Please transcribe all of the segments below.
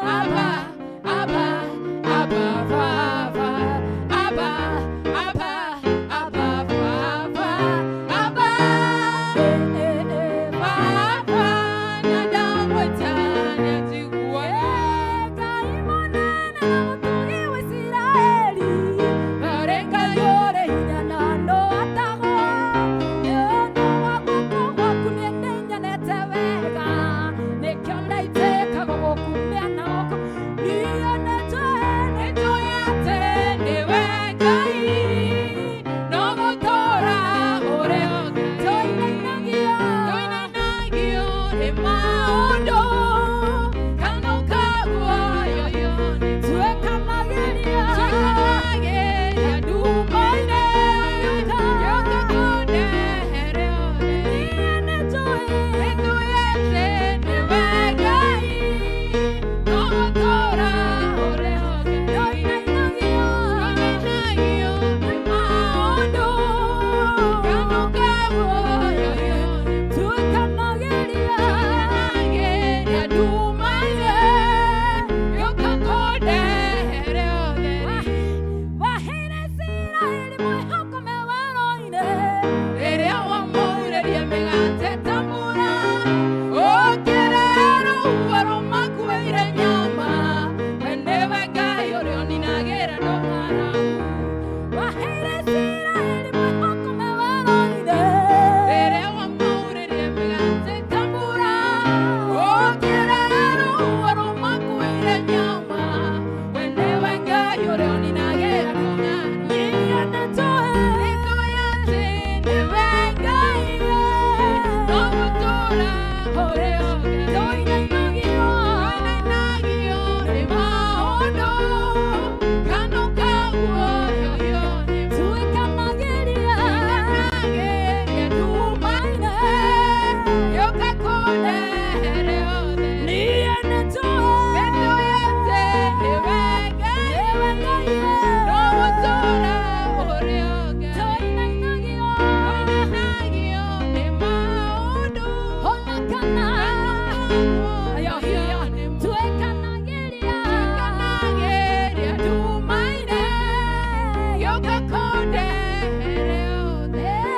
Abba, Abba, Abba, Baba, Abba, Abba, Abba, Baba, Abba, eh, eh, Baba, na ndamwĩta nĩanjiguaga. Ngai mũnene na mũtugi wa Isiraeli, Ũrĩ Ngai ũrĩ hinya na no atagwo. Nĩ ũndũ wa guoko gwaku niĩ nĩnyonete wega, nĩkĩo ndaitĩka gũgũkumia na gũkũ. Niĩ nĩnjũĩ, Nĩnjũĩ atĩ nĩwe Ngai, no gũtũũra ũrĩ o Ngai. Tũinainagio. Tũinainagio nĩ maũndũ, kana ũkaguoyoyo nĩ Tuĩkanagĩria. Tuĩkanagĩria nduma-inĩ, gĩũka kũndehere ũtheri. Niĩ nĩnjũĩ. Nĩnjũĩ atĩ nĩwe Ngai, no gũtũũra ũrĩ o Ngai. Tũinainagio. Tũinainagio nĩ maũndũ, kana ũkaguoyoyo nĩ Tuĩkanagĩria. Tuĩkanagĩria nduma-inĩ, gĩũka kũndehere ũtheri. Waheire Isiraeli mwĩhoko me werũ-inĩ. Rĩrĩa wamoirĩrie mĩgate ta mbura, ũkĩrehe rũhuho rũmakuĩire nyama, we nĩwe Ngai ũrĩa ũninagĩra andũ ng'aragu. Waheire Isiraeli mwĩhoko me werũ-inĩ. Rĩrĩa wamoirĩrie mĩgate ta mbura, ũkĩrehe rũhuho rũmakuĩire nyama, we nĩwe Ngai ũrĩa ũninagĩra andũ ng'aragu. Niĩ nĩnjũĩ. Nĩnjũĩ atĩ nĩwe Ngai, no gũtũũra ũrĩ o Ngai. Tũinainagio. Tũinainagio nĩ maũndũ, kana ũkaguoyoyo nĩ Tuĩkanagĩria. Tuĩkanagĩria nduma-inĩ, gĩũka kũndehere ũtheri. Niĩ nĩnjũĩ. Nĩnjũĩ atĩ nĩwe Ngai, Nĩwe Ngai. no gũtũũra ũrĩ o Ngai. Tũinainagio. Tũinainagio nĩ maũndũ, Ona kana. ũkaguoyoyo nĩ Tuĩkanagĩria. Tuĩkanagĩria nduma-inĩ, gĩũka kũndehere ũtheri.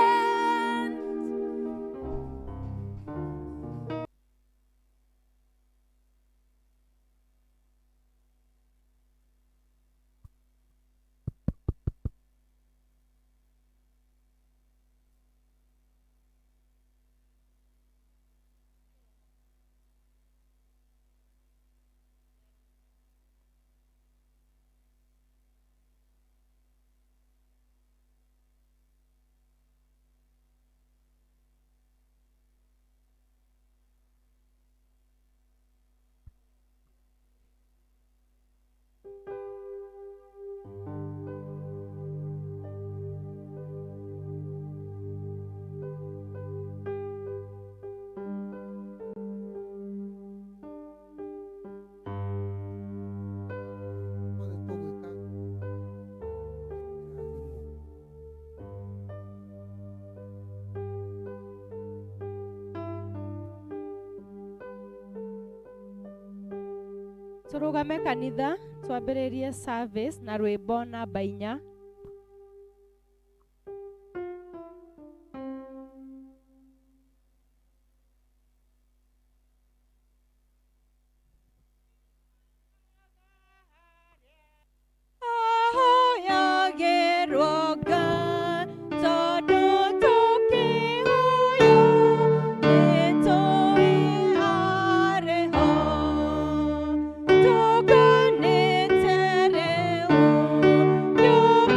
Othe tũgwĩka kĩrathimo. Tũrũgame kanitha twambĩrĩrie service na rwĩmbo namba 4. Ahoyagĩrwo Ngai, tondũ tũkĩhoya nĩtũĩ arĩ ho. Tũkanĩte rĩu nyũmba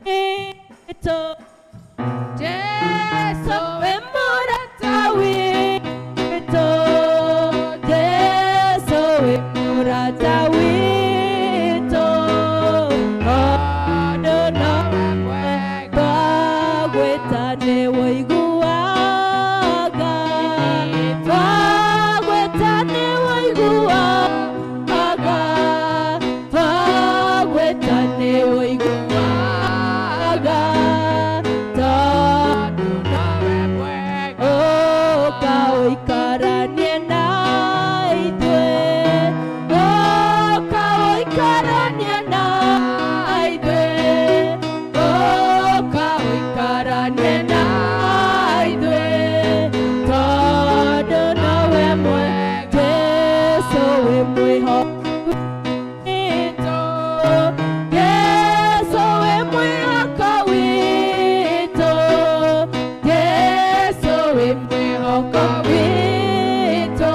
witũ. Jesu Wĩ mũrata witũ. Jesu wĩ mũrata witũ. Tondũ nowe mwega. Twagwĩta nĩwũiguaga. Twagwĩta nĩwũiguaga. Twagwĩta nĩwũiguaga. Tondũ Nowe mwega. ũka ũikaranie na ithuĩ. Ũka ũikaranie na ithuĩ. Ũka ũikaranie na ithuĩ. Tondũ nowe mwega. Jesu wĩ mwĩhoku witũ. Jesu wĩ mwĩhoko witũ. Jesu wĩ mwĩhoko witũ.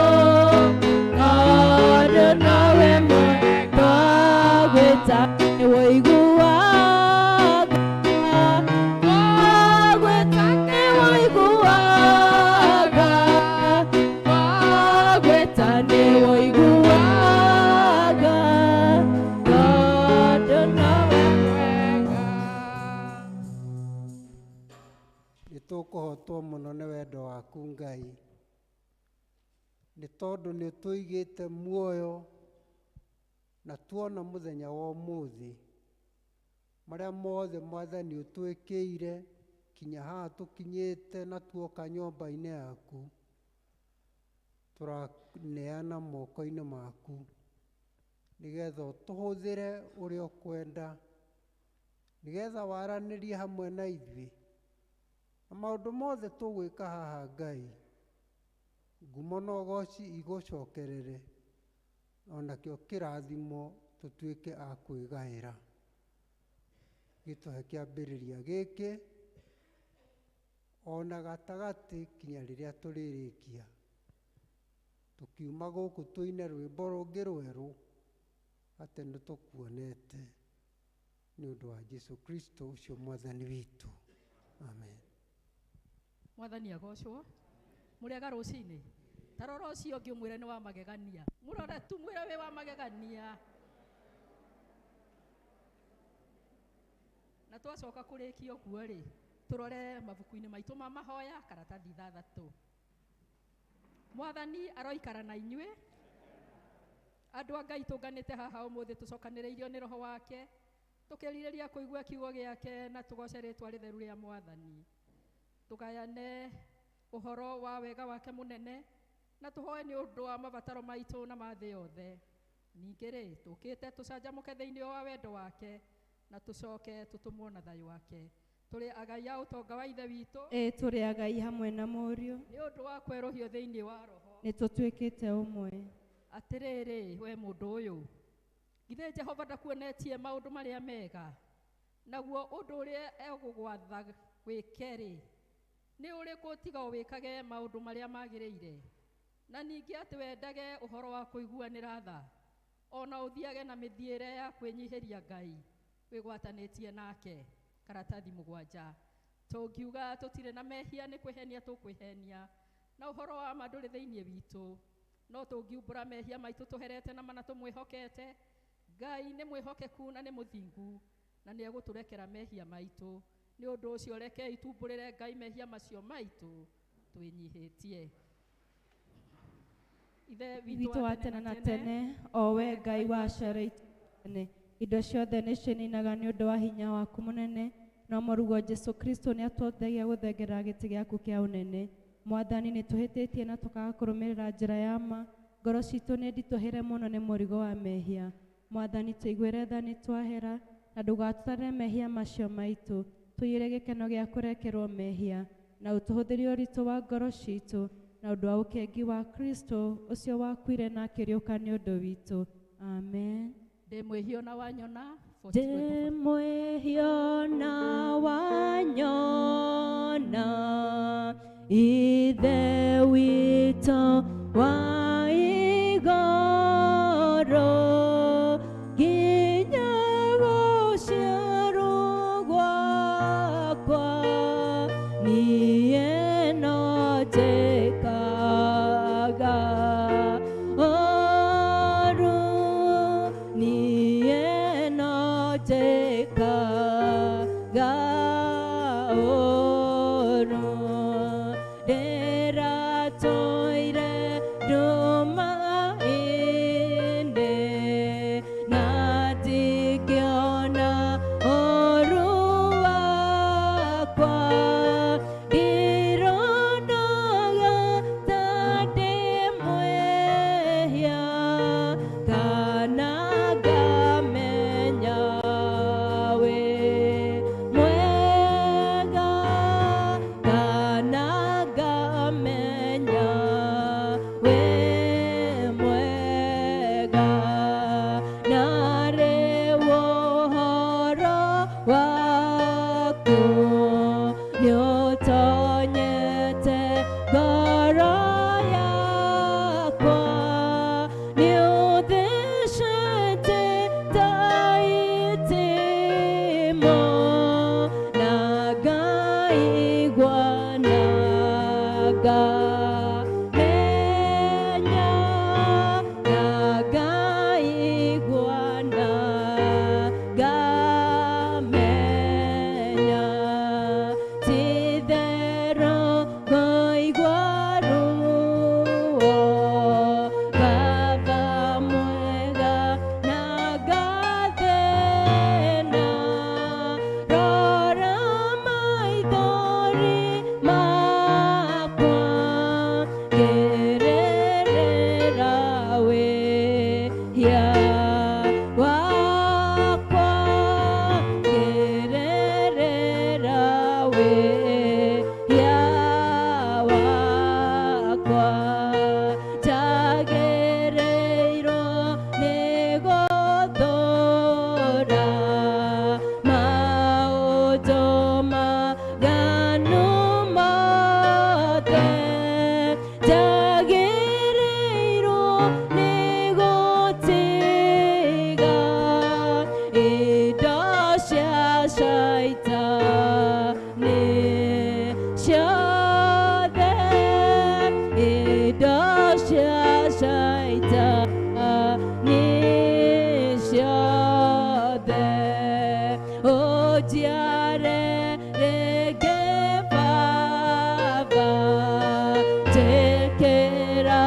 Tondũ nowe mwega. Twagwĩta nĩwũiguaga. Twagwĩta nĩwũiguaga. Twagwĩta nĩwũiguaga. Tondũ nowe Mwega. Nĩ tũkũhotwo mũno nĩ wendo waku Ngai, nĩ tondũ nĩ ũtũigĩte muoyo na tuona mũthenya wa ũmũthĩ. Marĩa mothe Mwathani ũtwĩkĩire kinya haha tũkinyĩte na tuoka nyũmba-inĩ yaku, tũraneana moko-inĩ maku nĩgetha ũtũhũthĩre ũrĩa ũkwenda, nĩgetha waranĩrie hamwe na ithuĩ na maũndũ mothe tũgwĩka haha Ngai, ngumo na ũgoci igũcokerere, onakĩo kĩrathimo tũtuĩke a kwĩgaĩra. Gĩtũhe kĩambĩrĩria gĩkĩ ona gatagatĩ kinya rĩrĩa tũrĩrĩkia. Tũkiuma gũkũ tũine rwĩmbo rũngĩ rwerũ atĩ nĩ tũkuonete nĩ ũndũ wa Jesu Kristo ũcio Mwathani witũ. Amen. Mwathani agocwo. Mũrĩega rũcinĩ. Ta rora ũcio ũngĩ ũmwĩre nĩ wa magegania. Mũrore tu mwĩre wĩ wa magegania. Na twacoka kũrĩkia ũguo rĩ, tũrore mabuku-inĩ maitũ ma mahoya karatathi 6. Mwathani aroikara na inyuĩ. Andũ a Ngai tũnganĩte haha ũmũthĩ tũcokanĩrĩirio nĩ roho wake, tũkĩrirĩria kũigua kiugo gĩake na tũgoce rĩtwa rĩtheru rĩa Mwathani. Tũgayane ũhoro wa wega wake mũnene na tũhoe nĩ ũndũ wa mabataro maitũ na ma thĩ yothe. Ningĩ rĩ, tũkĩte tũcanjamũke thĩinĩ wa wendo wake na tũcoke tũtũmwo na thayũ wake. Tũrĩ agai a ũtonga wa Ithe witũ Ĩ tũrĩ agai hamwe na Mũriũ, nĩ ũndũ wa kwerũhio thĩinĩ wa roho. nĩ tũtuĩkĩte ũmwe. Atĩrĩrĩ we mũndũ ũyũ, githĩ Jehova ndakuonetie maũndũ marĩa mega? Naguo ũndũ ũrĩa egũgwatha wĩke-rĩ, nĩ ũrĩkũ tiga ũwĩkage maũndũ marĩa magĩrĩire? Na ningĩ atĩ wendage ũhoro wa kũiguanĩra tha, ona ũthiage na mĩthiĩre ya kwĩnyihĩria Ngai wĩgwatanĩtie nake. Karatathi 7. Tũngiuga tũtirĩ na mehia nĩ kwĩhenia tũkwĩhenia, na ũhoro wa ma ndũrĩ thĩinĩ witũ. No tũngiumbũra mehia maitũ tũherete na mana tũmwĩhokete, Ngai nĩ mwĩhokeku na nĩ mũthingu, na nĩ egũtũrekera mehia maitũ. Nĩ ũndũ ũcio rekei tumbũrĩre Ngai mehia macio maitũ twĩnyihĩtie. Ithe Witũ wa tene na tene, o we Ngai wa aciari aitũ tene, indo ciothe nĩ cininaga nĩ ũndũ wa hinya waku mũnene, no mũruguo Jesu Kristo nĩ atũteithagia gũthengerera gĩtĩ gĩaku kĩa ũnene. Mwathani, nĩ tũhĩtĩtie na tũkaga kũrũmĩrĩra njĩra ya ma, ngoro citũ nĩ nditũhĩre mũno nĩ mũrigo wa mehia. Mwathani, tũiguĩre tha nĩ twahera, na ndũgatũtarĩre mehia macio maitũ, tũiyũre gĩkeno gĩa kũrekerwo mehia, na ũtũhũthĩrie ũritũ wa ngoro citũ na ũndũ wa ũkengi wa Kristo ũcio wakuire na akĩriũka nĩ ũndũ witũ. Amen. Ndĩ mwĩhia na wanyona. Ndĩ mwĩhia na wanyona, Ithe witũ wa igũrũ, nginya gũciarwo gwa ũru ndĩratũire nduma-inĩ na ndingĩona ũru wakwa ndironaga ta ndĩ mwĩhia kana ngamenya wĩ mwega kana ngamenya wĩ mwega narĩ ũhoro waku nĩũtonyete ngoro yakwa nĩũthecete ta itimũ na ngaigua na ngamenya na ngaigua na ngamenya ti-itherũ ngaigua ruo Baba mwega na ngathĩna rora maithori makwa ngĩrĩrĩra wĩhia wakwa ngĩrĩrĩra wĩhia wakwa njagĩrĩirwo nĩ gũthũra maũndũ maganu mothe njagĩrĩirwo nĩ gũtiga indo cia caitani ciothe indo cia caitani ciothe ũnjiare rĩngĩ Baba njĩkĩra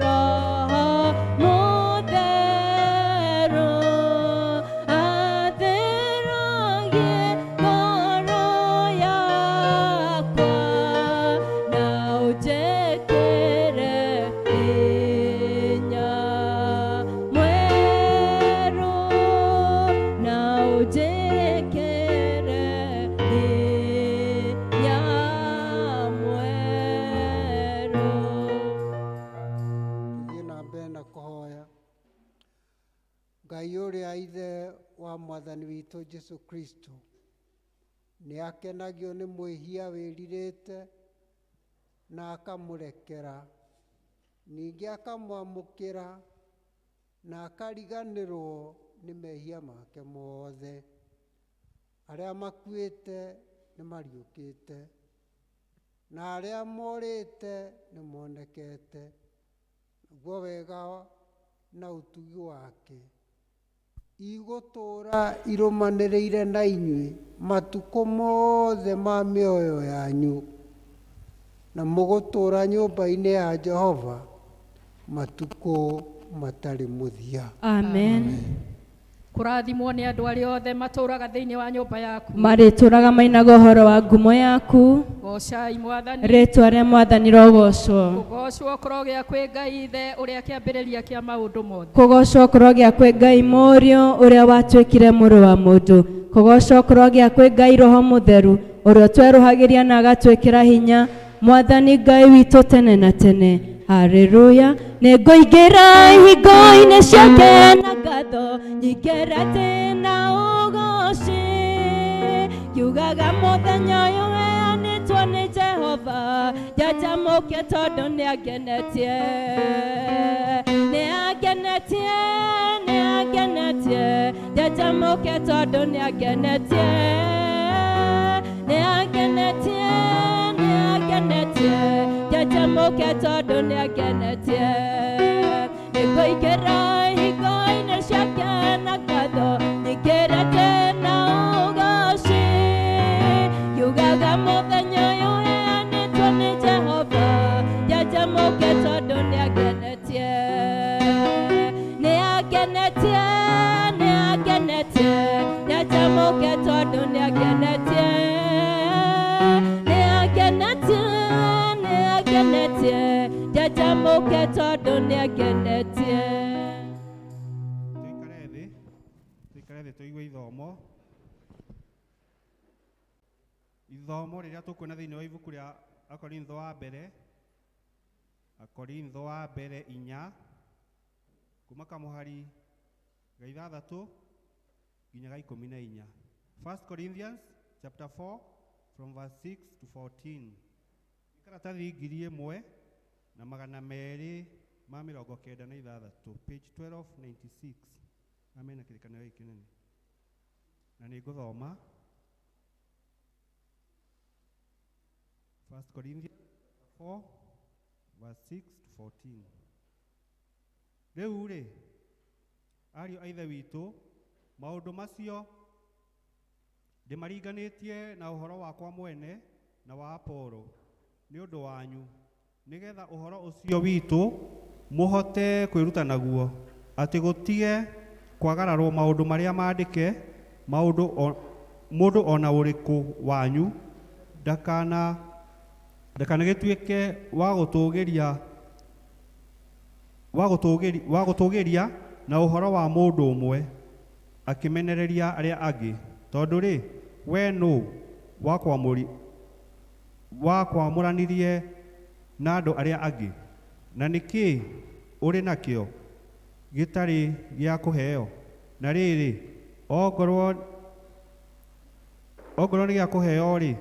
Roho Mũtheru atheragie ngoro yakwa na ũnjĩkĩre hinya mwerũ na ũnjĩkĩre hinya mwerũ. Tũthiĩ na mbere na kũhoya. Ngai ũrĩa ithe wa mwathani witũ Jesu Kristo nĩ akenagio nĩ mwĩhia wĩrirĩte na akamũrekera, ningĩ akamwamũkĩra na akariganĩrwo nĩ mehia make mothe. Arĩa makuĩte nĩ mariũkĩte na arĩa morĩte nĩ monekete. Naguo wega na ũtugi wake igũtũũra irũmanĩrĩire na inyuĩ matukũ mothe ma mĩoyo yanyu, na mũgũtũũra nyũmba-inĩ ya Jehova matukũ matarĩ mũthia. Amen. Kũrathimwo nĩ andũ arĩa othe matũũraga thĩinĩ wa nyũmba yaku. Marĩtũũraga mainaga ũhoro wa ngumo yaku. Goocai Mwathani. Rĩtwa rĩa mwathani rogocwo. Kũgoocwo kũrogĩa kwĩ Ngai Ithe ũrĩa kĩambĩrĩria kĩa maũndũ mothe. Kũgocwo kũrogĩa kwĩ Ngai Mũriũ ũrĩa watuĩkire mũrũ wa mũndũ. Kũgocwo kũrogĩa kwĩ Ngai Roho Mũtheru ũrĩa ũtwerũhagĩria na agatwĩkĩra hinya. Mwathani Ngai witũ tene na tene. Haleluya. Nĩngũingĩra ihingo-inĩ ciake na ngatho nyingĩrĩte na ũgooci ngiugaga mũthenya ũyũ ũheanĩtwo nĩ Jehova njanjamũke tondũ nĩangenetie nĩangenetie nĩangenetie njanjamũke tondũ nĩangenetie nĩangenetie nĩangenetie njanjamũke tondũ nĩangenetie nĩngũingĩra ihingo-inĩ ciake na ngatho nyingĩrĩte na ũgooci nĩangenetie. Tuikare thĩ, tuikare thĩ tũigue ithomo. Ithomo rĩrĩa tũkuona thĩinĩ wa ibuku rĩa Akorintho wa mbere, Akorintho wa mbere 4, kuma kamũhari ga 6 nginya ga 14. 1 Corinthians chapter 4 from verse 6 to 14. Nĩ karatathi 1296, page 1296. Amena kĩrĩkanĩro gĩkĩ kĩnene. Na nĩ ngũthoma 1 Corinthians 4 verse 6 to 14. Rĩu rĩ, ariũ a Ithe witũ, maũndũ macio ndĩmaringanĩtie na ũhoro wakwa mwene na wa Apolo nĩ ũndũ wanyu, nĩgetha ũhoro ũcio witũ mũhote kwĩruta naguo, atĩ gũtige kwagararwo maũndũ marĩa maandĩke, mũndũ o na ũrĩkũ wanyu ndakanagĩtuĩke wa gũtũgĩria na ũhoro wa mũndũ ũmwe akĩmenereria arĩa angĩ. Tondũ rĩ, we nũ wakwamũranirie na andũ arĩa angĩ? Na nĩ kĩĩ ũrĩ nakĩo gĩtarĩ gĩa kũheo? Na rĩrĩ, ongorwo nĩ gĩa kũheo-rĩ,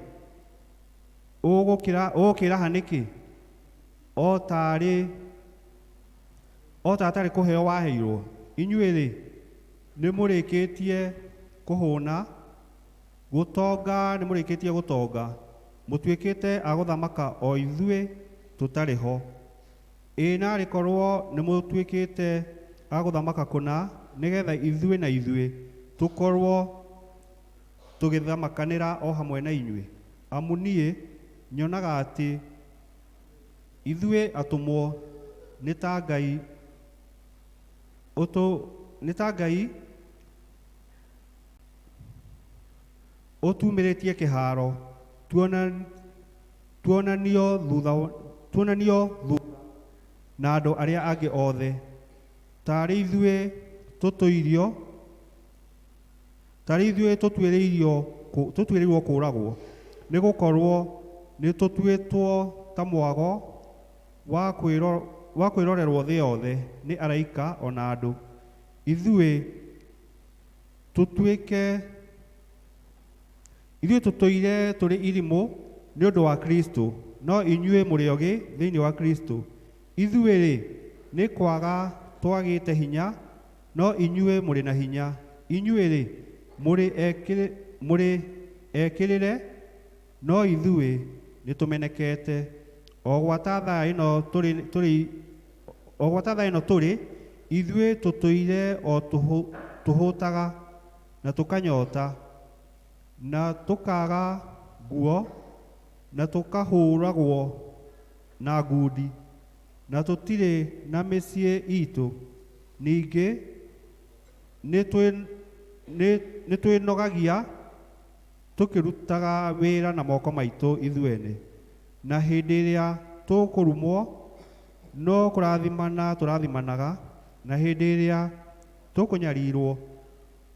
ũgũkĩraha nĩkĩ, o ta atarĩ kũheo waheirwo? Inyuĩ-rĩ, nĩmũrĩkĩtie kũhũna, gũtonga nĩmũrĩkĩtie gũtonga, mũtuĩkĩte a gũthamaka o ithuĩ tũtarĩ ho. Ĩ naarĩ korwo nĩmũtuĩkĩte a gũthamaka kũna, nĩgetha ithuĩ na ithuĩ tũkorwo tũgĩthamakanĩra o hamwe na inyuĩ. Amu niĩ nyonaga atĩ ithuĩ atũmwo nĩ ta Ngai ũtumĩrĩtie kĩharo, tuonanio thutha na andũ arĩa angĩ othe, tarĩ ithuĩ tũtuĩrĩirwo kũũragwo, nĩgũkorwo nĩtũtuĩtwo ta mwago wa kwĩrorerwo thĩ yothe nĩ araika o na andũ. Ithuĩ tũtũire tũrĩ irimũ nĩ ũndũ wa Kristũ, no inyuĩ mũrĩ ogĩ thĩinĩ wa Kristũ. Ithuĩ-rĩ, nĩ kwaga twagĩte hinya, no inyuĩ mũrĩ na hinya. Inyuĩ-rĩ, mũrĩ ekĩrĩre, no ithuĩ nĩtũmenekete. O gwata thaa ĩno tũrĩ, ithuĩ tũtũire o tũhũtaga na tũkanyota, na tũkaaga nguo, na tũkahũragwo na ngundi, na tũtirĩ na mĩciĩ itũ. Ningĩ nĩtwĩnogagia tũkĩrutaga wĩra na moko maitũ ithuene. Na hĩndĩ ĩrĩa tũkũrumwo, no kũrathimana tũrathimanaga, na hĩndĩ ĩrĩa tũkũnyarirwo,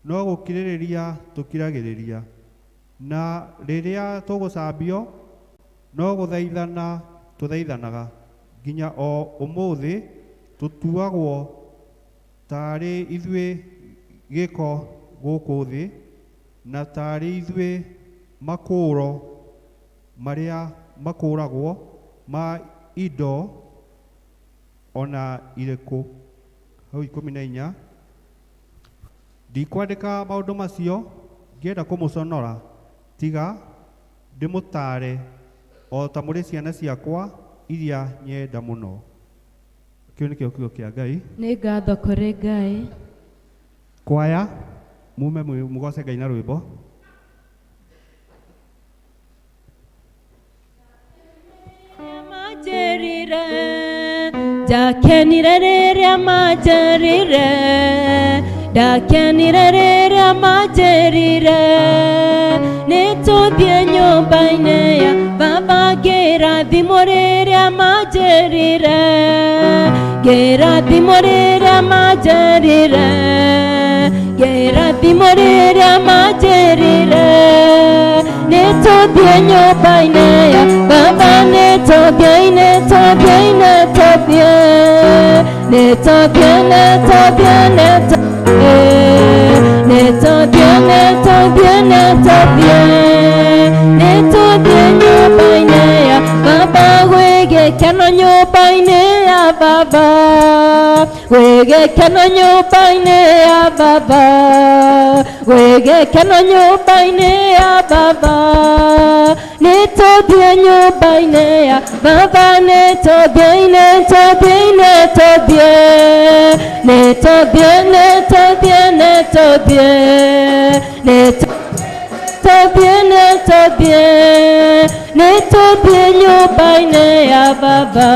no gũkirĩrĩria tũkiragĩrĩria, na rĩrĩa tũgũcambio, no gũthaithana tũthaithanaga, nginya o ũmũthĩ tũtuagwo taarĩ ithuĩ gĩko gũkũ thĩ, na taarĩ ithuĩ makũũro marĩa makũũragwo ma indo ona irĩkũ. Hau 14. Ndikwandĩka maũndũ macio ngĩenda kũmũconora, tiga ndĩmũtaare o ta mũrĩ ciana ciakwa iria nyenda mũno. Kĩu nĩkĩo kiugo kĩa Ngai. Nĩ ngatho kũrĩ Ngai. Kwaya, mume mũgoce Ngai na rwĩmbo. Manjĩrire, ndakenire rĩrĩa manjĩrire, ndakenire rĩrĩa manjĩrire, nĩtũthiĩ nyũmba-inĩ ya Baba. Baba ngĩrathimwo rĩrĩa manjĩrire, ngĩrathimwo rĩrĩa manjĩrire, ngĩrathimwo rĩrĩa manjĩrire, nĩtũthiĩ nyũmba-inĩ ya Baba, nĩtũthiĩ, nĩtũthiĩ, nĩtũthiĩ, nĩtũthiĩ, nĩtũthiĩ, nĩtũthiĩ, nĩtũthiĩ, nĩtũthiĩ, nĩtũthiĩ, nĩtũthiĩ nyũmba-inĩ ya Baba, gwĩ gĩkeno nyũmba-inĩ ya Baba, gwĩ gĩkeno nyũmba-inĩ ya Baba, gwĩ gĩkeno nyũmba-inĩ ya Baba, nĩtũthiĩ nyũmba-inĩ ya Baba, nĩtũthiĩ, nĩtũthiĩ, nĩtũthiĩ, nĩtũthiĩ, nĩtũthiĩ, nĩtũthiĩ, nĩtũthiĩ, nĩtũthiĩ, nĩtũthiĩ nyũmba-inĩ ya Baba.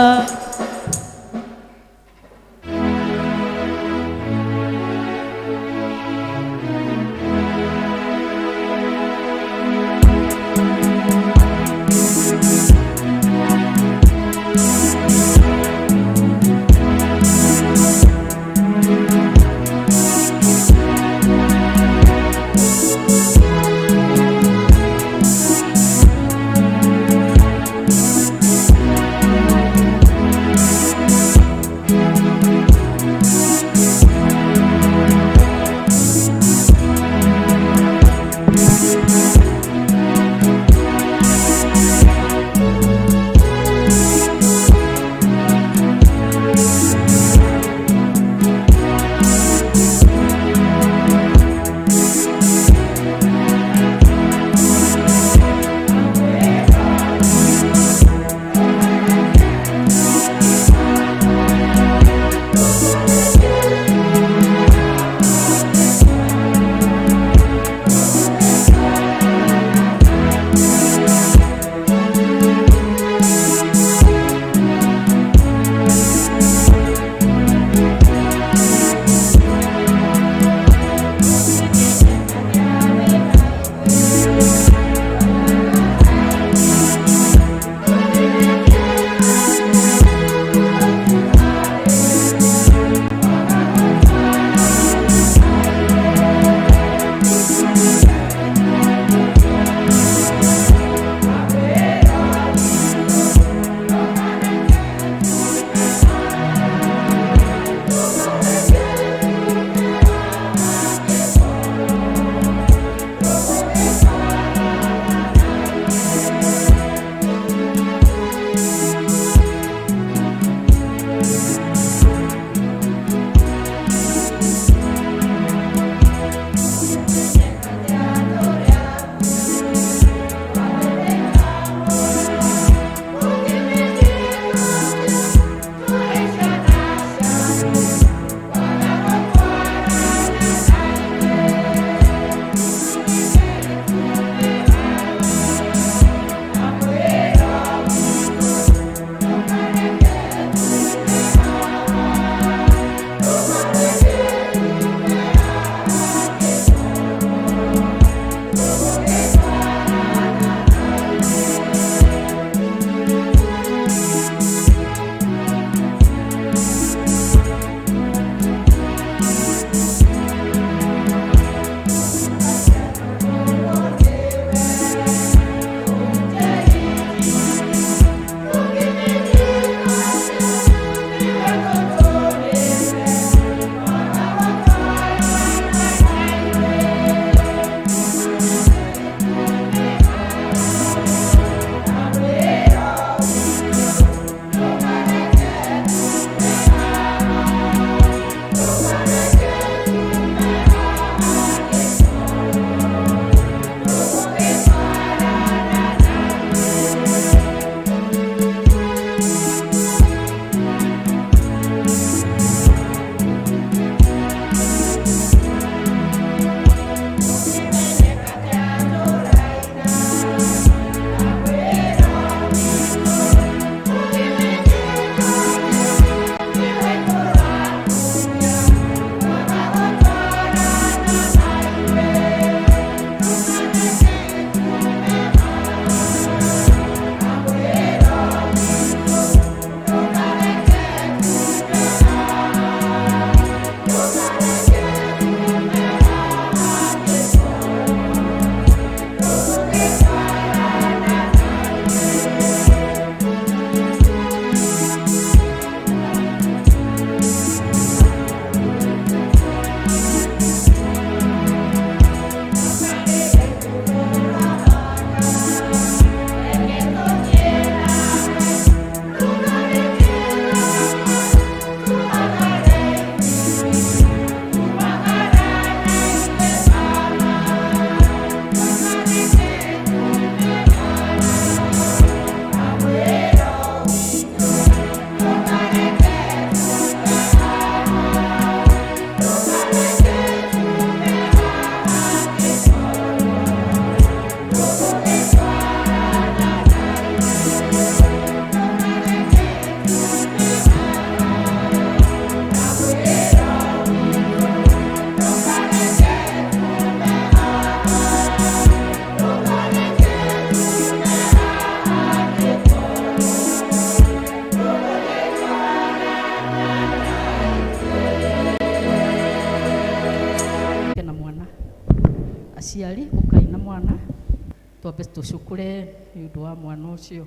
Twambe tũcukũre nĩ ũndũ wa mwana ũcio.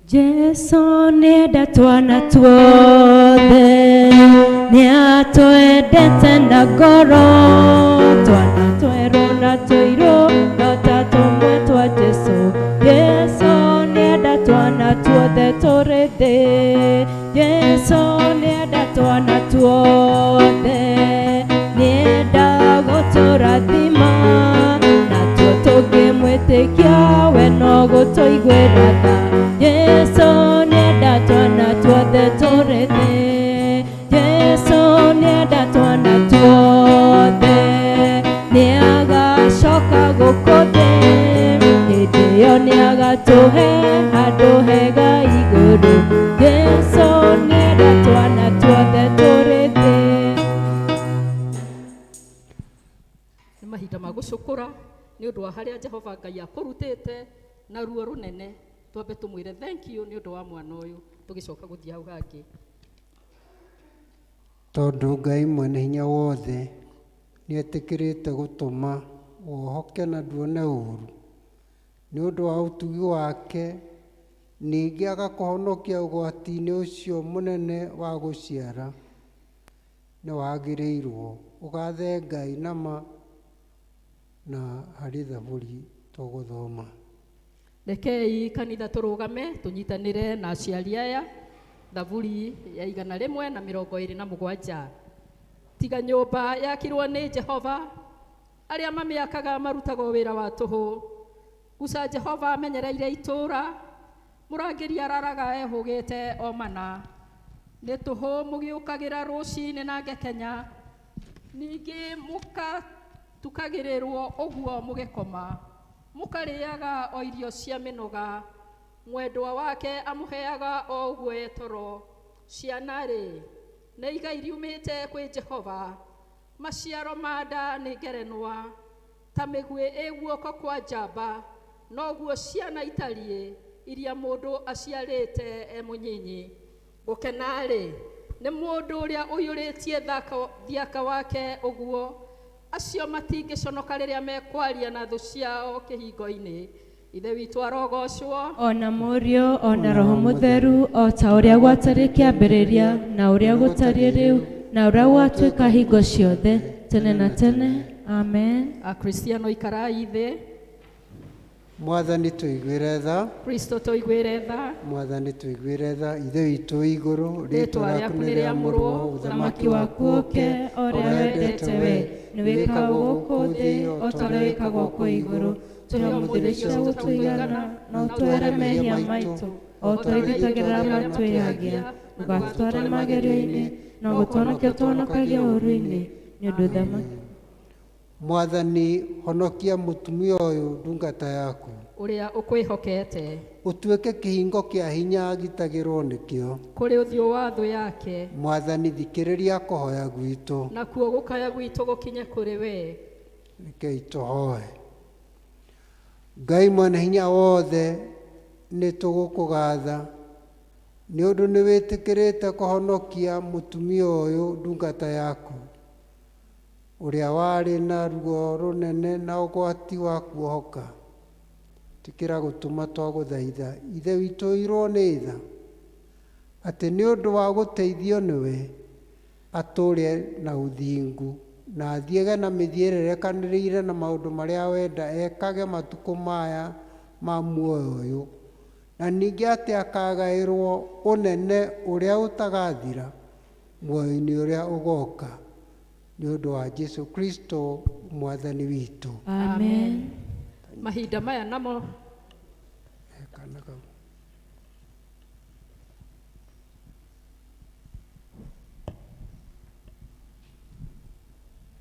Jesu nĩenda twana tuothe, nĩatwendete na ngoro, twana twerũ na tũirũ no ta tũmwe twa Jesu. Jesu nĩenda twana tuothe tũrĩ thĩ, Jesu nĩenda twana tuothe, nĩenda gũtũrathima, natuo tũngĩmwĩtĩkia we no gũtũiguĩra tha. Jesu nĩenda twana tuothe tũrĩ thĩ, Jesu nĩenda twana tuothe, nĩagacoka gũkũ thĩ, hĩndĩ ĩyo nĩagatũhe handũ hega igũrũ. Jesu nĩenda twana tuothe tũrĩ thĩ. Nĩ mahinda ma gũcukũra nĩ ũndũ wa harĩa Jehova Ngai akũrutĩte na ruo rũnene. Twambe tũmwĩre thank you nĩ ũndũ wa mwana ũyũ, tũgĩcoka gũthiĩ hau hangĩ. Tondũ Ngai mwene hinya wothe nĩetĩkĩrĩte gũtũma wohoke na nduone ũũru nĩ ũndũ wa ũtugi wake, ningĩ agakũhonokia ũgwati-inĩ ũcio mũnene wa gũciara, nĩ wagĩrĩirwo ũgathe Ngai nama na harĩ thaburi tũgũthoma. Rekei kanitha tũrũgame tũnyitanĩre na aciari aya. Thaburi ya 127. Tiga nyũmba yakirwo nĩ Jehova, arĩa mamĩakaga marutagwo wĩra wa tũhũ. Guca Jehova amenyereire itũũra, mũrangĩri araraga ehũgĩte o mana. Nĩ tũhũ mũgĩũkagĩra rũcinĩ na ngekenya, ningĩ mũkatukagĩrĩrwo ũguo mũgĩkoma, mũkarĩaga o irio cia mĩnoga. Mwendwa wake amũheaga o ũguo e toro. Ciana-rĩ, nĩ igai riumĩte kwĩ Jehova, maciaro ma nda nĩ ngerenwa. Ta mĩguĩ ĩ guoko kwa njamba, noguo ciana itariĩ iria mũndũ aciarĩte e mũnyinyi. Gũkena-rĩ, nĩ mũndũ ũrĩa ũiyũrĩtie thiaka wake ũguo, acio matingĩconoka rĩrĩa mekwaria na thũ ciao kĩhingo-inĩ. Ithe witũ arogocwo, Ona Mũriũ ona Roho Mũtheru, o ta ũrĩa gwatariĩ kĩambĩrĩria, na ũrĩa gũtariĩ rĩu, na ũrĩa gwatuĩka hingo ciothe, tene na tene. Amen. Akristiano ikarai thĩ. Mwathani tũiguĩre tha. Kristo tũiguĩre tha. Mwathani tũiguĩre tha. Ithe witũ wĩ igũrũ, rĩĩtwa rĩaku nĩ rĩamũrwo, ũthamaki waku ũke, o ũrĩa wendete we nĩ wĩkagwo gũkũ thĩ o ta ũrĩa wĩkagwo kũu igũrũ. Tũhe ũmũthĩ cia gũtũigana, na ũtwere mehia maitũ o ta ithuĩ twagĩrĩra matwĩhagia, ndũgatũtware magerio-inĩ, no gũtũhonokia ũtũhonokagie ũũru-inĩ, nĩ ũndũ ũthamaki. Mwathani honokia mũtumia ũyũ ndungata yaku, ũrĩa ũkwĩhokete, ũtuĩke kĩhingo kĩa hinya agitagĩrwo nĩkĩo kũrĩ ũthiũ wa thũ yake. Mwathani thikĩrĩria kũhoya gwitũ, nakuo gũkaya gwitũ gũkinye kũrĩ we. Rekei tũhoe. Ngai mwene hinya wothe, nĩ tũgũkũgatha nĩ ũndũ nĩ wĩtĩkĩrĩte kũhonokia mũtumia ũyũ ndungata yaku, ũrĩa warĩ na ruo rũnene na ũgwati wa kuohoka. Tĩkĩra gũtũma twagũthaitha, Ithe witũ ũirwo nĩ tha, atĩ nĩ ũndũ wa gũteithio nĩwe atũũre na ũthingu na athiage na mĩthiĩre ĩrekanĩrĩire na maũndũ marĩa wenda ekage matukũ maya ma muoyo ũyũ, na ningĩ atĩ akagaĩrwo ũnene ũrĩa ũtagathira muoyo-inĩ ũrĩa ũgoka, nĩ ũndũ wa Jesu Kristo Mwathani witũ. Amen. Mahinda maya namo Kana kau.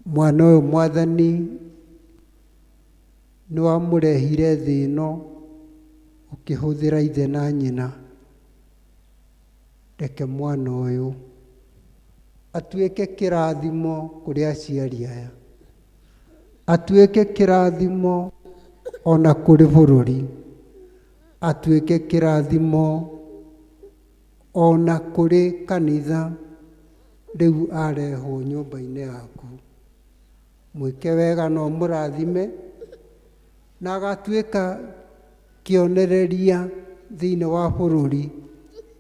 Mwana ũyũ Mwathani nĩ wamũrehire thĩ ĩno ũkĩhũthĩra ithe na nyina. Reke mwana ũyũ atuĩke kĩrathimo kũrĩ aciari aya, atuĩke kĩrathimo ona kũrĩ bũrũri, atuĩke kĩrathimo ona kũrĩ kanitha rĩu arehwo nyũmba-inĩ yaku. Mwĩke wega na ũmũrathime, na agatuĩka Kĩonereria thĩinĩ wa bũrũri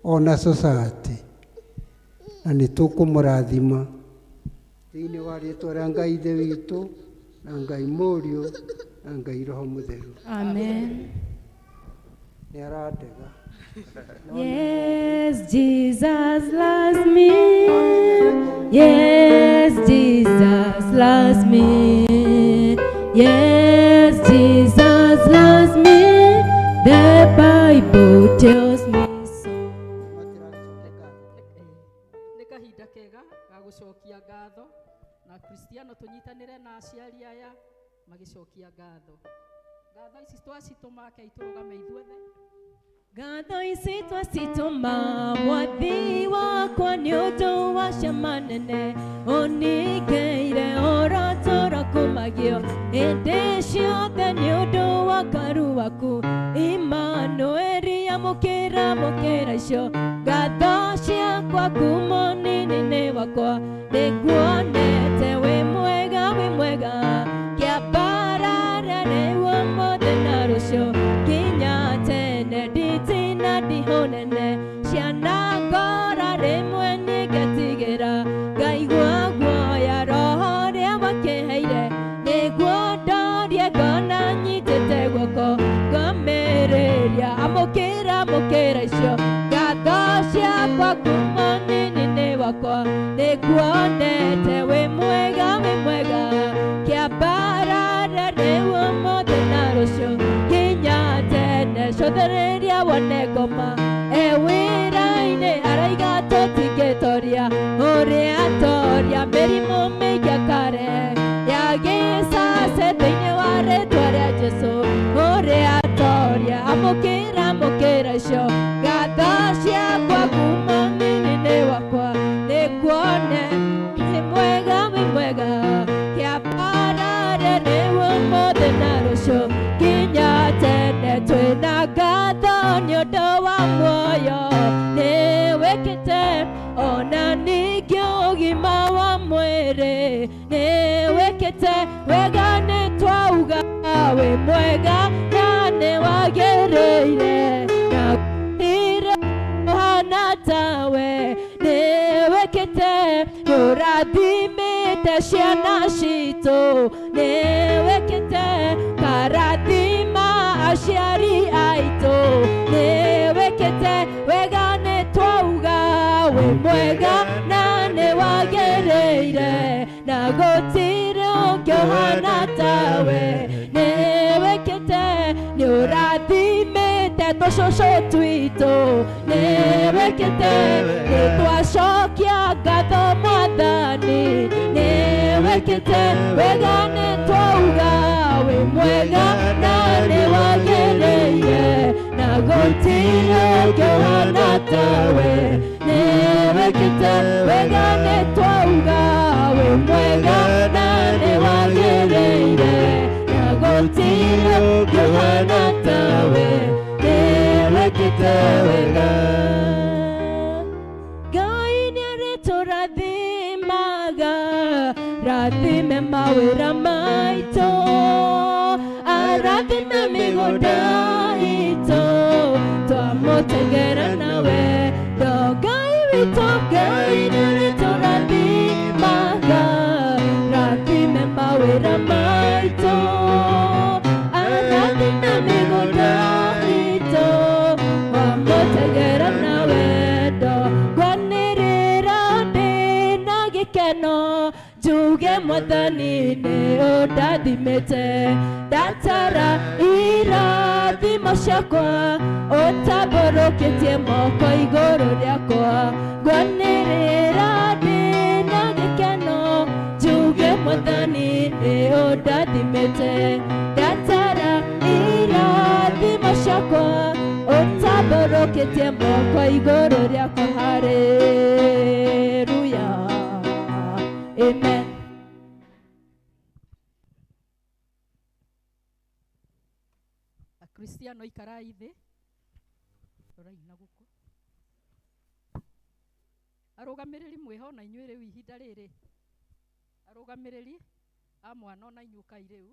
ona society, na nĩ tũkũmũrathima thĩinĩ wa rĩtwa rĩa Ngai Ithe witũ na Ngai Mũriũ na Ngai Roho Mũtheru. Amen. Nĩ arandega. Yes, Jesus loves me. Yes, Jesus loves me. Yes, Jesus loves me. The Bible tells me so. Nĩ kahinda kega ga gũcokia ngatho na Kristiano tũnyitanĩre na aciari aya magĩcokia ngatho. Ngatho ici twacitũma kei tũrũgame ithuothe. Ngatho ici twacitũma mwathi wakwa nĩ ũndũ wa ciama nene ũningĩire ũrotũra kumagio hĩndĩ ciothe nĩ ũndũ wa karu waku Imanueli amũkĩra mũkĩra icio ngatho ciakwa kuma ũnini-inĩ wakwa nĩnguonete wĩ mwega wĩ mwega kĩambarara rĩu ũmũthĩ na rũciũ nginya tene nditina ndihũnene ciana ngora rĩmwe nĩngetigĩra ngaigua guoya roho ũrĩa wakĩheire nĩguo ndorie ngona nyitĩte guoko ngomĩrĩria amũkĩra amũkĩra icio ngatho ciakwa kuma ũnini-inĩ wakwa nĩnguonete wĩ mwega wĩ mwega kĩambarara rĩu ũmũthĩ na rũciũ nginya tene cũthĩrĩria wone ngoma e wĩra-inĩ araiga tũtingĩtoria ũrĩa toria mĩrimũ mĩingĩ akare ya gĩcace thĩinĩ wa rĩtwa rĩa Jesũ ũrĩa toria amũkĩra amũkĩra icio ngatho ciakwa kuma ũnini-inĩ wakwa nĩnguone wĩ mwega wĩ mwega kĩambarare rĩu ũmũthĩ na rũciũ nginya tene twĩna ngatho nĩ ũndũ wa muoyo nĩwĩkĩte ona ningĩ ũgima wa mwĩrĩ nĩwĩkĩte wega nĩtwauga wĩ mwega na nĩwagĩrĩire na gũtirĩ ũhana tawe nĩwĩkĩte nĩũrathimĩte ciana citũ nĩwĩkĩte karathima aciari aitũ nĩwĩkĩte wega nĩtwauga wĩ mwega na nĩwagĩrĩire na gũtirĩ ũngĩ ũhana tawe nĩwĩkĩte nĩũrathimĩte tũcũcũ twitũ nĩwĩkĩte nĩtwacokia ngatho mwathani nĩwĩkĩte wega nĩtwauga wĩ mwega na nĩwagĩrĩire na gũtirĩ ũngĩ ũhana tawe nĩwĩkĩte wega nĩtwauga wĩ mwega na nĩwagĩrĩire na gũtirĩ ũngĩ ũhana tawe nĩwĩkĩte wega. Ngai nĩarĩtũrathimaga rathime mawĩra maitũ arathime mĩgũnda itũ twamũtengera nawe ndo Ngai witũ Ngai nĩarĩtũrathimaga rathime mawĩra maitũ arathime mĩgũnda itũ twamũtengera nawe ndo ngwanĩrĩra ndĩna gĩkeno njuge mwathani nĩ ũndathimĩte ndatara irathimo ciakwa ũtambũrũkĩtie moko igũrũ rĩakwa ngwanĩrĩra ndĩna gĩkeno njuge mwathani nĩ ũndathimĩte ndatara irathimo ciakwa ũtambũrũkĩtie moko igũrũ rĩakwa haleluya. Amen. Akristiano ikarai thĩ rorai na gũkũ arũgamĩrĩri mwĩho na inyuĩ rĩu ihinda rĩrĩ arũgamĩrĩri a mwana ona inyuĩ ũkai rĩu.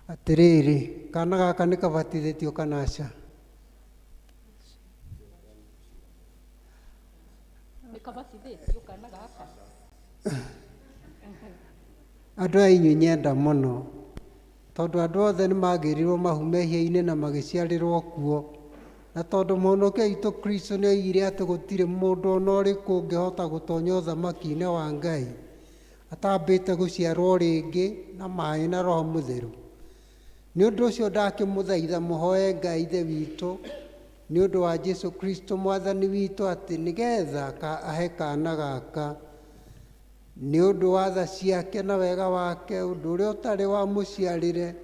Atĩrĩrĩ, kana gaka nĩ kabatithĩtio kana aca? Nĩ kabatithĩtio kana gaka? Andũ aya inyuĩ nyenda mũno, tondũ andũ othe nĩ magĩrĩirwo mahu mehia-inĩ na magĩciarĩrwo kuo, na tondũ mũhonokia witũ Kristo nĩ oigire atĩ gũtirĩ mũndũ ona ũrĩkũ ũngĩhota gũtonya ũthamaki-inĩ wa Ngai atambĩte gũciarwo rĩngĩ na maĩ na Roho Mũtheru. Nĩ ũndũ ũcio ndakĩmũthaitha mũhoe Ngai Ithe witũ nĩ ũndũ wa Jesu Kristo Mwathani witũ atĩ nĩgetha ahe kana gaka nĩ ũndũ wa tha ciake na wega wake ũndũ ũrĩa ũtarĩ wa mũciarĩre,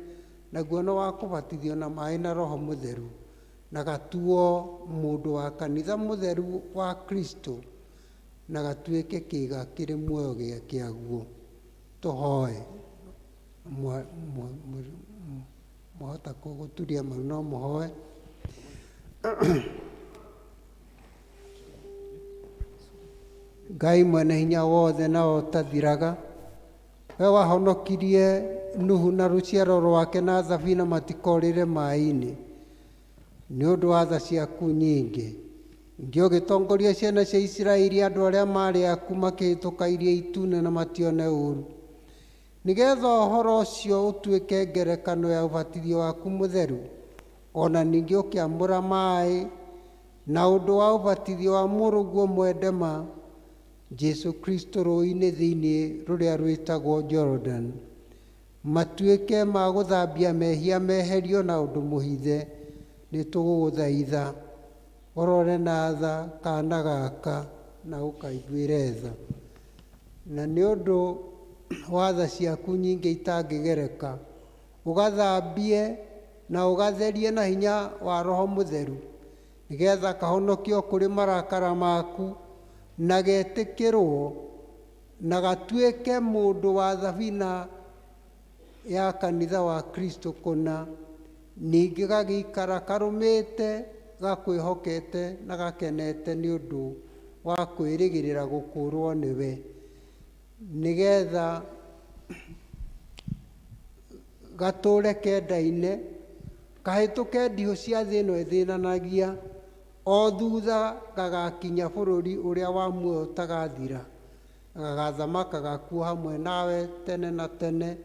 naguo nĩ wa kũbatithio na maĩ na Roho Mũtheru, na gatuo mũndũ wa kanitha mũtheru wa Kristo, na gatuĩke kĩĩga kĩrĩ muoyo kĩaguo. Tũhoe. Mwahota gũturia maru no mũhoe. Ngai mwene hinya wothe na ũtathiraga, we wahonokirie Nuhu na rũciaro rwake na thabina matikorĩre maĩ-inĩ nĩ ũndũ wa tha ciaku nyingĩ. Ningĩ ũgĩtongoria ciana cia Isiraeli andũ arĩa maarĩ aku makĩhĩtũka Iria Itune na matione ũũru, nĩgetha ũhoro ũcio ũtuĩke ngerekano ya ũbatithio waku mũtheru, ona ningĩ ũkĩamũra maĩ na ũndũ wa ũbatithio wa mũrũguo mwendema Jesu Kristo rũĩ-inĩ thĩinĩ rũrĩa rwĩtagwo Jordan, matuĩke ma gũthambia mehia meherio na ũndũ mũhithe. Nĩ tũgũgũthaitha ũrore na tha kana gaka na ũkaiguĩre tha, na nĩ ũndũ wa tha ciaku nyingĩ itangĩgereka, ũgathambie na ũgatherie na hinya wa Roho Mũtheru, nĩgetha kahonokio kũrĩ marakara maku na getĩkĩrwo na gatuĩke mũndũ wa thabina ya kanitha wa Kristo kũna, ningĩ gagĩikara karũmĩte gakwĩhokete na gakenete nĩ ũndũ wa kwĩrĩgĩrĩra gũkũũrwo nĩwe, nĩgetha gatũũre kendaine, kahĩtũke ndihũ cia thĩ ĩno ĩthĩnanagia, o thutha gagakinya bũrũri ũrĩa wa muoyo ũtagathira, gagathamakaga kuo hamwe nawe tene na tene,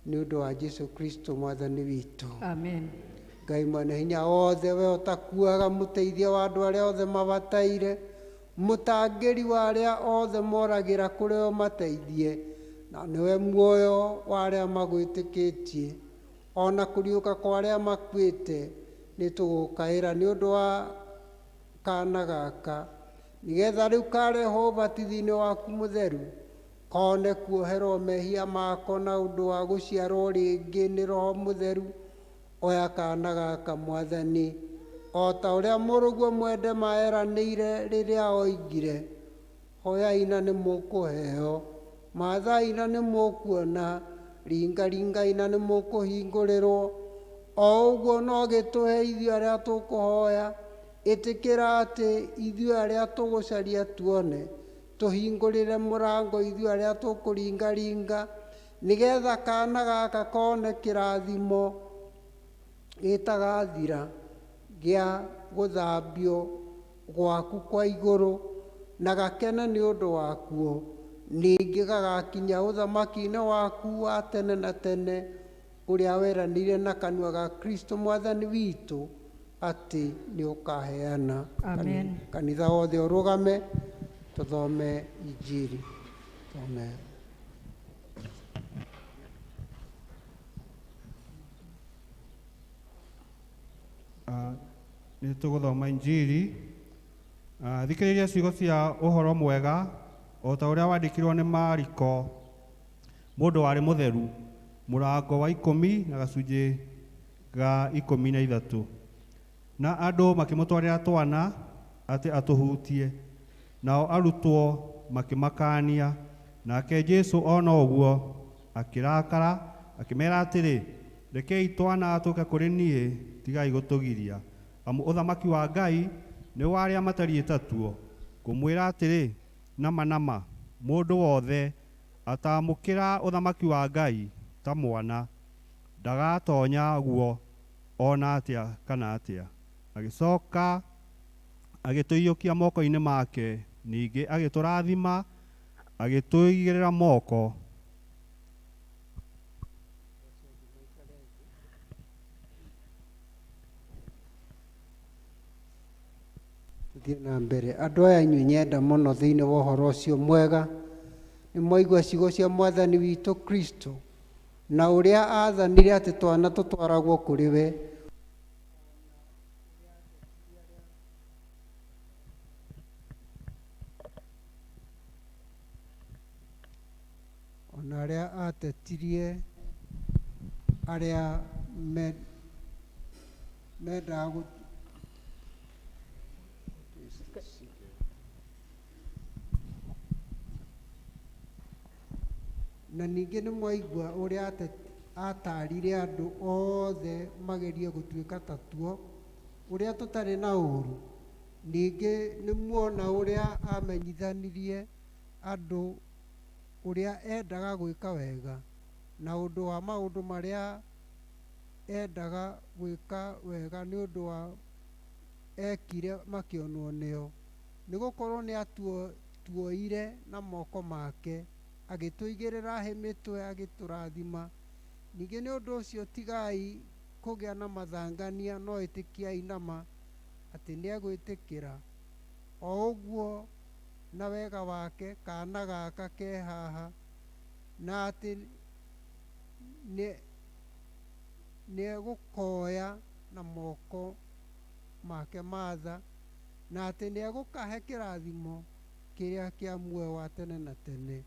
nĩ ũndũ wa Jesu Kristo Mwathani witũ. Amen. Ngai mwene hinya wothe, we ũtakuaga, mũteithia wa andũ arĩa othe mabataire, mũtangĩri wa arĩa othe moragĩra kũrĩ o mateithie, na nĩwe muoyo wa arĩa magwĩtĩkĩtie, ona kũriũka kwa arĩa makuĩte, nĩ tũgũkaĩra nĩ ũndũ wa kana gaka, nĩgetha rĩu karehwo ũbatithio-inĩ waku mũtheru, kone kuoherwo mehia mako na ũndũ wa gũciarwo rĩngĩ nĩ Roho Mũtheru. Oya kana gaka Mwathani, o ta ũrĩa mũrũguo mwende maeranĩire rĩrĩa oigire, hoyai na nĩ mũkũheo, mathai na nĩ mũkuona, ringaringai na nĩ mũkũhingũrĩrwo. O ũguo no gĩtũhe ithuĩ arĩa tũkũhoya, ĩtĩkĩra atĩ ithuĩ arĩa tũgũcaria tuone, tũhingũrĩre mũrango ithuĩ arĩa tũkũringaringa, nĩgetha kana gaka kone kĩrathimo gĩtagathira gĩa gũthambio gwaku kwa igũrũ, na gakene nĩ ũndũ wakuo, ningĩ gagakinya ũthamaki-inĩ waku wa tene na tene, ũrĩa weranĩire na kanua ga Kristo Mwathani witũ atĩ nĩ ũkaheana. Amen. Kanitha wothe ũrũgame tũthome Injiri. Thome. Nĩ tũgũthoma Injiri. Thikĩrĩria ciugo cia ũhoro mwega o ta ũrĩa wandĩkirwo nĩ Mariko, mũndũ warĩ mũtheru, mũrango wa 10 na gacunjĩ ga 13. Na andũ makĩmũtwarĩra twana atĩ atũhutie, nao arutwo makĩmakania. Nake Jesũ ona ũguo akĩrakara, akĩmera atĩrĩ, rekei twana tũke kũrĩ niĩ, tigai gũtũgiria, amu ũthamaki wa Ngai nĩ wa arĩa matariĩ ta tuo. Ngũmwĩra atĩrĩ, nama nama, mũndũ wothe atamũkĩra ũthamaki wa Ngai ta mwana, Ndagatonya guo ona atĩa kana atĩa. Agĩcoka agĩtũiyũkia moko-inĩ make, ningĩ agĩtũrathima, agĩtũigĩrĩra moko. Tuthiĩ na mbere. Andũ aya inyuĩ nyenda mũno thĩinĩ wa ũhoro ũcio mwega, nĩ mwaigua ciugo cia Mwathani witũ Kristo na ũrĩa aathanire atĩ twana tũtwaragwo kũrĩ we. Ona arĩa atetirie arĩa mendaga na ningĩ nĩ mwaigua ũrĩa atarire andũ othe magerie gũtuĩka ta tuo, ũrĩa tũtarĩ na ũũru. Ningĩ nĩ muona ũrĩa amenyithanirie andũ ũrĩa endaga gwĩka wega, na ũndũ wa maũndũ marĩa endaga gwĩka wega nĩ ũndũ wa ekire makĩonwo nĩo. Nĩ gũkorwo nĩ atuoire na moko make, agĩtũigĩrĩra hĩ mĩtwe, agĩtũrathima. Ningĩ nĩ ũndũ ũcio tigai kũgĩa na mathangania, no ĩtĩkiai nama atĩ nĩegwĩtĩkĩra. O ũguo na wega wake kaana gaka ke haha, na atĩ nĩegũkoya na moko make matha, na atĩ nĩegũkahe kĩrathimo kĩrĩa kĩa muoyo wa tene na tene,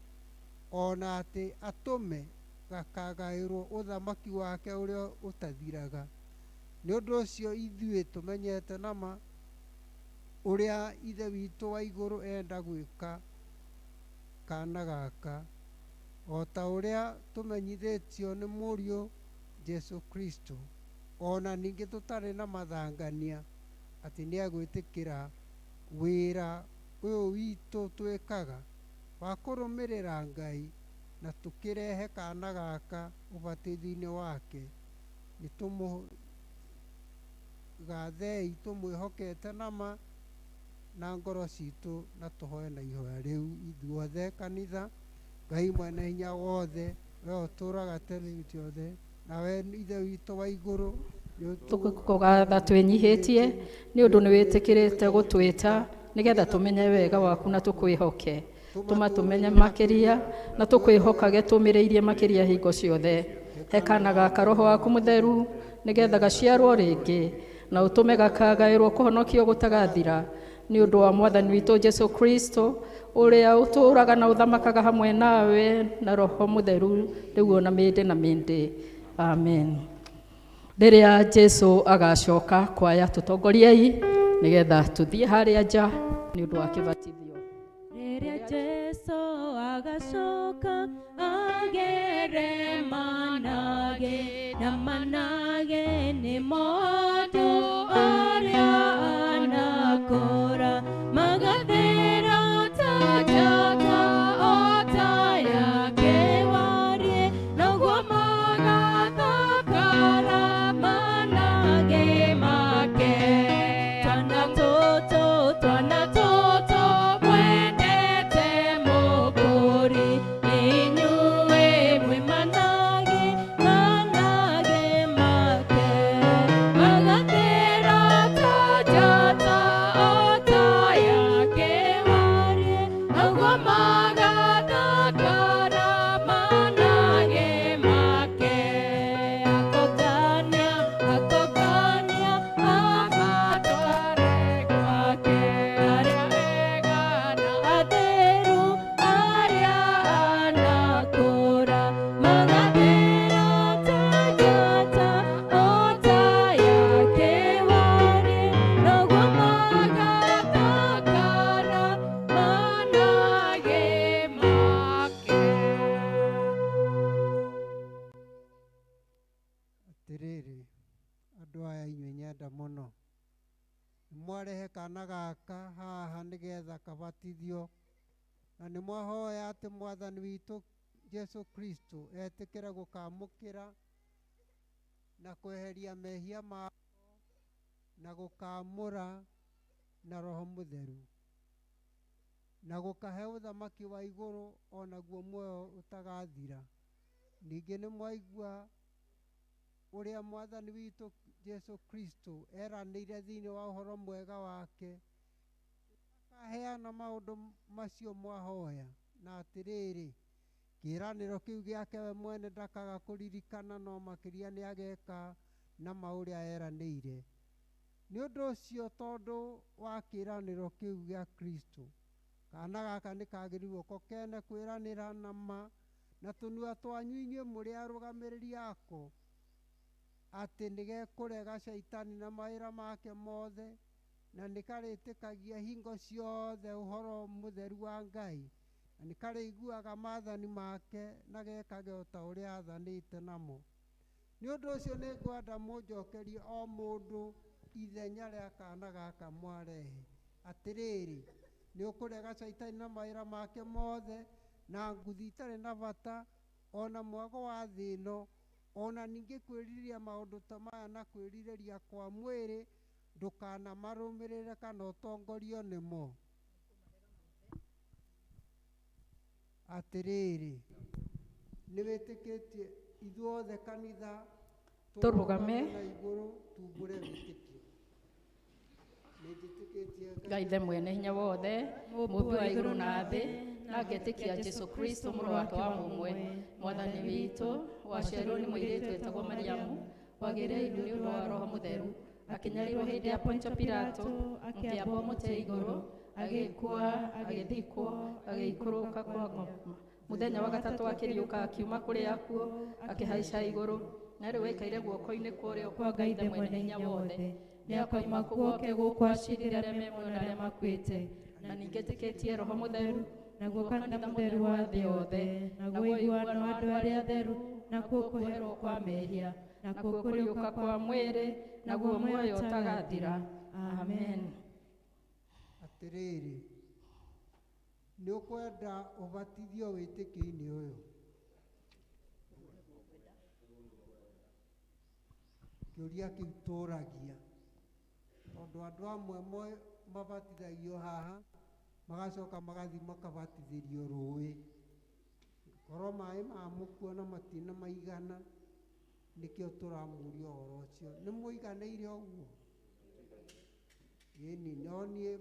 ona atĩ atũme gakagaĩrwo ũthamaki wake ũrĩa ũtathiraga. Nĩ ũndũ ũcio ithuĩ tũmenyete nama ũrĩa Ithe witũ wa igũrũ enda gwĩka kaana gaka, o ta ũrĩa tũmenyithĩtio nĩ Mũriũ Jesũ Kristo, ona ningĩ tũtarĩ na mathangania atĩ nĩegwĩtĩkĩra wĩra ũyũ witũ twĩkaga wa kũrũmĩrĩra Ngai na tũkĩrehe kaana gaka ũbatithio-inĩ wake. Nĩ tũmũgathei tũmwĩhokete nama na ngoro citũ, na tũhoe na ihoya rĩu ithuothe kanitha. Ngai mwene hinya wothe, we ũtũũraga tene ciothe, na we Ithe witũ wa igũrũ, tũkũgatha twĩnyihĩtie nĩ ũndũ nĩ wĩtĩkĩrĩte gũtwĩta nĩgetha tũmenye wega waku na tũkwĩhoke. Tũma tũmenye makĩria na tũkwĩhokage tũmĩrĩirie makĩria hingo ciothe. He kaana gaka Roho waku mũtheru nĩgetha gaciarwo rĩngĩ, na ũtũme gakagaĩrwo kũhonokio gũtagathira nĩ ũndũ wa Mwathani witũ Jesũ Kristo, ũrĩa ũtũũraga na ũthamakaga hamwe nawe na Roho mũtheru rĩu ona mĩndĩ na mĩndĩ. Amen. Rĩrĩa Jesũ agacoka kwaya, tũtongoriei nĩgetha tũthiĩ harĩa nja nĩ ũndũ wa kĩbatithio. Rĩrĩa Jesũ agacoka agere manage na manage nĩ mũndũ arĩa anakũra magathera ta njata o ta yake warie noguo magathakara manage make. Twana tũtũ, twana tũtũ mwendete Mũkũri, inyuĩ mwĩ manage, manage make. Magathera ta njata o ta yake warie noguo magathakara manage make. Akokania, akokania, amatware gwake, arĩa ega na atheru, arĩa anakũra magathera ta njata o ta yake warie noguo magathakara manage make. Atĩrĩrĩ andũ aya inyuĩ nyenda mũno, nĩ mwarehe kaana gaka haha nĩgetha kabatithio, na nĩ mwahoya atĩ Mwathani witũ Jesũ Kristo etĩkĩre gũkamũkĩra na kweheria mehia mako na gũkamũra na Roho Mũtheru na gũkahe ũthamaki wa igũrũ o naguo muoyo ũtagathira. Ningĩ nĩ mwaigua ũrĩa Mwathani witũ Jesu Kristo eranĩire thĩinĩ wa ũhoro mwega wake, akaheana maũndũ macio mwahoya, na atĩrĩrĩ, kĩĩranĩro kĩu gĩake we mwene ndakaga kũririkana, no makĩria nĩ ageka na maũrĩa eranĩire. Nĩ ũndũ ũcio, tondũ wa kĩĩranĩro kĩu gĩa Kristo, kana gaka nĩ kagĩrĩirwo ko kene kwĩranĩra na ma na tũnua twanyu inyuĩ mũrĩ arũgamĩrĩri ako, atĩ nĩgekũrega Shaitani na mawĩra make mothe, na nĩkarĩtĩkagia hingo ciothe ũhoro mũtheru wa Ngai, na nĩkarĩiguaga maathani make na gekage o ta ũrĩa aathanĩte namo. Nĩ ũndũ ũcio nĩngwenda mũnjokerie o mũndũ ithenya rĩa kana gaka mwarehe. Atĩrĩrĩ, nĩ ũkũrega Shaitani na mawĩra make mothe, na nguthi itarĩ na bata, o na mwago wa thĩ ĩno, o na ningĩ kwĩrirĩria maũndũ ta maya na kwĩrirĩria kwa mwĩrĩ, ndũkanamarũmĩrĩre kana ũtongorio nĩmo. Atĩrĩrĩ, nĩ wĩtĩkĩtie ithuothe kanitha Tũrũgame. Na igũrũ tumbũre wĩtĩkio. Nĩ njĩtĩkĩtie Ngai Ithe mwene hinya wothe, mũmbi wa igũrũ na thĩ, na ngetĩkia Jesu Kristo mũrũ wake wa mũmwe, Mwathani witũ, waciarirwo nĩ mũirĩtu wetagwo Mariamu, wagĩire ihu nĩ ũndũ wa Roho Mũtheru, akĩnyarirwo hĩndĩ ya Pontio Pilato, akĩambwo mũtĩ igũrũ, agĩkua, agĩthikwo, agĩikũrũka kwa ngoma. Mũthenya wa gatatũ akĩriũka akiuma kũrĩ akuũ, akĩhaica igũrũ, na rĩu aikaire guoko-inĩ kwa ũrĩo kwa Ngai Ithe mwene hinya wothe. Nĩakoima kũu oke gũkũ aciirĩre arĩa me muoyo na arĩa makuĩte. Na ningĩ njĩtĩkĩtie Roho Mũtheru, naguo kanitha mũtheru wa thĩ yothe, naguo ũiguano wa andũ arĩa atheru, nakuo kũherwo kwa mehia, nakuo kũriũka kwa mwĩrĩ, naguo muoyo ũtagathira. Amen. Atĩrĩrĩ, nĩ ũkwenda ũbatithio wĩtĩkio-inĩ ũyũ? Kĩũria kĩu tũragia tondũ andũ amwe mabatithagio haha magacoka magathiĩ makabatithĩrio rũĩ, korwo maĩ ma mũkuona matina maigana, nĩkĩo tũramũria ũhoro ũcio. Nĩ mũiganĩire ũguo? Ĩni, no niĩ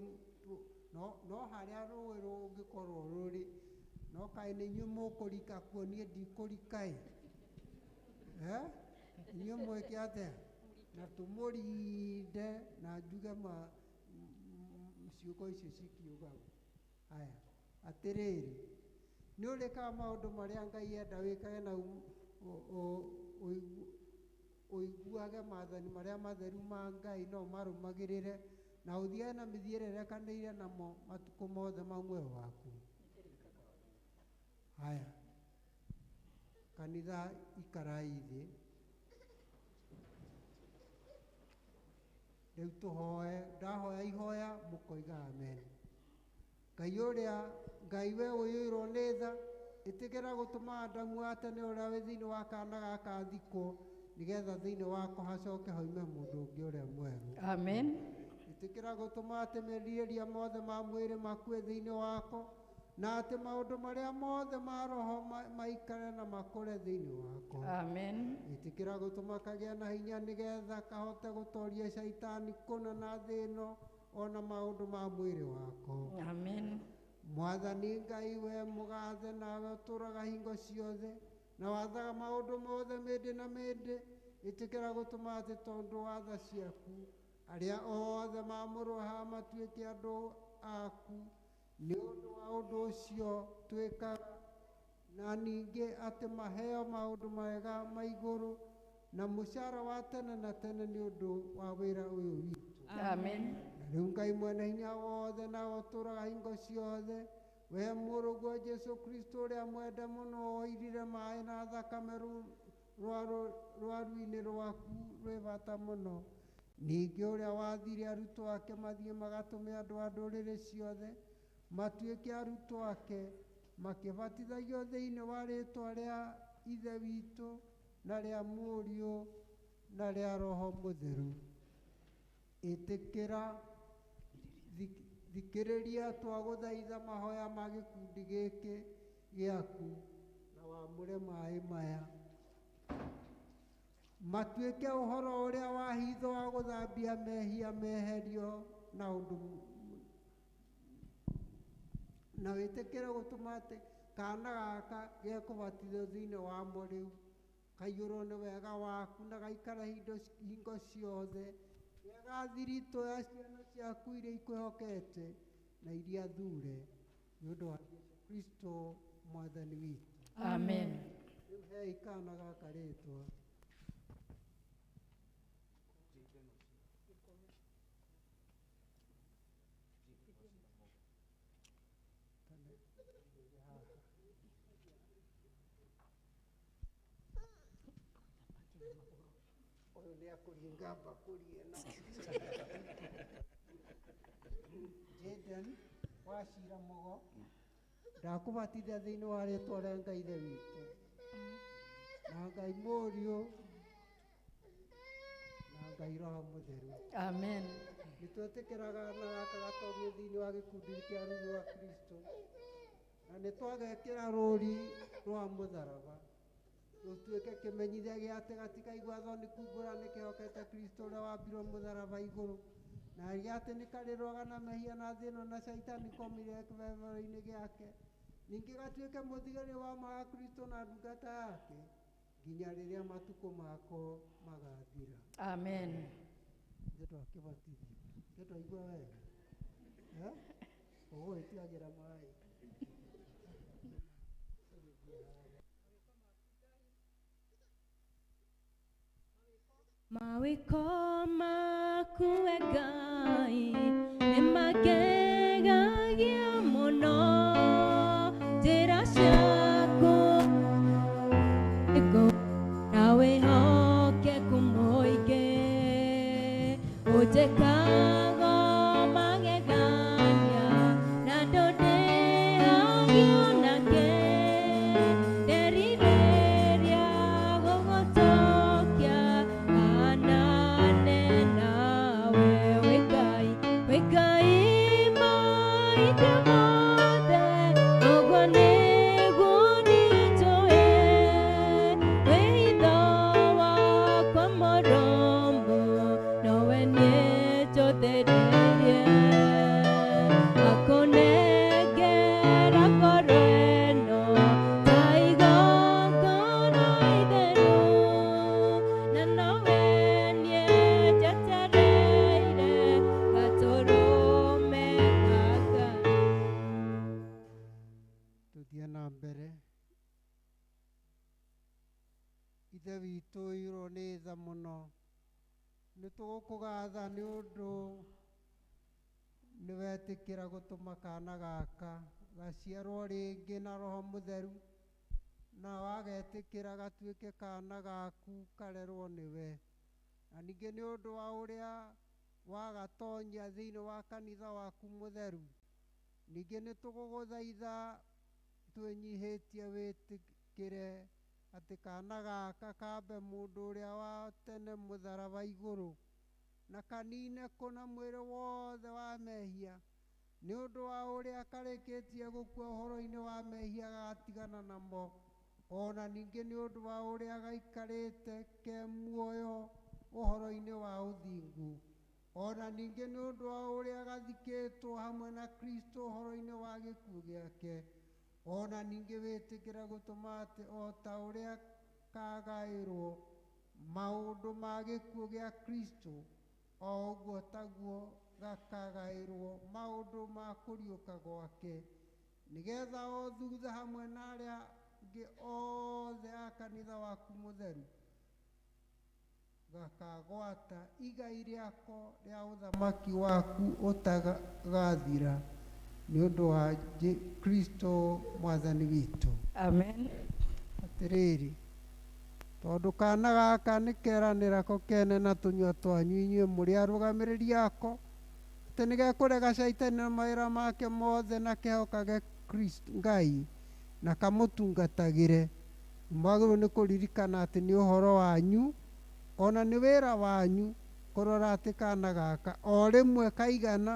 no harĩa rũĩ rũngĩkorwo rũrĩ, no kaĩ nĩ inyuĩ mũkũrika kuo, niĩ ndikũrika ĩ. Inyuĩ mwĩke atĩa? Na tũmũrinde na njuge ma ciugo icio cikiugagwo. Aya, atĩrĩrĩ, nĩ ũrĩkaga maũndũ marĩa Ngai enda wĩkage na ũiguage maathani marĩa matheru ma Ngai no ũmarũmagĩrĩre na ũthiage na mĩthiĩre ĩrekanĩire namo matukũ mothe ma muoyo waku. Haya, kanitha ikarai thĩ. Rĩu tũhoe, ndahoya ihoya mũkoiga amen. Ngai ũrĩa Ngai we ũiyũirwo nĩ tha, ĩtĩkĩra gũtũma Adamu wa tene ũrĩa wĩ thĩinĩ wa kana gaka athikwo, nĩgetha thĩinĩ wako hacoke hoime mũndũ ũngĩ ũrĩa mwerũ. Amen. Ĩtĩkĩra gũtũma atĩ merirĩria mothe ma mwĩrĩ makue thĩinĩ wako, na atĩ maũndũ marĩa mothe ma roho maikare na makũre thĩinĩ wako. Amen. Ĩtĩkĩra gũtũma kagĩa na hinya nĩgetha kahote gũtoria Shaitani kũna na thĩ ĩno ona maũndũ ma mwĩrĩ wako. Amen. Mwathani Ngai we mũgathe, nawe ũtũũraga hingo ciothe na wathaga maũndũ mothe mĩndĩ na mĩndĩ, ĩtĩkĩra gũtũma atĩ tondũ wa tha ciaku arĩa othe maamũrwo haha matuĩke andũ aku nĩ ũndũ wa ũndũ ũcio twĩkaga, na ningĩ atĩ maheo maũndũ mega ma igũrũ na mũcara wa tene na tene nĩ ũndũ wa wĩra ũyũ witũ. Amen. Na rĩu Ngai mwene hinya wothe nawe ũtũũraga hingo ciothe, we mũrũguo Jesu Kristo ũrĩa mwende mũno woirire maĩ na thakame rwaru-inĩ rwaku rwĩ bata mũno, ningĩ ũrĩa wathire arutwo ake mathiĩ magatũme andũ a ndũrĩrĩ ciothe matuĩke arutwo ake, makĩbatithagio thĩinĩ wa rĩĩtwa rĩa Ithe witũ na rĩa Mũriũ na rĩa Roho Mũtheru. Ĩtĩkĩra thikĩrĩria twagũthaitha mahoya ma gĩkundi gĩkĩ gĩaku na wamũre maĩ maya matuĩke ũhoro ũrĩa wa hitho wa gũthambia mehia meherio na ũndũ na wĩtĩkĩre gũtũma atĩ kana gaka gekũbatithio thĩinĩ wamo rĩu kaiyũrwo nĩ wega waku na gaikare hingo ciothe wega thiritũ ya ciana ciaku iria ikwĩhokete na iria thure nĩ ũndũ wa Jesũ Kristo mwathani witũ. Amen. Rĩu hei kana gaka rĩtwa. Ũyũ nĩ akũringa mbakũri ĩno. Jaden wa Cira Mũgo, ndakũbatithia thĩinĩ wa rĩtwa rĩa Ngai Ithe witũ na Ngai Mũriũ na Ngai Roho Mũtheru. Amen. Nĩ twetĩkĩraga na gaka gatonye thĩinĩ wa gĩkundi kĩa ruru wa Kristo na nĩ twagekĩra rũri rwa mũtharaba rũtuĩke kĩmenyithia gĩa atĩ gatikaigua thoni kumbũra nĩ kĩhokete Kristo ũrĩa wambirwo mũtharaba igũrũ na gĩa atĩ nĩ karĩrũaga na mehia na thĩ ĩno na caitani komire kĩbebero-inĩ gĩake ningĩ gatuĩke mũthigari wa ma wa Kristo na ndungata yake nginya rĩrĩa matukũ mako magathira. Amen. Nĩ twakĩbatithio nĩ twaigua wega ũgũgĩtiagĩra maĩ. Mawĩko maku we Ngai nĩmangegagia mũno, njĩra ciaku na wĩhokeku mũingĩ, ũnjĩkaga magegania na ndũndĩhagio nake, nderirĩria gũgũcokia hanane nawe wĩ Ngai, wĩ Ngai maita mothe, ũguo nĩguo niĩ njũĩ, wĩitho wakwa mũrũmu nowe niĩ njũthĩrĩirie, akũnengera ngoro ĩno ta igongona itheru, na nowe niĩ njetereire gatũrũme ka Ngai. Tũthiĩ na mbere. Ithe witũ ũiyũrwo nĩ tha mũno, nĩ tũgũkũgatha nĩ ũndũ nĩ wetĩkĩra gũtũma kana gaka gaciarwo rĩngĩ na Roho Mũtheru na wagetĩkĩra gatuĩke kana gaku karerwo nĩwe, na ningĩ nĩ ũndũ wa ũrĩa wagatonyia thĩinĩ wa kanitha waku mũtheru, ningĩ nĩ tũgũgũthaitha twĩnyihĩtie wĩtĩkĩre atĩ kana gaka kambe mũndũ ũrĩa wa tene mũtharaba igũrũ na kanine kũna mwĩrĩ wothe wa mehia nĩ ũndũ wa ũrĩa karĩkĩtie gũkua ũhoro-inĩ wa mehia gagatigana namo, ona ningĩ nĩ ũndũ wa ũrĩa gaikarĩte ke muoyo ũhoro-inĩ wa ũthingu, ona ningĩ nĩ ũndũ wa ũrĩa gathikĩtwo hamwe na Kristo ũhoro-inĩ wa gĩkuũ gĩake, ona ningĩ wĩtĩkĩre gũtũma atĩ o ta ũrĩa kagaĩrwo maũndũ ma gĩkuũ gĩa Kristo o ũguo taguo gakagaĩrwo maũndũ ma kũriũka gwake, nĩgetha o thutha hamwe na arĩa angĩ othe a kanitha waku mũtheru gakagwata igai rĩako rĩa ũthamaki waku ũtagathira nĩ ũndũ wa Kristo mwathani witũ. Amen. Atĩrĩrĩ, tondũ kana gaka nĩ keranĩra ko kene na tũnyua twanyu inyuĩ mũrĩ arũgamĩrĩri ako, atĩ nĩgekũrega caitani na mawĩra make mothe na kehokage Kristo Ngai na kamũtungatagĩre, mwagĩrĩirwo nĩ kũririkana atĩ nĩ ũhoro wanyu Ona nĩ wĩra wanyu kũrora atĩ kana gaka o rĩmwe kaigana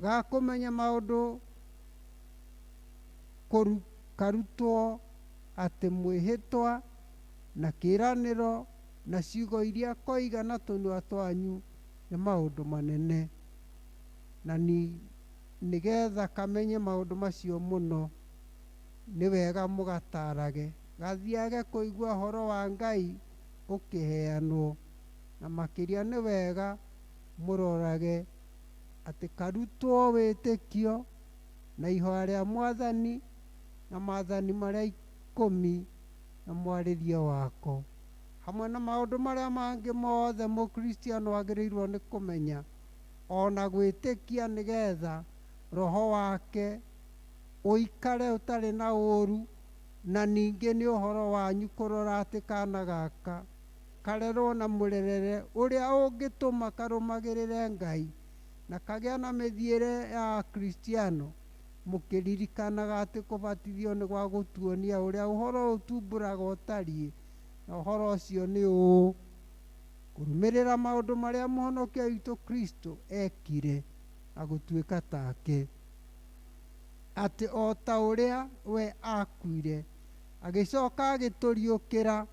ga kũmenya maũndũ karutwo atĩ mwĩhĩtwa na kĩĩranĩro na ciugo iria koiga na tũnua twanyu nĩ maũndũ manene, na nĩgetha kamenye maũndũ macio mũno nĩ wega mũgatarage gathiage kũigua ũhoro wa Ngai ũkĩheanwo, na makĩria nĩ wega mũrorage atĩ karutwo wĩtĩkio na ihoya rĩa Mwathani na maathani marĩa 10 na mwarĩrie wako, hamwe na maũndũ marĩa mangĩ mothe mũkristiano agĩrĩirwo nĩ kũmenya ona gwĩtĩkia, nĩgetha roho wake ũikare ũtarĩ na ũũru. Na ningĩ nĩ ũhoro wanyu kũrora atĩ kana gaka karerwo na mũrerere ũrĩa ũngĩtũma karũmagĩrĩre Ngai na kagĩa na mĩthiĩre ya Kristiano, mũkĩririkanaga atĩ kũbatithio nĩ gwa gũtuonia ũrĩa ũhoro ũtumbũraga ũtariĩ, na ũhoro ũcio nĩ ũũ: kũrũmĩrĩra maũndũ marĩa Mũhonokia witũ Kristo ekire na gũtuĩka take, atĩ o ta ũrĩa we akuire agĩcoka agĩtũriũkĩra,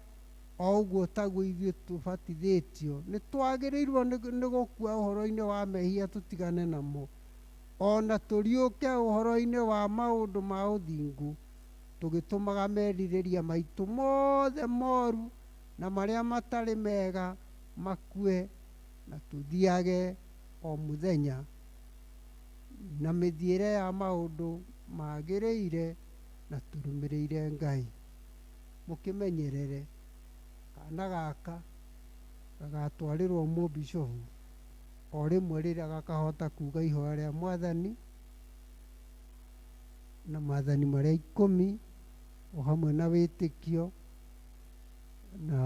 o ũguo taguo ithuĩ tũbatithĩtio nĩ twagĩrĩirwo nĩ gũkua ũhoro-inĩ wa mehia tũtigane namo, ona tũriũke ũhoro-inĩ wa maũndũ ma ũthingu, tũgĩtũmaga merirĩria maitũ mothe moru na marĩa matarĩ mega makue, na tũthiage o mũthenya na mĩthiĩre ya maũndũ magĩrĩire na tũrũmĩrĩire Ngai. Mũkĩmenyerere kana gaka gagatwarĩrwo mũbishofu o rĩmwe rĩrĩa gakahota kuga ihoya rĩa Mwathani na maathani marĩa 10 o hamwe na wĩtĩkio na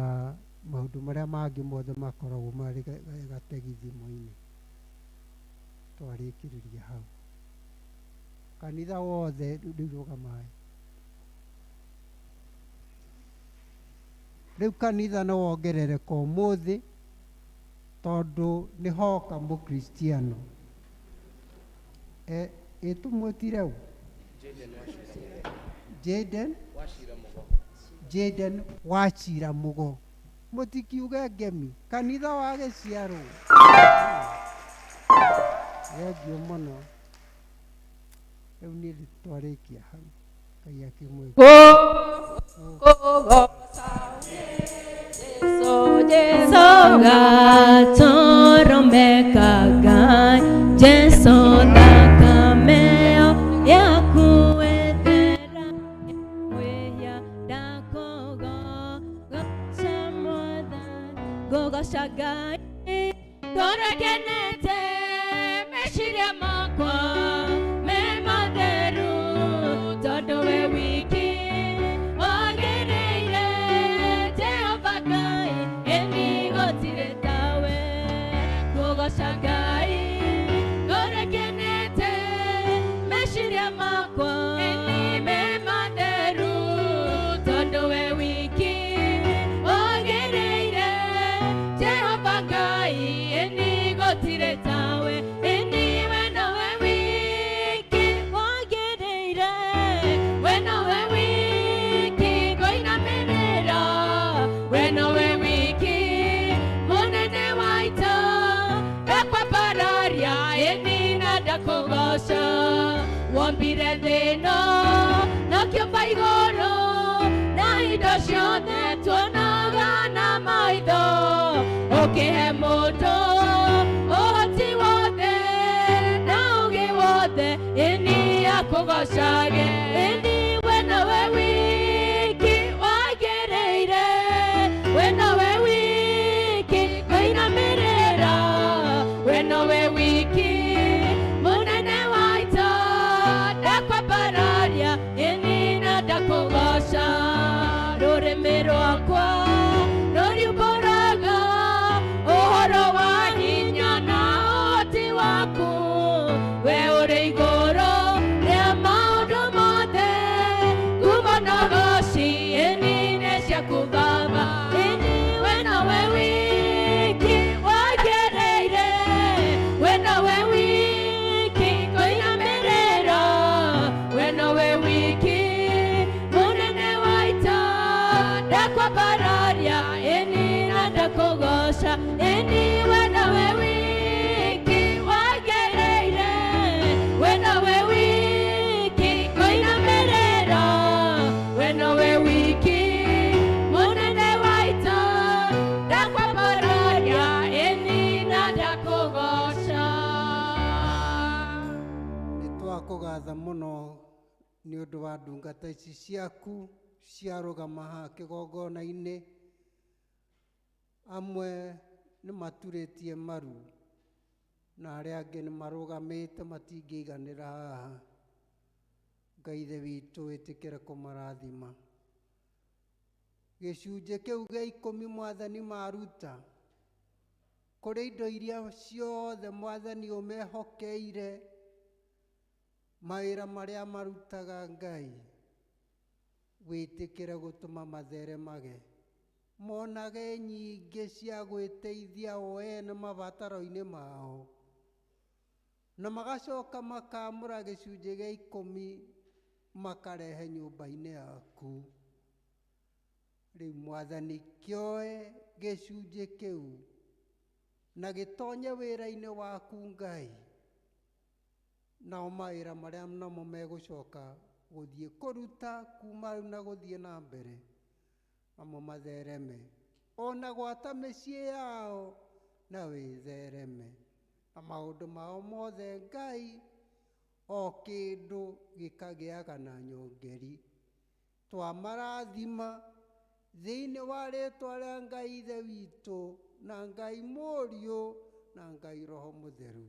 maũndũ marĩa mangĩ mothe makoragwo marĩ gategithimo-inĩ. Twarĩkĩrĩria hau. Kanitha wothe rĩu rũgamai. Rĩu kanitha nĩ wongerereka ũmũthĩ tondũ nĩ hoka mũkristiano. Ĩtũmwĩtire ũ? Jaden Jaden Wachira Mugo. Mũtikiuge ngemi, kanitha wa gĩciarwo. Thengiũ mũno. Rĩu niĩ twarĩkia hau. Ngai akĩmwĩke. Gatũrũme ka Ngai, Jesũ thakame yaku ĩthera mwĩhia, ndakũgoca Mwathani, ngũgoca Ngai ngoro ĩkenete, meciria makwa me matheru, tondũ we wiki wagĩrĩire. Jehova Ngai, ĩni gũtirĩ tawe. Ngũgoca Ngai ngoro ĩkenete, meciria makwa ĩni me matheru, tondũ we wiki wagĩrĩire. Jehova Ngai, ĩni gũtirĩ tawe. Ĩni we nowe wiki wagĩrĩire, we nowe wiki ngũinamĩrĩra, we nowe wiki mũnene wa ita, ndakwambararia ĩni na ndakũgoca. Wombire thĩ ĩno na ũkĩũmba igũrũ, na indo ciothe tuonaga na maitho, ũkĩhe mũndũ ũhoti wothe na ũũgĩ wothe, ĩni akũgocage. Ĩni we nowe wiki wagĩrĩire, we nowe wiki ngũinamĩrĩra, we nowe wiki mũnene wa ita, ndakwambararia ĩni na ndakũgoca. Rũrĩmĩ rwakwa rũriumbũraga ũhoro wa hinya na ũhoti waku, we ũrĩ igũrũ rĩa maũndũ mothe. Twakũgatha mũno nĩ ũndũ wa ndungata ici ciaku ciarũgama haha kĩgongona-inĩ. Amwe nĩ maturĩtie maru na arĩa angĩ nĩ marũgamĩte matingĩiganĩra haha. Ngai Ithe witũ ĩtĩkĩre kũmarathima. Gĩcunjĩ kĩu gĩa ikũmi Mwathani maruta kũrĩ indo iria ciothe Mwathani ũmehokeire, mawĩra marĩa marutaga Ngai, wĩtĩkĩre gũtũma matheremage, monage nyingĩ cia gwĩteithia o ene mabataro-inĩ mao, na magacoka makamũra gĩcunjĩ gĩa ikũmi makarehe nyũmba-inĩ yaku. Rĩu Mwathani kĩoe gĩcunjĩ kĩu na gĩtonye wĩra-inĩ waku Ngai, nao mawĩra marĩa namo megũcoka gũthiĩ kũruta kuma rĩu na gũthiĩ na mbere, namo mathereme ona gwata mĩciĩ yao na wĩthereme na maũndũ mao mothe Ngai, o kĩndũ gĩkagĩaga na nyongeri. Twamarathima thĩinĩ wa rĩtwa rĩa Ngai Ithe witũ na Ngai Mũriũ na Ngai Roho Mũtheru.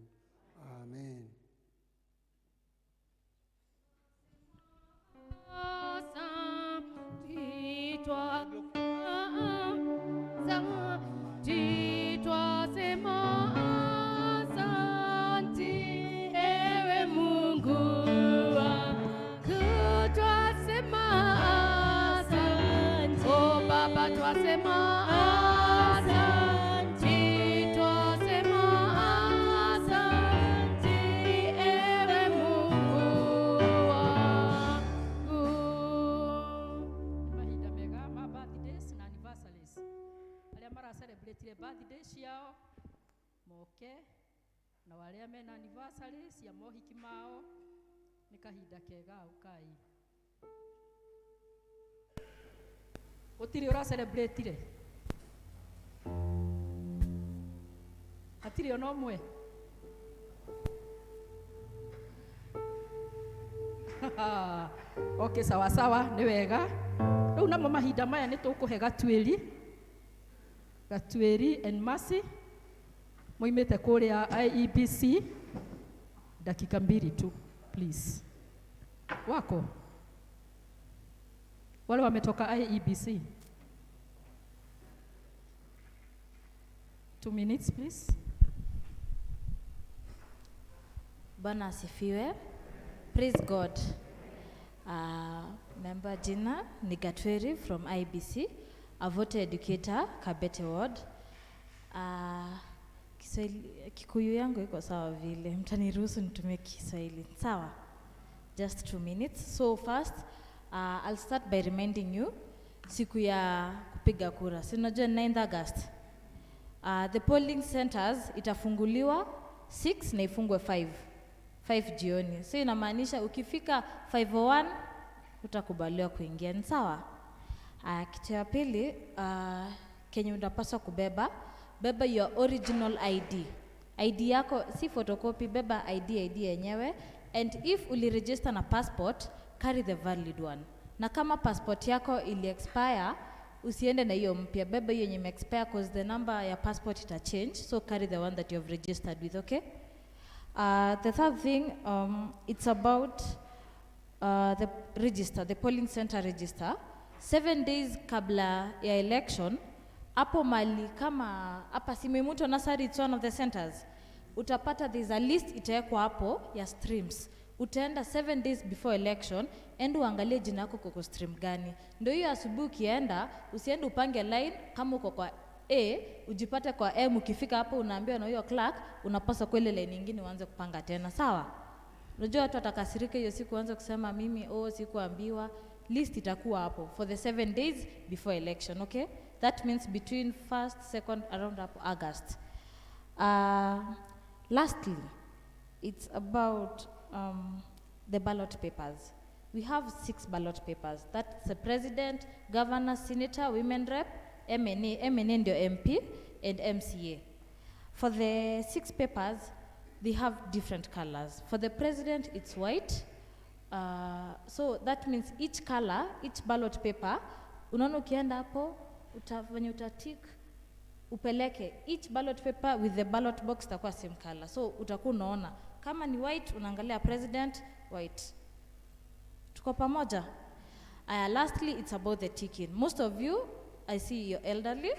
Amen. Ewe Mungu wangu, twasema asante. Oh Baba, twasema asante, twasema asante, ewe Mungu wangu. Mahinda mega ma birthdays na anniversaries. Arĩa maracelebrate birthday ciao moke, na arĩa mena anniversary cia mohiki mao nĩ kahinda kega ũkai. Gũtirĩ ũracelebrate-ire? Hatirĩ ona ũmwe? Okay, sawa sawa, nĩ wega. Rĩu namo mahinda maya nĩ tũkũhe Gatuĩri, Gatuĩri and Mercy moimĩte kũrĩa IEBC. Dakika mbili tu please. Wako wale wametoka IEBC, 2 minutes please. Bwana asifiwe. Praise God. Member jina ni Gatweri from IBC, a voter educator, Kabete Ward. Kiswahili, Kikuyu yangu iko sawa vile, mtaniruhusu nitumie Kiswahili. Sawa? Just 2 minutes. So first, I'll start by reminding you siku ya kupiga kura. Si unajua 9th August. The polling centers itafunguliwa 6 na ifungwe 5. 5 jioni. So inamaanisha ukifika 5:01 utakubaliwa kuingia. Ni sawa? Kitu ya pili, kenye unapaswa kubeba, beba your original ID. ID yako si photocopy, beba ID yenyewe. And if uliregister na passport, carry the valid one. Na kama passport yako ili expire, usiende na hiyo mpya, beba hiyo yenye ime expire because the number ya passport ita change, so carry the one that you have registered with, okay? The third thing, it's about the register, the polling center register. 7 days kabla ya election, hapo mali kama hapa Simimuto Nursery, it's one of the centers. Utapata there's a list itawekwa hapo ya streams. Utaenda 7 days before election, enda uangalie jina yako uko stream gani. Ndio hiyo asubuhi ukienda, usiende upange line kama uko kwa A, ujipate kwa M, ukifika hapo unaambiwa na huyo clerk, unapaswa kwa ile line nyingine uanze kupanga tena, sawa? Unajua watu watakasirika hiyo siku uanze kusema mimi oh sikuambiwa. List itakuwa hapo for the 7 days before election, okay? That means between 1st, 2nd, around hapo August. Lastly, it's about the ballot papers. We have 6 ballot papers. That's the president, governor, senator, women rep, MNA, MNA ndio MP, and MCA. For the 6 papers, they have different colors. For the president, it's white. So that means each color, each ballot paper, unaona ukienda hapo, venye utatik, upeleke each ballot paper with the ballot box itakuwa same color. So utakuwa unaona kama ni white, unaangalia president white. Tuko pamoja? Lastly, it's about the ticking. Most of you, I see you're elderly,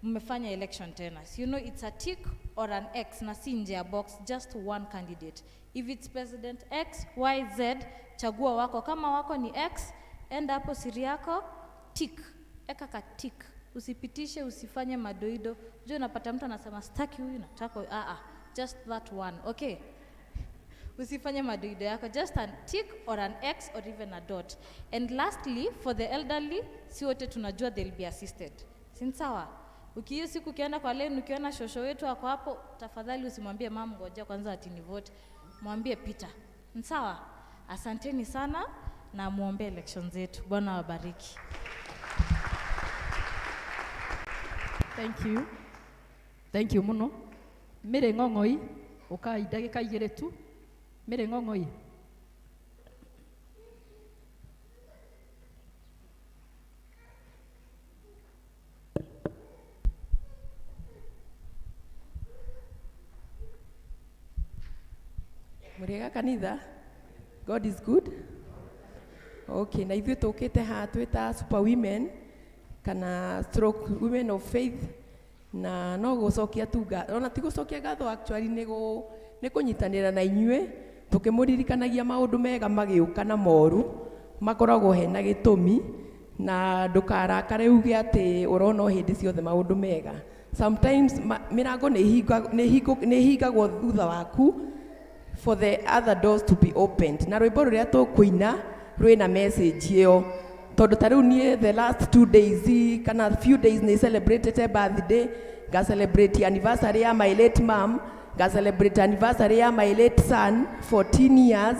mmefanya election tena. So you know it's a tick or an X na si nje ya box, just one candidate. If it's President X, Y, Z, chagua wako. Kama wako ni X, enda hapo siri yako, tick. Eka ka tick. Usipitishe, usifanye madoido. Unajua unapata mtu anasema sitaki huyu, nataka huyu. Just that one. Okay. Usifanye madoido yako, just a tick or an X or even a dot. And lastly, for the elderly, si wote tunajua they'll be assisted. Si sawa? Ukiyo siku ukienda kwa lane, ukiona shosho wetu ako hapo, tafadhali usimwambie mama ngoja kwanza ati ni vote. Mwambie pita. Ni sawa? Asanteni sana na muombe election zetu. Bwana awabariki. Thank you. Thank you muno. Mire ng'ong'oi, ukai ndagĩka igĩrĩ tu. Mire ng'ong'oi. Mũrĩega kanitha. God is good. Okay, na ithuĩ tũkĩte haha twĩ ta super women kana stroke women of faith, na no gũcokia tu ona ti gũcokia ngatho actually, nĩ kũnyitanĩra na inyuĩ tũkĩmũririkanagia maũndũ mega magĩũka na moru makoragwo hena gĩtũmi, na ndũkarakare uge atĩ ũrona o hĩndĩ ciothe maũndũ mega. Sometimes mĩrango nĩ ĩhingagwo thutha waku for the other doors to be opened. Na rwĩmbo rũrĩa tũkũina rwĩna message ĩyo, tondũ ta rĩu niĩ the last 2 days kana few days nĩ celebrated birthday, nga celebrate anniversary ya my late mom, nga celebrate anniversary ya my late son 14 years,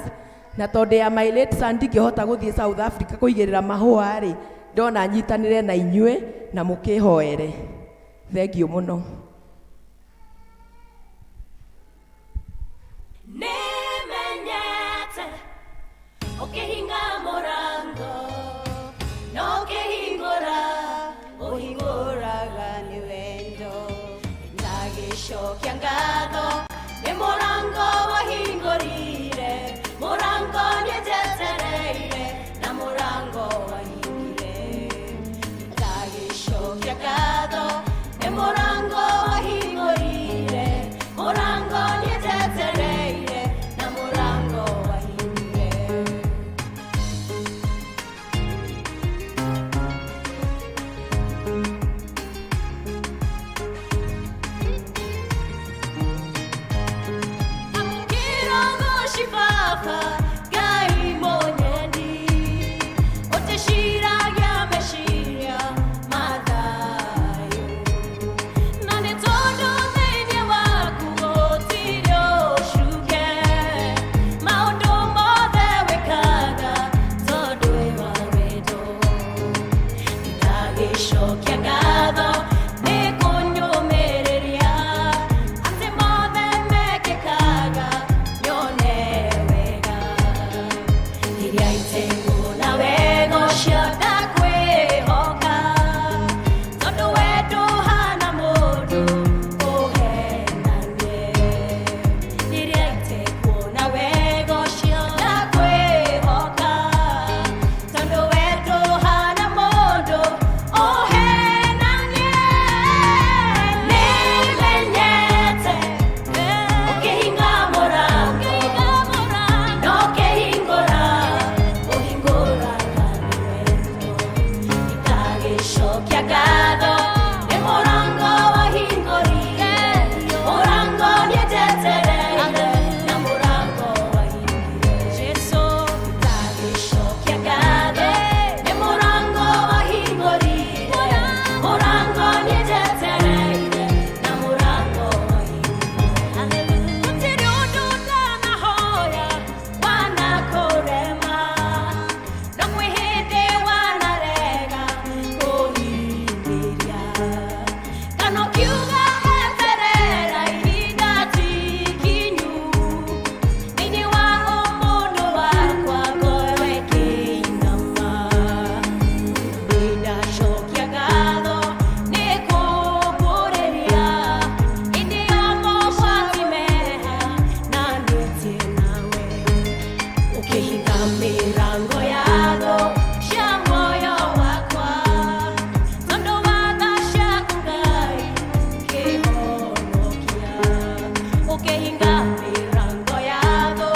na tondũ ya my late son ndingĩhota gũthiĩ South Africa kũigĩrĩra mahũa rĩ, ndona nyitanĩre na inyuĩ na mũkĩhoere. Thank you mũno. Nimenyete ukihinga murango no ukihingura uhinguraga ni wendo, ndagicokia ngatho ni murango wahingurire, murango nĩnjetereire na murango wahingire, ndagicokia ngatho ni murango wahingurire, murango nĩnjetereire na murango wahingire. Kirogoshi baba Ngai monyendi oteciragia meciria mathayo, na nĩ tondũ thĩinĩ waku gũtirĩ ũcuke, maũndũ mothe wĩkaga tondũ wĩ wa wendo. Ndagĩcokia ngatho nĩ kũnyũmĩrĩria atĩ mothe mekĩkaga nyone wega, iria itengwo na wega ũcio ndakwĩhoka, tondũ we ndũhana mũndũ ũhenanie, iria itengwo na wega ũcio ndakwĩhoka, tondũ we ndũhana mũndũ ũhenanie. Nĩmenyete ũkĩhinga mũrango no ũkĩhingũra Ũkĩhinga mĩrango ya thũ cia muoyo wakwa, tondũ wa tha ciaku Ngai kĩhonokia. Ũkĩhinga mĩrango ya thũ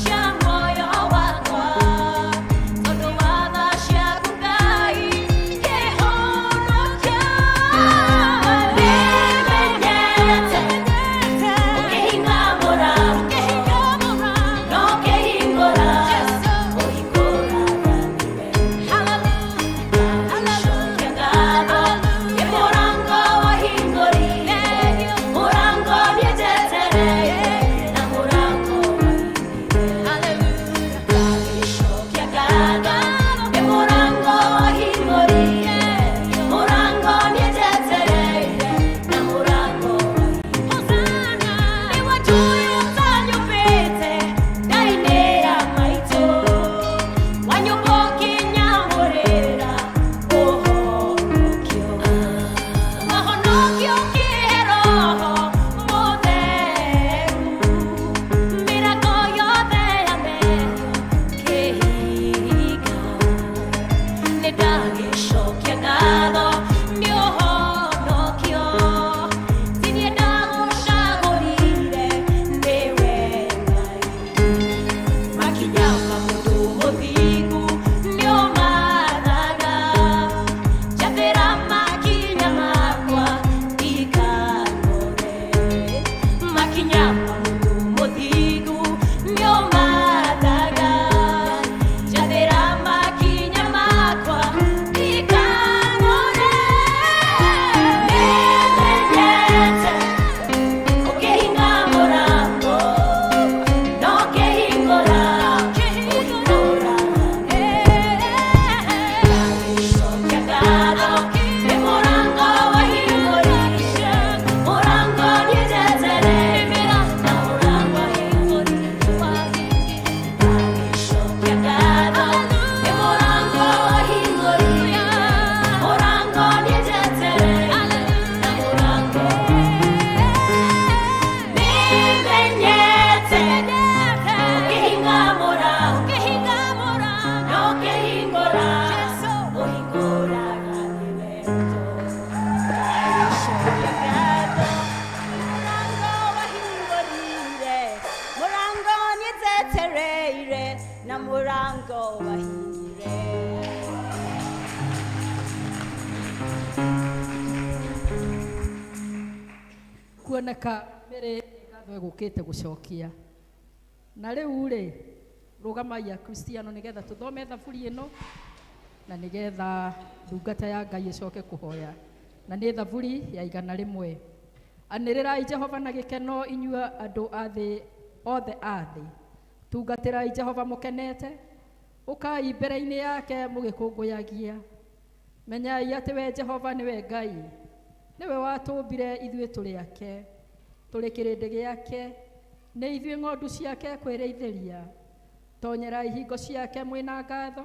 cia muoyo wakwa, tondũ wa tha ciaku Ngai kĩhonokia. Nĩmenyete ũkĩhinga mũrango, no ũkĩhingũra, ũhingũraga nĩwe. Ndacokia ngatho nĩ mũrango wahingũrire, mũrango niĩ njetereire, na mũrango wahingire. Ndacokia ngatho nĩ mũrango wahingũrire, mũrango niĩ njetereire, na mũrango wahingire. Nĩ wanjũĩ ũtanyũmbĩte ndainĩra maitũ, wanyũmba ũkĩnyamũrĩra ũhonokio. Wahonokio ũkĩhe Roho Mũtheru, mĩrango yothe ya mehia ũkĩhinga. Nĩ ndagĩcokia ngatho nĩ ũhonokio, ti niĩ ndagũcagũrire, nĩwe Ngai. Makinya ma mũndũ mũthingu nĩ ũmathaga, njathĩra makinya makwa ndikanore. Makinya ma mũndũ mũthingu nĩ ũmathaga, njathĩra makinya makwa ndikanore. Nĩmenyete ũkĩhinga mũrango, no ũkĩhingũra, ũhingũraga. Ndacokia ngatho nĩ mũrango wahingũrire, mũrango niĩ njetereire, na mũrango wahingũrire. Ndacokia ngatho nĩ mũrango wahingũrire, mũrango niĩ njetereire, na mũrango. Nĩmenyete ũkĩhinga mũrango, no ũkĩhingũra, ũhingũraga nĩwe. Ndacokia ngatho mũrango wahingũrire, mũrango niĩ njetereire, na mũrango wahingire. Kuoneka mbere ngatho ĩgũkĩte gũcokia. Na rĩu rĩ, rũgamai Akristiano nĩgetha tũthome thaburi ĩno na nĩgetha ndungata ya Ngai ĩcoke kũhoya. Na nĩ thaburi ya 101. Anĩrĩrai Jehova na gĩkeno inyuĩ andũ a thĩ othe a thĩ. Tungatĩrai Jehova mũkenete, ũkai mbere-inĩ yake mũgĩkũngũyagia. Menyai atĩ we Jehova nĩwe Ngai, nĩwe watũmbire ithuĩ tũrĩ ake, tũrĩ kĩrĩndĩ gĩake, nĩ ithuĩ ng'ondu ciake kwĩrĩithĩria. Tonyerai hingo ciake mwĩna ngatho,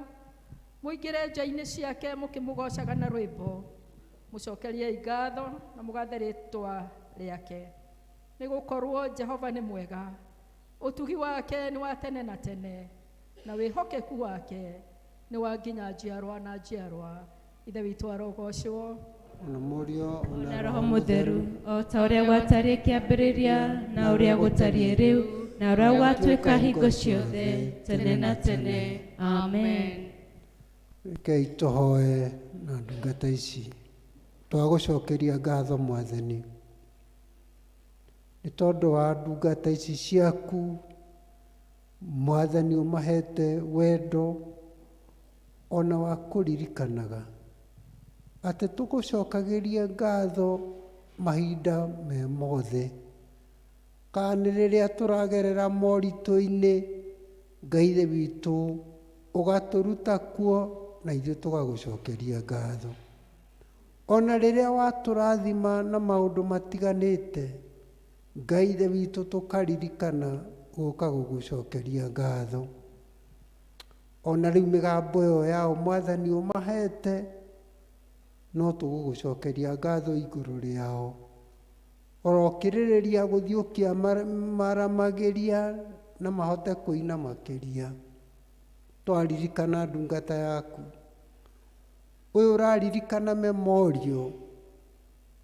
mũingĩre nja-inĩ ciake mũkĩmũgoocaga na rwĩmbo. Mũcokeriei ngatho na mũgathe rĩĩtwa rĩake, nĩ gũkorwo Jehova nĩ mwega, ũtugi wake nĩ wa tene na tene, na wĩhokeku wake nĩ wa nginya njiarwa na njiarwa. Ithe witũ arogocwo. Ona Mũriũ ona Na Roho Mũtheru, o ta ũrĩa gwatariĩ kĩambĩrĩria, na ũrĩa gũtariĩ rĩu, na ũrĩa gũgatuĩka hingo ciothe, tene na tene. Amen. Rekei tũhoe na ndungata ici. Twagũcokeria ngatho Mwathani, nĩ tondũ wa ndungata ici ciaku Mwathani, ũmahete wendo ona wa kũririkanaga atĩ tũgũcokagĩria ngatho mahinda me mothe. Kana nĩ rĩrĩa tũragerera moritũ-inĩ, Ngai Ithe witũ ũgatũruta kuo na ithuĩ tũgagũcokeria ngatho. Ona rĩrĩa watũrathima na maũndũ matiganĩte, Ngai Ithe witũ tũkaririkana gũka gũgũcokeria ngatho. Ona rĩu mĩgambo ĩyo yao Mwathani ũmahete, no tũgũgũcokeria ngatho igũrũ rĩao. Orokĩrĩrĩria gũthiĩ ũkĩmaramagĩria na mahote kũina makĩria. Twaririkana ndungata yaku. Ũyũ ũraririkana memorio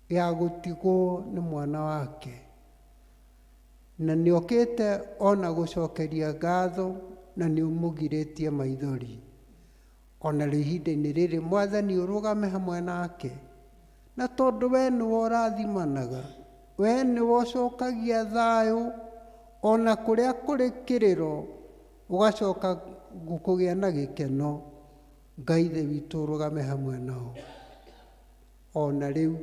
ya gũtigwo nĩ mwana wake. Na nĩokĩte ona gũcokeria ngatho na nĩũmũgirĩtie maithori. Ona rĩu ihinda-inĩ rĩrĩ Mwathani ũrũgame hamwe nake. Na tondũ we nĩwe ũrathimanaga, we nĩwe ũcokagia thayũ ona kũrĩa kũrĩ kĩrĩro ũgacoka kũgĩa na gĩkeno. Ngai Ithe witũ ũrũgame hamwe nao. Ona rĩu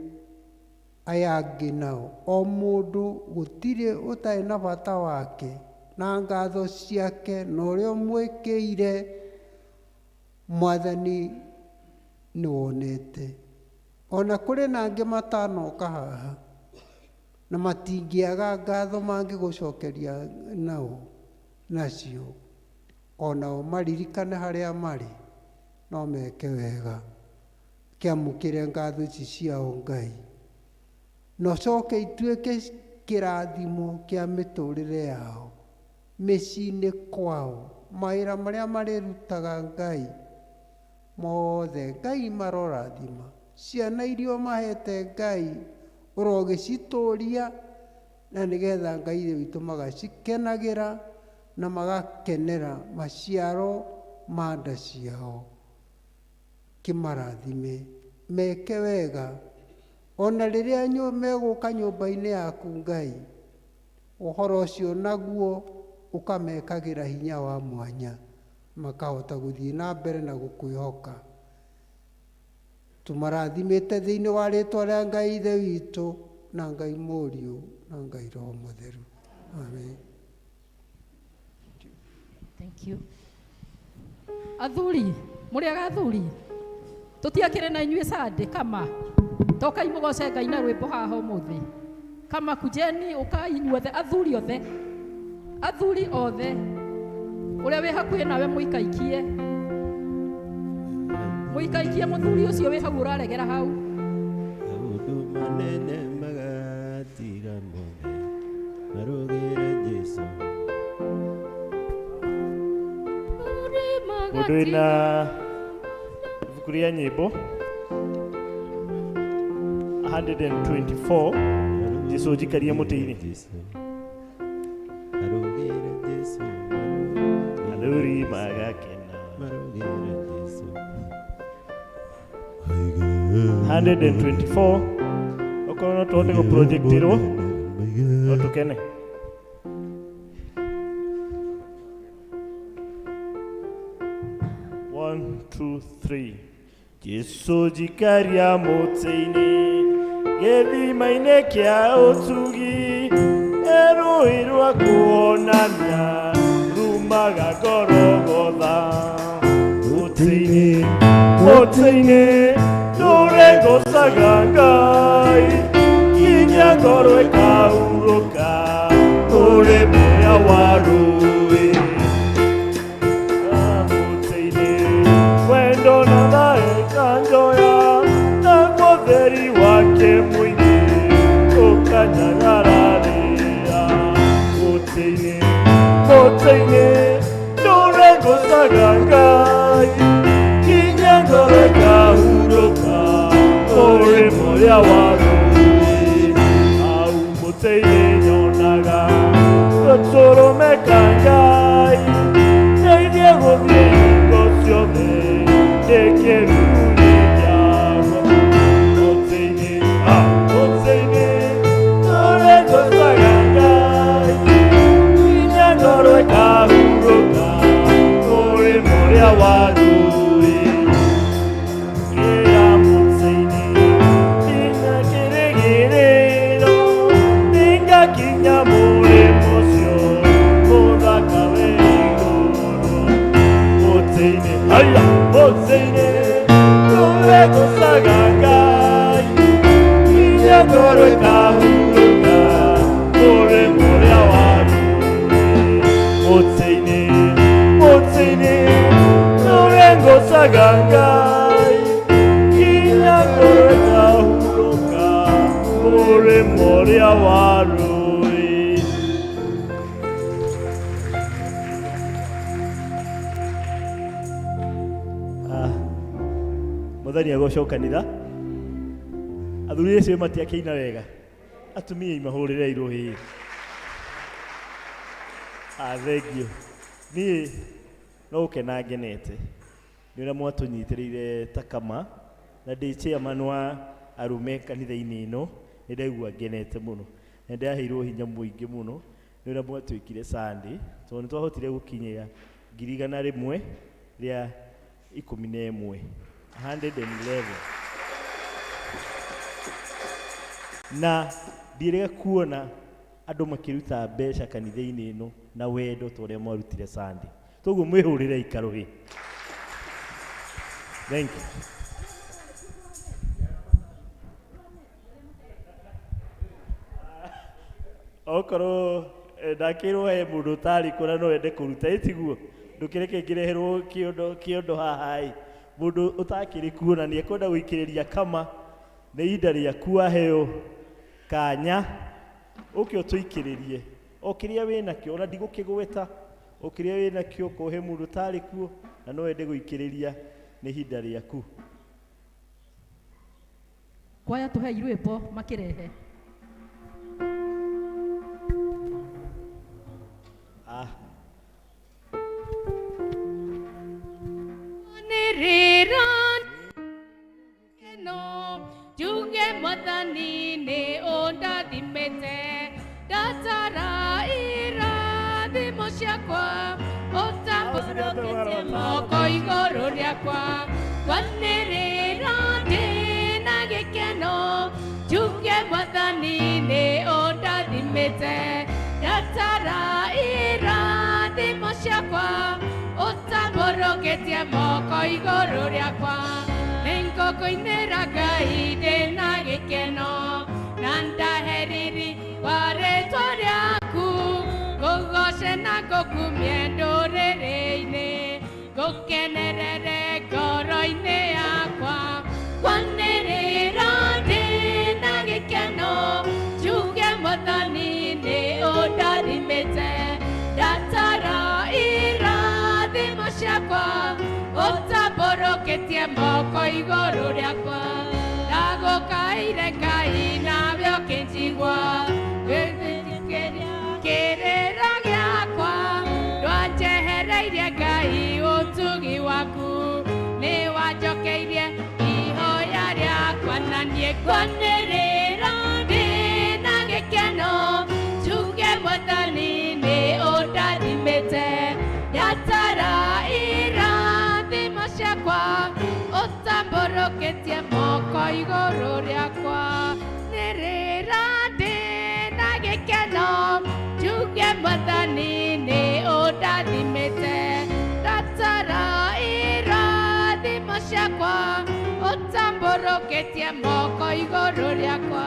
aya angĩ nao o mũndũ gũtirĩ ũtarĩ na bata wake na ngatho ciake na ũrĩa ũmwĩkĩire Mwathani nĩwonete. Ona kũrĩ na angĩ matanoka haha na matingĩaga ngatho mangĩgũcokeria nao nacio. Onao maririkane harĩa marĩ no meke wega. Kĩamũkĩre ngatho ici ciao Ngai. Na ũcoke ituĩke kĩrathimo kĩa mĩtũrĩre yao, mĩciĩ-inĩ kwao, mawĩra marĩa marĩrutaga Ngai mothe Ngai marorathima. Ciana iria ũmahete Ngai ũrogĩcitũria na nĩgetha Ngai Ithe witũ magacikenagĩra na magakenera maciaro ma nda ciao. Kĩmarathime, meke wega ona rĩrĩa megũka nyũmba-inĩ yaku Ngai, ũhoro ũcio naguo ũkamekagĩra hinya wa mwanya, makahota gũthiĩ na mbere na gũkwĩhoka. Tũmarathimĩte thĩinĩ wa rĩtwa rĩa Ngai Ithe witũ na Ngai Mũriũ na Ngai Roho Mũtheru. Amen. Thank you. Athuri, mũrĩega athuri? Tũtiakĩrĩ na inyuĩ Sunday kama tokai mũgoce Ngai na rwĩmbo haha ũmũthĩ. Kama kujeni ũkai inyuothe athuri othe. Athuri othe. Ũrĩa wĩ hakuhĩ nawe mũikaikie. Mũikaikie mũthuri ũcio wĩ hau ũraregera hau. Maũndũ manene magatiga mothe marũgĩre Jesũ. Mũndũ wĩna ibuku rĩa nyĩmbo 124 Jesũ njikaria mũtĩ-inĩ. Marũgĩre Jesũ. Athuri magakena. Marũgĩre Jesũ. 124 okorwo no tũhote gũprojectirwo no tũkene. One, two, three. Jesũ njikaria mũtĩ-inĩ gĩthima-inĩ kĩa ũtugi rũĩ rwa kuonania rumaga Gorogotha. Mũtĩ-inĩ, mũtĩ-inĩ ndũre ngocaga Ngai nginya ngoro ĩkahurũka ũrĩ mũrĩa wa rũĩ. Mũtĩ-inĩ wendo na thayũ ikanjoya naguo ũtheri wake mũingĩ ũkanyagararĩra. Mũtĩ-inĩ, mũtĩ-inĩ ndũre ngocaga Ngai nginya ngoro ĩkahurũka ũrĩ mũrĩa wa rũĩ. Hau mũtĩ-inĩ nyonaga gatũrũme ka Ngai ndeithie gũthiĩ hingo ciothe ndĩ kĩruru-inĩ gĩakwa. Mũtĩ-inĩ, mũtĩ-inĩ ndũre ngocaga Ngai nginya ngoro ĩkahurũka ũrĩ mũrĩa wa rũĩ. Ngĩra mũtĩ-inĩ nginya kĩrĩgĩrĩro nĩngakinya mũrĩmo ũcio mũthaka wĩ igũrũ. Mũtĩ-inĩ, haya, mũtĩ-inĩ ndũre ngocaga Ngai nginya ngoro ĩkahurũka mũrĩmo ũrĩa wa rũĩ. Mũtĩ-inĩ, mũtĩ-inĩ ndũre ngocaga Ngai nginya ngoro ĩkahurũka mũrĩmo ũrĩa wa rũĩ. Mwathani agocwo kanitha. Athuri acio matiakĩina wega. Atumia imahũrĩre irũhĩ. Ah, thank you. Niĩ no gũkena ngenete nĩ ũrĩa mwatũnyitĩrĩire ta kama na ndĩ chairman wa arũme kanitha-inĩ ĩno, nĩ ndaigua ngenete mũno na ndaheirwo hinya mũingĩ mũno nĩ ũrĩa mwatwĩkire Sunday, tondũ nĩ twahotire gũkinyia 111,000, 111, na ndiĩrĩga kuona andũ makĩruta mbeca kanitha-inĩ ĩno na wendo ta ũrĩa mwarutire Sunday. Toguo mwĩhũrĩre ikarũhĩ. Thank you. Okorwo ndakĩrwo he mũndũ ũtarĩ kũra no ende kũruta, ĩ tiguo? Ndũkĩreke ngĩreherwo kĩondo kĩondo haha ĩ. Mũndũ ũtakĩrĩ kuo na nĩ ekwenda gũikĩrĩria kama, nĩ ihinda rĩaku waheo kanya ũke ũtũikĩrĩrie o kĩrĩa wĩnakĩo, ona ndigũkĩgweta, o kĩrĩa wĩnakĩo, kohe mũndũ ũtarĩ kuo na no ende gũikĩrĩria, nĩ ihinda rĩaku. Kwaya tũhei rwĩmbo makĩrehe. Ah. Nĩrĩra keno njuge Mwathani nĩ ũndathimĩte, ndatara irathimo ciakwa ũtambũrũkĩtie moko igũrũ rĩakwa. Kwanĩrĩra ndĩna gĩkeno njuge Mwathani nĩ ũndathimĩte, ndatara irathimo ciakwa ũtambũrũkĩtie moko igũrũ rĩakwa. Nĩngũkũinĩra Ngai ndĩna gĩkeno na ndaheriri wa rĩtwa rĩaku, ngũgoce na ngũkumie ndũrĩrĩ-inĩ, ngũkenerere ngoro-inĩ yakwa. Kwanĩrĩra ndĩna gĩkeno njuge Mwathani nĩ ũndathimĩte, ndatara irathimo ciakwa ũtambũrũkĩtie moko igũrũ rĩakwa. Ndagũkaire Ngai nawe ũkĩnjigua, kĩrĩro gĩakwa ndwanjehereirie Ngai ũtugi waku nĩ wanjokeirie ihoya rĩakwa. Na niĩ ngwanĩrĩra ndĩna gĩkeno njuge Mwathani nĩ ũndathimĩte, ndatara irathimo ciakwa ũtambũrũkĩtie moko igũrũ rĩakwa. Nĩrĩra ndĩna gĩkeno njuge Mwathani nĩ ũndathimĩte, ndatara irathimo ciakwa ũtambũrũkĩtie moko igũrũ rĩakwa.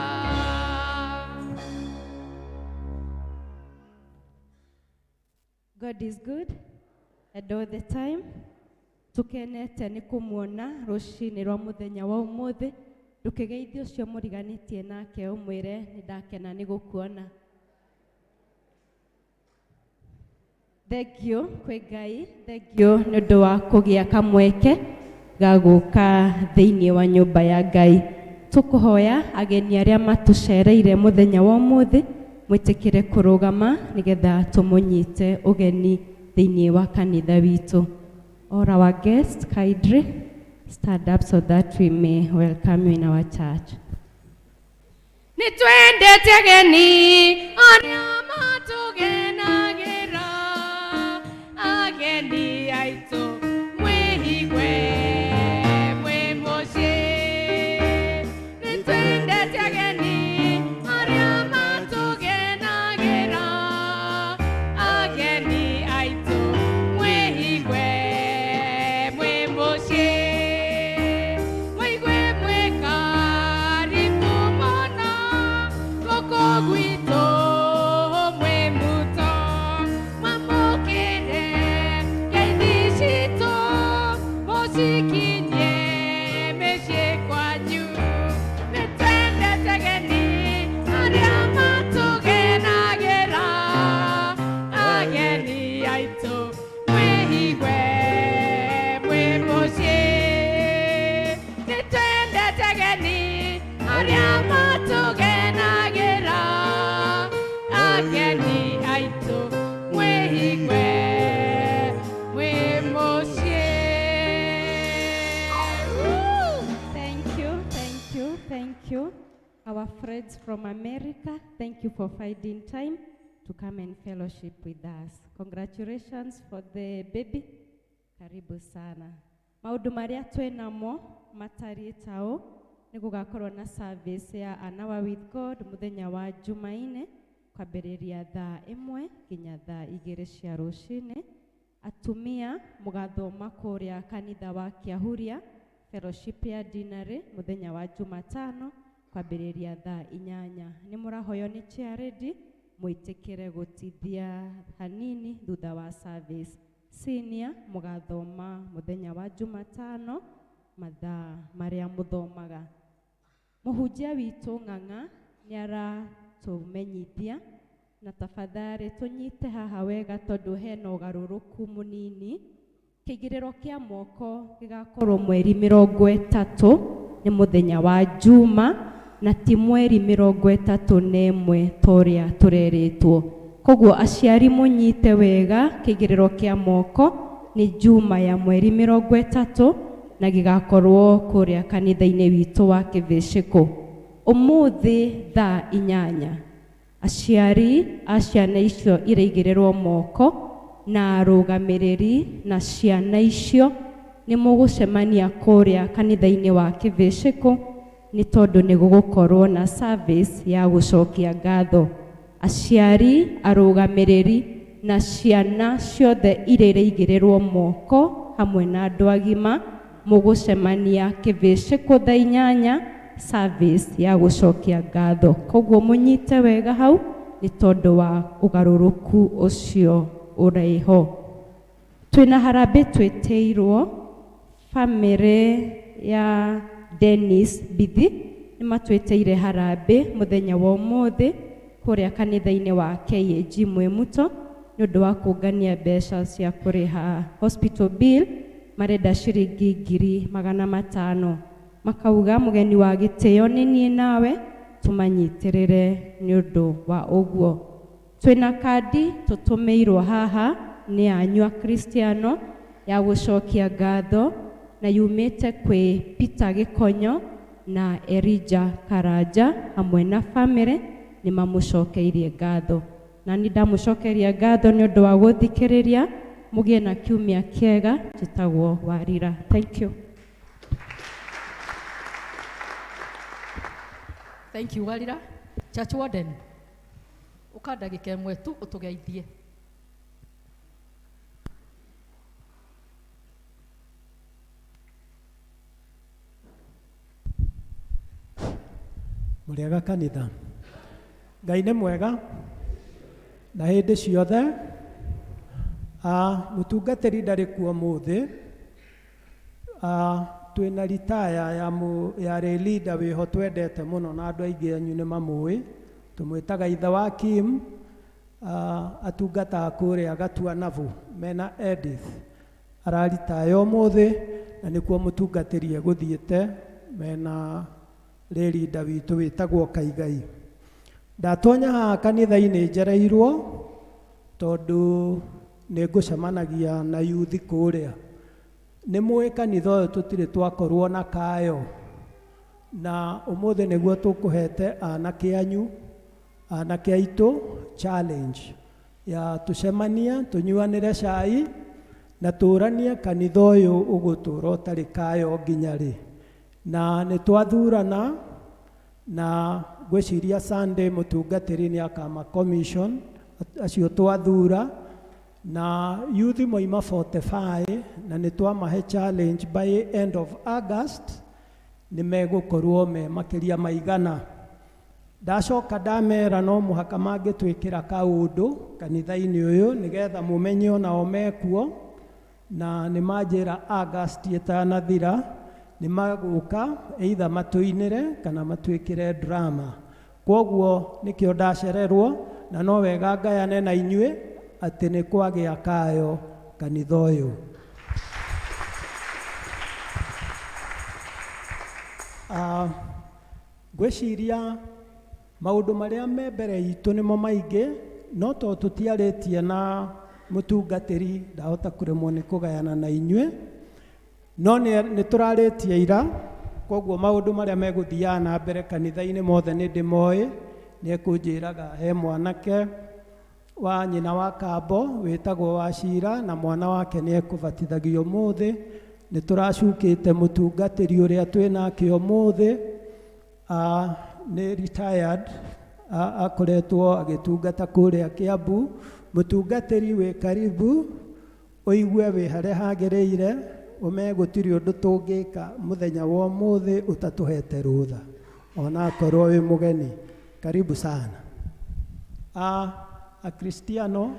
God is good and all the time. Tukenete nĩ kũmuona rũcinĩ rwa mũthenya wa ũmũthĩ. Ndũkĩgeithie ũcio mũriganĩtie nake ũmwĩre nĩ ndakena nĩ gũkuona. Thank you kwĩ Ngai, thank you nĩ ũndũ wa kũgĩa kamweke ga gũka thĩinĩ wa nyũmba ya Ngai. Tũkũhoya ageni arĩa matũcereire mũthenya wa ũmũthĩ mwĩtĩkĩre kũrũgama nĩgetha tũmũnyite ũgeni thĩinĩ wa kanitha witũ. All our guests, kindly stand up so that we may welcome you in our church. Nĩ twendete ageni arĩa matũgenagĩra, ageni aitũ mwĩhigue mwĩ mũciĩ. Nĩ twendete ageni arĩa matũgenagĩra, ageni aitũ mwĩhigue mwĩ mũciĩ. Mwĩigue mwĩ karibu mũno gũkũ gwitũ mwĩ muto. Our friends from America, thank you for finding time to come and fellowship with us. Congratulations for the baby. Karibu sana. Maũndũ marĩa twĩ namo matariĩ ta ũũ, nĩ gũgakorwo na service ya An Hour with God mũthenya wa Jumaine kwambĩrĩria thaa 1 nginya thaa 2 cia rũcinĩ. Atumia mũgathoma kũrĩa kanitha wa Kĩahuria fellowship ya dinarĩ mũthenya wa Jumatano kwambĩrĩria thaa 8. Nĩ mũrahoywo nĩ chairlady mwĩtĩkĩre gũtithia hanini thutha wa service. Senior mũgathoma mũthenya wa Jumatano mathaa marĩa mũthomaga. Mũhunjia witũ Ng'ang'a nĩ aratũmenyithia na tafadhali tũnyite haha wega tondũ hena ũgarũrũku mũnini. Kĩigĩrĩro kĩa moko gĩgakorwo mweri 30 nĩ mũthenya wa Juma na ti mweri 31 ta ũrĩa tũrerĩtwo. Koguo aciari mũnyite wega, kĩigĩrĩro kĩa moko nĩ Juma ya mweri 30 na gĩgakorwo kũrĩa kanitha-inĩ witũ wa Kĩbĩcĩkũ. Ũmũthĩ thaa 8 aciari a ciana icio iraigĩrĩrwo moko na arũgamĩrĩri na ciana icio nĩ mũgũcemania kũrĩa kanitha-inĩ wa Kĩbĩcĩkũ nĩ tondũ nĩ gũgũkorwo na service ya gũcokia ngatho. Aciari, arũgamĩrĩri na ciana ciothe iria iraigĩrĩrwo moko hamwe na andũ agima mũgũcemania Kĩbĩcĩkũ thaa 8 service ya gũcokia ngatho. Koguo mũnyite wega hau nĩ tondũ wa ũgarũrũku ũcio ũrĩho. Twĩna harambĩ twĩtĩirwo bamĩrĩ ya Dennis Bithi nĩ matwĩtĩire harambĩ mũthenya wa ũmũthĩ kũrĩa kanitha-inĩ wa KAG Mwĩmuto nĩ ũndũ wa kũngania mbeca cia kũrĩha hospital bill, marenda ciringi 500,000. Makauga mũgeni wa gĩtĩo nĩ niĩ nawe tũmanyitĩrĩre nĩ ũndũ wa ũguo. Twĩna kandi tũtũmĩirwo haha nĩ anyu Akristiano ya gũcokia ngatho na yumĩte kwĩ Peter Gĩkonyo na Elijah Karanja hamwe na bamĩrĩ nĩ mamũcokeirie ngatho. Na nĩ ndamũcokeria ngatho nĩ ũndũ wa gũthikĩrĩria, mũgĩe na kiumia kĩega. Njĩtagwo Warira. Thank you. Thank you, Warira. Church Warden, ũka ndagĩka ĩmwe tu ũtũgeithie. Mũrĩega kanitha. Ngai nĩ mwega na hĩndĩ ciothe. Mũtungatĩri ndarĩ kuo mũthĩ. Twĩna ritaya ya leader wĩho twendete mũno na andũ aingĩ anyu nĩ mamũĩ. Tũmwĩtaga ithe wa Kim. Atungataga kũrĩa Gatuanabu mena Edith. Araritaya ũmũthĩ na nĩkuo mũtungatĩri egũthiĩte mena leader witũ wĩtagwo Kaigai. Ndatonya haha kanitha-inĩ njereirwo tondũ nĩ ngũcemanagia na yuthi kũrĩa. Nĩ mũĩ kanitha ũyũ tũtirĩ twakorwo na kayo, na ũmũthĩ nĩguo tũkũhete anake anyu, anake aitũ challenge ya tũcemanie tũnyuanĩre cai na tũranie kanitha ũyũ ũgũtũra ũtarĩ kayo nginya rĩ. Na nĩ twathurana na ngwĩciria Sunday mũtungatĩri nĩ akama commission acio twathura na yuthi moima 45 na nĩ twamahe challenge by end of August nĩ megũkorwo me makĩria maigana. Ndacoka ndamera no mũhaka mangĩtwĩkĩra kaũndũ kanitha-inĩ ũyũ nĩgetha mũmenye onao mekuo, na nĩ manjĩra August ĩtanathira nĩ magũka either matũinĩre kana matwĩkĩre drama. Kwoguo nĩkĩo ndacererwo na no wega ngayane na inyuĩ atĩ nĩ kwagĩa kayo kanitha ũyũ. Ngwĩciria maũndũ marĩa me mbere itũ nĩmo maingĩ, no to tũtiarĩtie na mũtungatĩri ndahota kũremwo nĩ kũgayana na inyuĩ, no nĩ tũrarĩtie ira Koguo maũndũ marĩa megũthiaga na mbere kanitha-inĩ mothe nĩ ndĩmoĩ. Nĩ ekũnjĩraga he mwanake wa nyina wa Kambo wĩtagwo Wachira, na mwana wake nĩ ekũbatithagio ũmũthĩ. Nĩ tũracukĩte mũtungatĩri ũrĩa twĩ nake ũmũthĩ, nĩ retired, akoretwo agĩtungata kũrĩa Kiambu. Mũtungatĩri wĩ karibu, ũigue wĩ harĩa hagĩrĩire, ũmenye gũtirĩ ũndũ tũngĩka mũthenya wa ũmũthĩ ũtatũhete rũtha, ona akorwo wĩ mũgeni. Karibu sana. Akristiano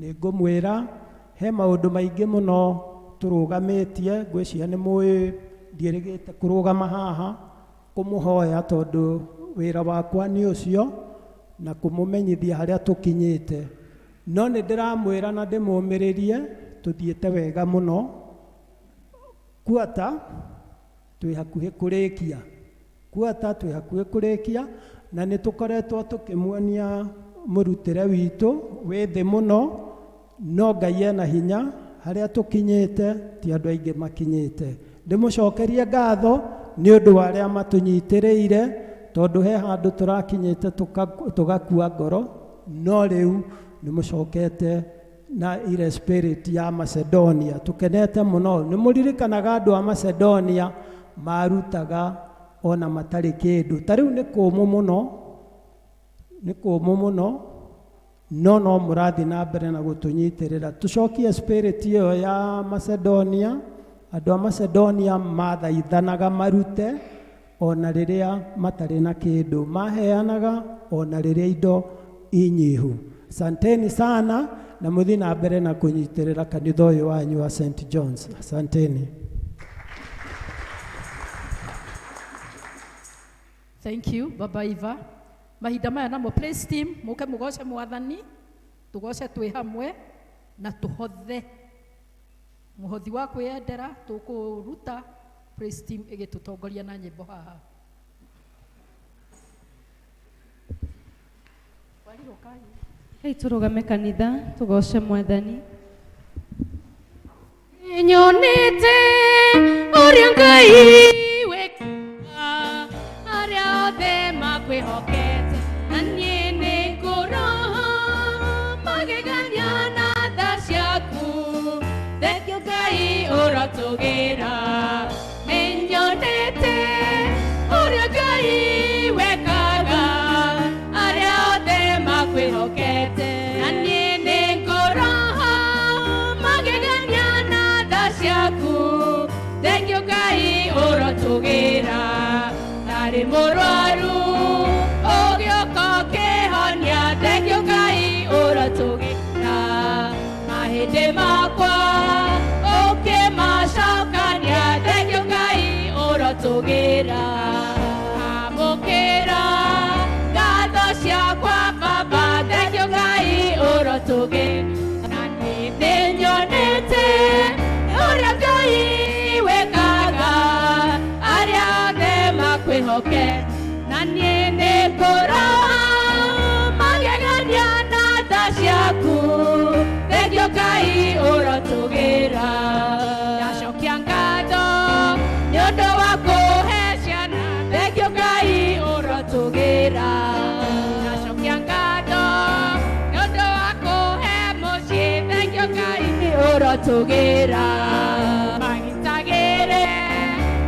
nĩ ngũmwĩra he maũndũ maingĩ mũno tũrũgamĩtie. Ngwĩciria nĩ mũĩ ndiĩrĩgĩte kũrũgama haha kũmũhoya, tondũ wĩra wakwa nĩ ũcio na kũmũmenyithia harĩa tũkinyĩte. No nĩ ndĩramwĩra na ndĩmũmĩrĩrie tũthiĩte wega mũno. Kuata twĩ hakuhĩ kũrĩkia, kuata twĩ hakuhĩ kũrĩkia, na nĩ tũkoretwo tũkĩmuonia mũrutĩre witũ wĩ thĩ mũno, no Ngai ena hinya. Harĩa tũkinyĩte ti andũ aingĩ makinyĩte. Ndĩmũcokerie ngatho nĩ ũndũ wa arĩa matũnyitĩrĩire, tondũ he handũ tũrakinyĩte tũgakua ngoro, no rĩu nĩ mũcokete na ile spirit ya Macedonia. Tũkenete mũno. Nĩ mũririkanaga andũ a Macedonia marutaga ona matarĩ kĩndũ. Ta rĩu nĩ kũmũ mũno, nĩ kũmũ mũno, no no mũrathiĩ na mbere na gũtũnyitĩrĩra. Tũcokie spirit ĩyo ya Macedonia. Andũ a Macedonia mathaithanaga marute ona rĩrĩa matarĩ na kĩndũ, maheanaga ona rĩrĩa indo inyihu. Asanteni sana, na mũthiĩ na mbere na kũnyitĩrĩra kanitha ũyũ wanyu wa St John's. Asanteni. Thank you, Baba Iva. Mahinda maya namo praise team muke mugoce mwathani, tugoce twĩ hamwe na tuhothe muhothi wa kwĩyendera tũkũruta. Praise team ĩgĩtũtongoria na nyĩmbo haha. Warirũkai. Hei tũrũgame kanitha tũgoce mwathani. Nyonete ũrĩa Ngai wĩkaga arĩa othe makwĩhokete, na niĩ nĩngũroha magegania na tha ciaku. Thengio Ngai ũrotũgĩra. Nĩnyonete ũrĩa Ngai wekaga arĩa othe makwĩhokete, na niĩ nĩngũroha magegania na tha ciaku. Thengio Ngai ũrotũgĩra. Ndarĩ mũrwaru ũgĩũka ũkĩhonia, thengio Ngai ũrotũgĩra. Mahĩndĩ makwa ũkĩmacokania, thengio Ngai ũrotũgĩra. Amũkĩra ngatho ciakwa Baba, thengio Ngai ũrotũgĩra. Na niĩ nĩnyonete ũrĩa Ngai wĩkaga arĩa othe makwĩhoke, na niĩ nĩngũroha magegania na tha ciaku. Thengio Ngai ũrotũgĩra. Ndacokia ngatho nĩ ũndũ wa kũhe ciana, thengio Ngai ũrotũgĩra. Ndacokia ngatho nĩ ũndũ wa kũhe mũciĩ, thengio Ngai ũrotũgĩra. Magitagĩre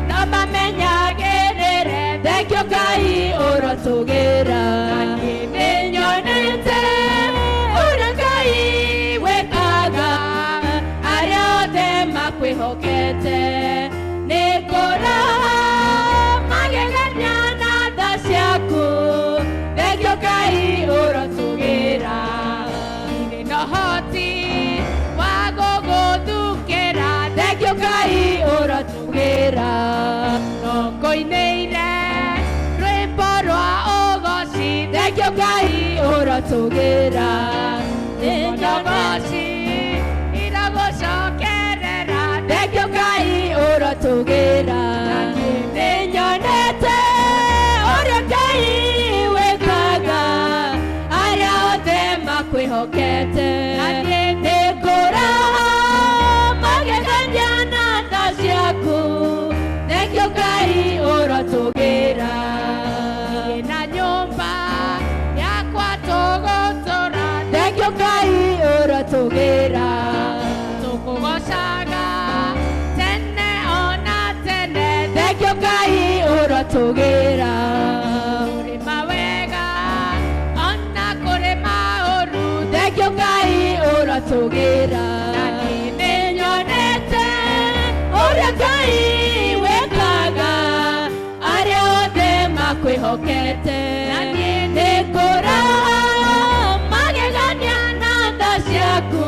no mamenyagĩrĩre, thengio Ngai ũrotũgĩra. Na niĩ nĩnyonete ũrĩa Ngai wĩkaga arĩa othe makwĩhokete, nĩngũroha magegania na tha ciaku. Thengio Ngai ũrotũgĩra. Ndirĩ na ũhoti wa gũgũthukĩra, thengio Ngai ũrotũgĩra. No ngũinĩire rwĩmbo rwa ũgoci, thengio Ngai ũrotũgĩra. Nĩnyogoci iragũcokerera, thengio Ngai ũrotũgĩra. Nĩnyonete ũrĩa Ngai wĩkaga arĩa othe makwĩhokete, na niĩ nĩngũroha magegania na tha ciaku. Thengio Ngai makwĩhokete. Na niĩ nĩngũraha magegania na tha ciaku,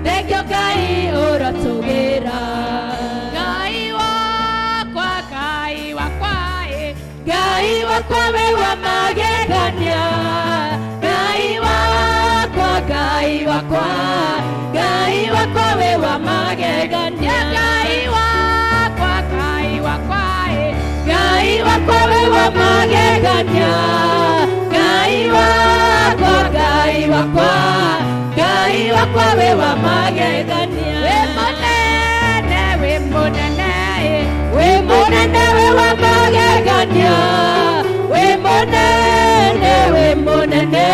thengio Ngai ũrotũgĩra. Ngai wakwa, Ngai wakwa, ĩ, Ngai wakwa wĩ wa magegania. Ngai wakwa, Ngai wakwa, Ngai wakwa wĩ wa magegania. Ngai wakwa, Ngai wakwa, ĩ, Ngai wakwa wĩ wa magegania. Ngai wakwa, Ngai wakwa, Ngai wakwa wĩ wa magegania. Wĩ mũnene, wĩ mũnene, ĩ, wĩ mũnene wĩ wa magegania. Wĩ mũnene, wĩ mũnene,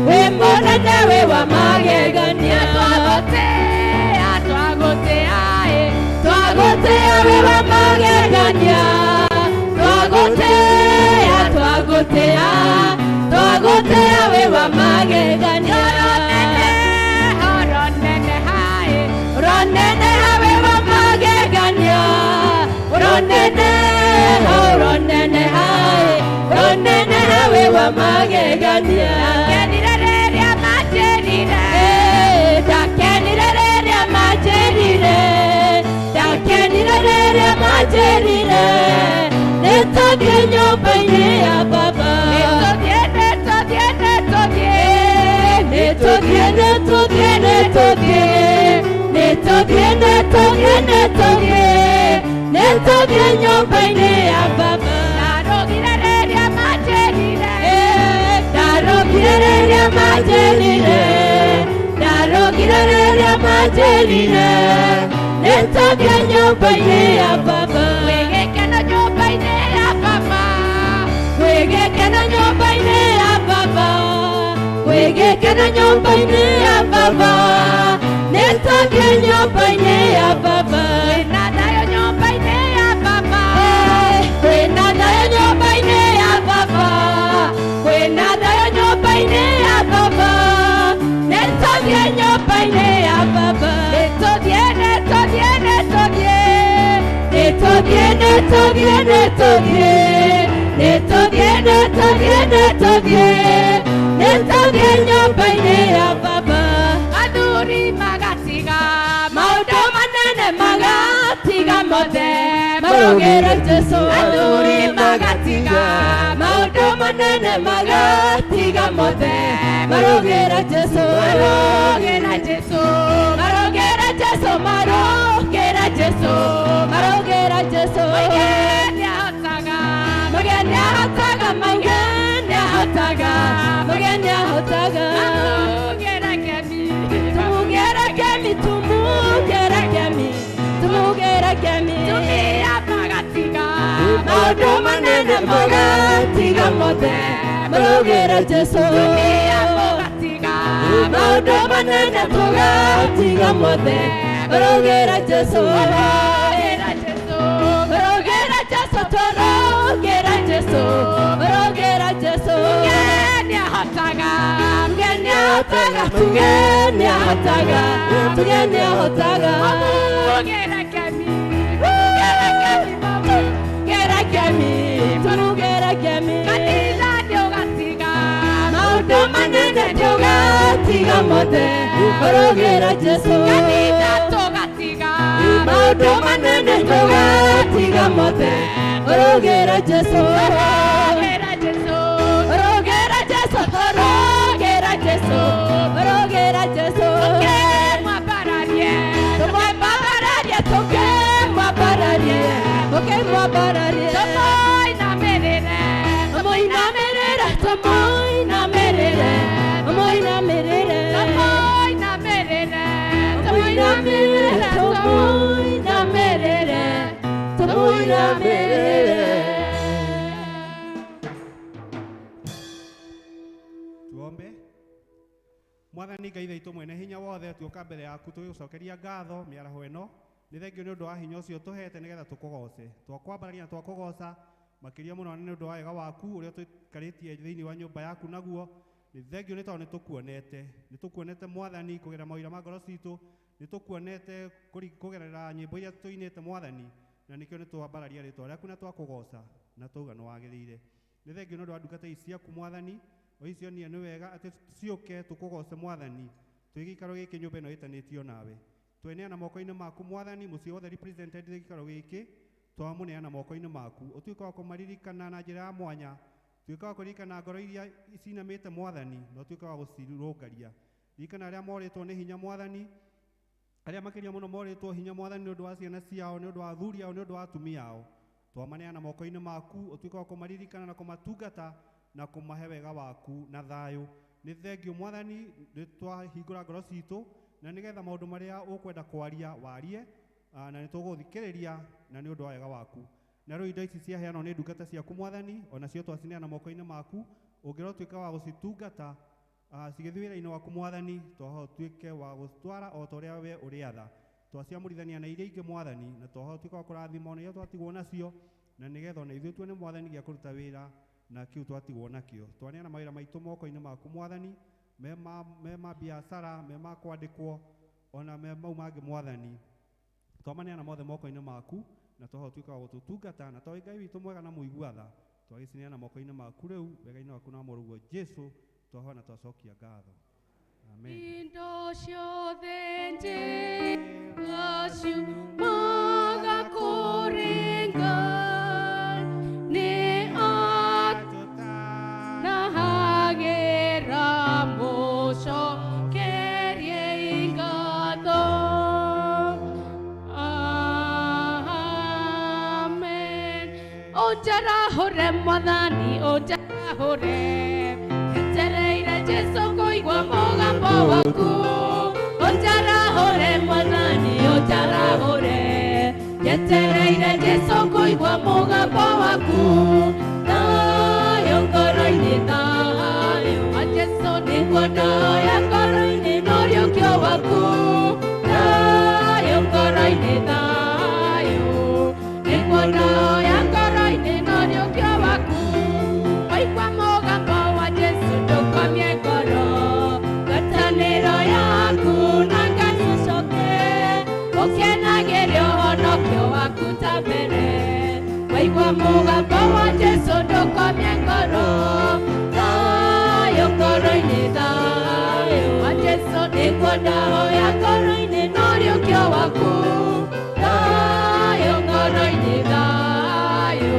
wĩ mũnene wĩ wa magegania. Twagũtĩa, twagũtĩa, ĩ, twagũtĩa wĩ wa magegania. Twagũtĩa, twagũtĩa, twagũtĩa wĩ wa magegania. Oro nene, haĩ, oro nene wĩ wa magegania. Oro nene, oro nene haĩ, oro nene wĩ wa magegania. Ndakenire rĩrĩa manjĩrire, ndakenire rĩrĩa manjĩrire, ndakenire rĩrĩa manjĩrire, nĩtũthiĩ nyũmba-inĩ ya Baba. Nĩtũthiĩ, nĩtũthiĩ, nĩtũthiĩ, nĩtũthiĩ, nĩtũthiĩ, nĩtũthiĩ, nĩtũthiĩ, nĩtũthiĩ, nĩtũthiĩ, nĩtũthiĩ nyũmba-inĩ ya Baba. Ndarũgire rĩrĩa manjĩrire, ndarũgire rĩrĩa manjĩrire, ndarũgire rĩrĩa manjĩrire, nĩtũthiĩ nyũmba-inĩ ya Baba. Gwĩ gĩkeno nyũmba-inĩ ya Baba, gwĩ gĩkeno nyũmba-inĩ ya Baba, gwĩ gĩkeno nyũmba-inĩ ya Baba, nĩtũthiĩ nyũmba-inĩ ya Baba. Kwĩna thayũ nyũmba-inĩ ya Baba, kwĩna thayũ nyũmba-inĩ ya Baba, kwĩna thayũ nyũmba-inĩ ya Baba, nĩtũthiĩ nyũmba-inĩ ya Baba. Nĩtũthiĩ, nĩtũthiĩ, nĩtũthiĩ, nĩtũthiĩ, nĩtũthiĩ, nĩtũthiĩ, nĩtũthiĩ, nĩtũthiĩ, nĩtũthiĩ, nĩtũthiĩ nyũmba-inĩ ya Baba. Athuri magatiga maũndũ manene, magatiga mothe, marũgĩre Jesũ. Athuri magatiga maũndũ manene, magatiga mothe, marũgĩre Jesũ. Marũgĩra Jesũ, marũgĩra Jesũ, marũgĩra Jesũ, marũgĩra Jesũ. Mũgeni ahotaga, mũgeni ahotaga, mũgeni ahotaga, mũgeni ahotaga. Tumugere kemi, tumugere kemi, tumugere kemi, tumugere kemi. Tumia magatiga maũndũ manene, magatiga mothe, marũgĩre Jesũ. Tumia magatiga maũndũ manene, tũgatiga mothe, marũgĩre Jesũ. Marũgĩra Jesũ, marũgĩra Jesũ, tũrũgĩra Jesũ, marũgĩra Jesũ. Mũgeni ahotaga, mũgeni ahotaga, mũgeni ahotaga, mũgeni ahotaga. Tumugere kemi, tumugere kemi, tumugere kemi, tumugere kemi. Kanitha nĩũgatiga maũndũ manene, tũgatiga mothe, marũgĩra Jesũ. Kanitha tũgatiga maũndũ manene, tũgatiga mothe, marũgĩra Jesũ. Marũgĩra Jesũ, marũgĩra Jesũ, marũgĩra Jesũ, marũgĩra Jesũ. Tũkĩmwambararie, tũmwambararie, tũkĩmwambararie, tũkĩmwambararie. Tũmũinamĩrĩre, tũmũinamĩrĩre, tũmũinamĩrĩre, tũmũinamĩrĩre, tũmũinamĩrĩre, tũmũinamĩrĩre, tũmũinamĩrĩre, tũmũinamĩrĩre. Tuombe. Mwathani Ngai witũ mwene hinya wothe, tuoka mbere yaku tũgĩgũcokeria ngatho mĩaraho ĩno. Nĩ thengio nĩ ũndũ wa hinya ũcio ũtũhete nĩgetha tũkũgoce. Twakwambararia na twakũgoca makĩria mũno nĩ ũndũ wa wega waku ũrĩa tũikarĩtie thĩinĩ wa nyũmba yaku naguo. Nĩ thengio nĩ tondũ nĩ tũkuonete. Nĩ tũkuonete Mwathani kũgerera mawĩra ma ngoro citũ. Nĩ tũkuonete kũgerera nyĩmbo iria tũinĩte Mwathani, na nĩkĩo nĩ twambararia rĩtwa rĩaku na twakũgoca na twauga nĩ wagĩrĩire. Nĩ thengio nĩ ũndũ wa ndungata ici ciaku Mwathani, o icio nie nĩ wega atĩ ciũke tũkũgoce Mwathani, twĩ gĩikaro gĩkĩ nyũmba ĩno ĩtanĩtio nawe. Tweneana moko-inĩ maku Mwathani, mũciĩ wothe represented gĩikaro gĩkĩ, twamũneana moko-inĩ maku. Ũtuĩke wa kũmaririkana na njĩra ya mwanya, tuĩka wa kũririkana ngoro iria cinamĩte Mwathani, na ũtuĩke wa gũcirũngaria. Ririkana arĩa morĩtwo nĩ hinya Mwathani, arĩa makĩria mũno morĩtwo hinya Mwathani nĩ ũndũ wa ciana ciao, nĩ ũndũ wa athuri ao, nĩ ũndũ wa atumia ao. Twamaneana moko-inĩ maku, ũtuĩke wa kũmaririkana na kũmatungata na kũmahe wega waku na thayũ. Nĩ thengio Mwathani, nĩ twahingũra ngoro citũ na nĩgetha maũndũ marĩa ũkwenda kwaria warie, na nĩ tũgũthikĩrĩria na nĩ ũndũ wa wega waku. Na rĩu indo ici ciaheanwo nĩ ndungata ciaku Mwathani, onacio twacineana moko-inĩ maku, ũngĩrotuĩka wa gũcitungata cigĩthiĩ wĩra-inĩ waku Mwathani, twahoya ũtuĩke wa gũcitwara o ta ũrĩa we ũrĩatha. Twaciamũrithania na iria ingĩ Mwathani, na twahoya ũtuĩke wa kũrathima ona iria twatigwo nacio, na nĩgetha ona ithuĩ tuone Mwathani gĩa kũruta wĩra na kĩu twatigwo nakĩo. Twaneana mawĩra maitũ moko-inĩ maku Mwathani, me ma biacara, me ma kwandĩkwo, ona me mau mangĩ Mwathani. Twamaneana mothe moko-inĩ maku, na twahoya ũtuĩke wa gũtũtungata, na twahoya Ngai witũ mwega na mũigua tha, twagĩcineana moko-inĩ maku rĩu, wega-inĩ waku na mũrũguo Jesũ, twahoya na twacokia ngatho. Amen. Indo ciothe njega ciumaga kũrĩ Ngai, nĩ atũtanahagĩra mũcokerie ngatho. Amen. Ũnjarahũre Mwathani, ũnjarahũre, njetereire Jesũ kũigua mũgambo waku. Ũnjarahũre Mwathani, ũnjarahũre, njetereire Jesũ kũigua mũgambo waku. Thayũ ngoro-inĩ, thayũ wa Jesũ nĩguo ndoya ngoro-inĩ na ũriũkio waku. Thayũ ngoro-inĩ, thayũ nĩguo ndoya ngoro-inĩ na ũriũkio waku. Waigua mũgambo wa Jesũ ndũkomie ngoro, ngwatanĩro yaku na Ngai ũcoke, ũkenagĩre ũhonokio waku ta mbere. Waigua mũgambo wa Jesũ ndũkomie ngoro, thayũ ngoro-inĩ, thayũ wa Jesũ nĩguo ndahoya ngoro-inĩ na ũriũkio waku. Thayũ ngoro-inĩ, thayũ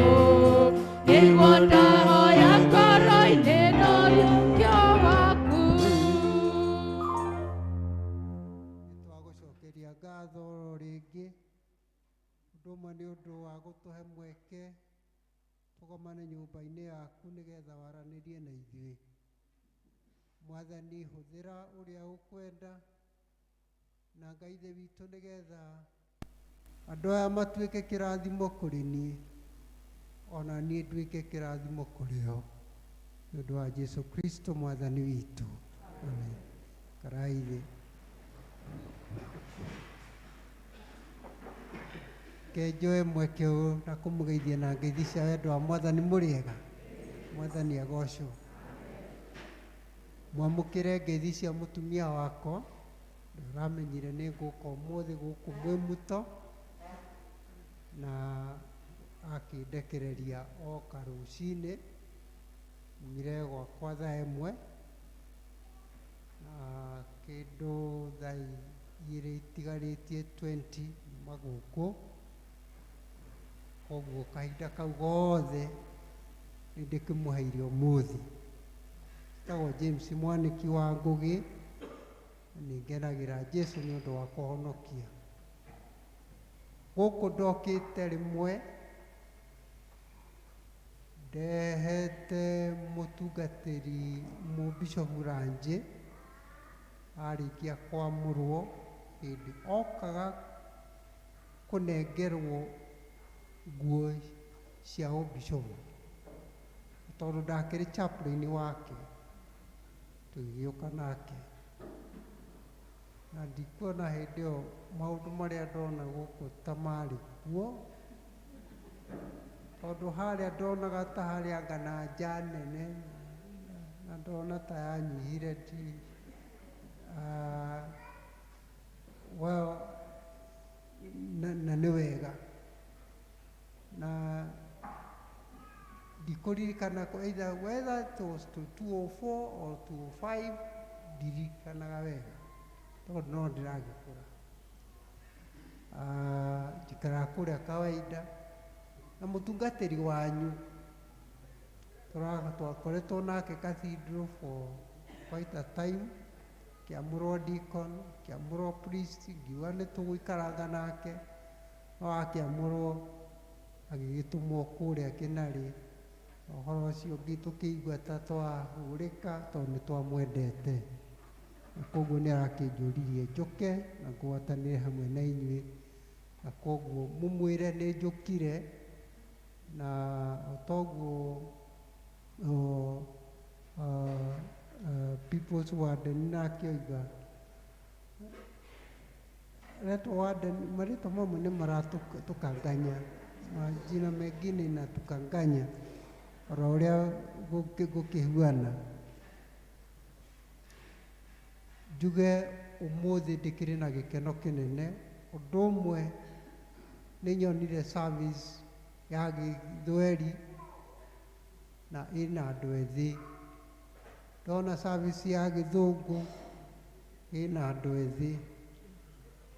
nĩguo ndahoya ngoro-inĩ na ũriũkio waku. Twagũcokeria ngatho oro rĩngĩ, ũndũ ũmwe nĩ ũndũ wa gũtũhe mweke tũgomane nyũmba-inĩ yaku nĩgetha waranĩrie na ithuĩ. Mwathani, hũthĩra ũrĩa ũkwenda na Ngai Ithe witũ nĩgetha andũ aya matuĩke kĩrathimo kũrĩ niĩ, ona niĩ nduĩke kĩrathimo kũrĩ o, nĩ ũndũ wa Jesũ Kristo Mwathani witũ. Amen. Karai thĩ. Reke njoe mweke ũyũ na kũmũgeithia na ngeithi cia wendo wa Mwathani. Mũrĩega? Mwathani agocwo. Mwamũkĩre ngeithi cia mũtumia wakwa, ũramenyire nĩ ngũka ũmũthĩ gũkũ mwĩ mũto, na akĩndekereria oka rũcinĩ, nyumire gwakwa thaa ĩmwe, na kĩndũ thaa igĩrĩ itigarĩtie 20 nyuma gũkũ, koguo kahinda kau gothe nĩ ndĩkĩmũheire ũmũthĩ. Njĩtagwo James Mwanĩki wa Ngũgĩ, nĩ ngenagĩra Jesũ nĩ ũndũ wa kũhonokia. Gũkũ ndokĩte rĩmwe, ndehete mũtungatĩri mũbishopu Ranjĩ, arĩkia kwamũrwo hĩndĩ okaga kũnengerwo nguo cia ũbishopu, tondũ ndakĩrĩ chaplain wake, tũgĩgĩũka nake. Na ndikuona hĩndĩ ĩyo maũndũ marĩa ndona gũkũ ta marĩ kuo, tondũ harĩa ndonaga ta harĩ anga na nja nene, na ndona ta yanyihire ti, well, na nĩ wega. Na Ndikũririkana either whether it was to 204 or 205, ndirikanaga wega tondũ no ndĩragĩkũra. Njikaraga kũrĩa kawaida na mũtungatĩri wanyu twakoretwo nake cathedral for quite a time, kĩamũrwo deacon, kĩamũrwo priest, ngiuga nĩ tũgũikaranga nake, no akĩamũrwo agĩgĩtũmwo kũrĩa Kĩnarĩ. Ũhoro ũcio ũngĩ tũkĩigua ta twahũrĩka tondũ nĩ twamwendete, na koguo nĩ arakĩnjũririe njũke na ngwatanĩre hamwe na inyuĩ, na koguo mũmwĩre nĩ njũkire, na o toguo People's Warden nake oiga retwo warden, marĩtwa mamwe nĩ maratũkanganya, majina mengine inatukanganya oro ũrĩa gũkĩhuana. Njuge ũmũthĩ ndĩkĩrĩ na gĩkeno kĩnene. Ũndũ ũmwe nĩ nyonire service ya gĩthweri na ĩna andũ ethĩ, ndona service ya gĩthũngũ ĩna andũ ethĩ,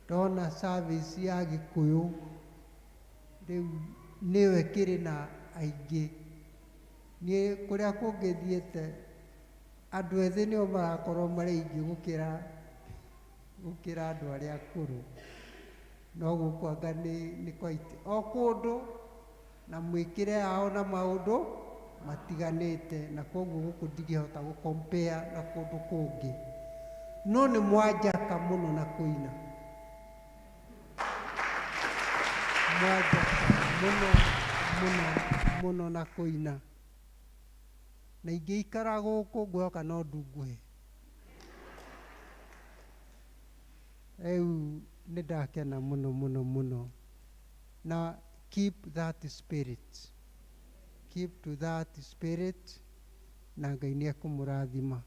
ndona service ya gĩkũyũ rĩu nĩyo ĩkĩrĩ na aingĩ. Niĩ kũrĩa kũngĩ thiĩte andũ ethĩ nĩo marakorwo marĩ aingĩ gũkĩra andũ arĩa akũrũ, no gũkũ anga nĩ quite o kũndũ na mwĩkĩre yao na maũndũ matiganĩte, na koguo gũkũ ndingĩhota gũ compare na kũndũ kũngĩ. No nĩ mwanjaka mũno na kũina, mwanjaka mũno mũno mũno na kũina, na ingĩikara gũkũ ngwĩhoka no ndunguhe. Rĩu nĩ ndakena mũno mũno mũno, na keep that spirit, keep to that spirit, na Ngai nĩ ekũmũrathima.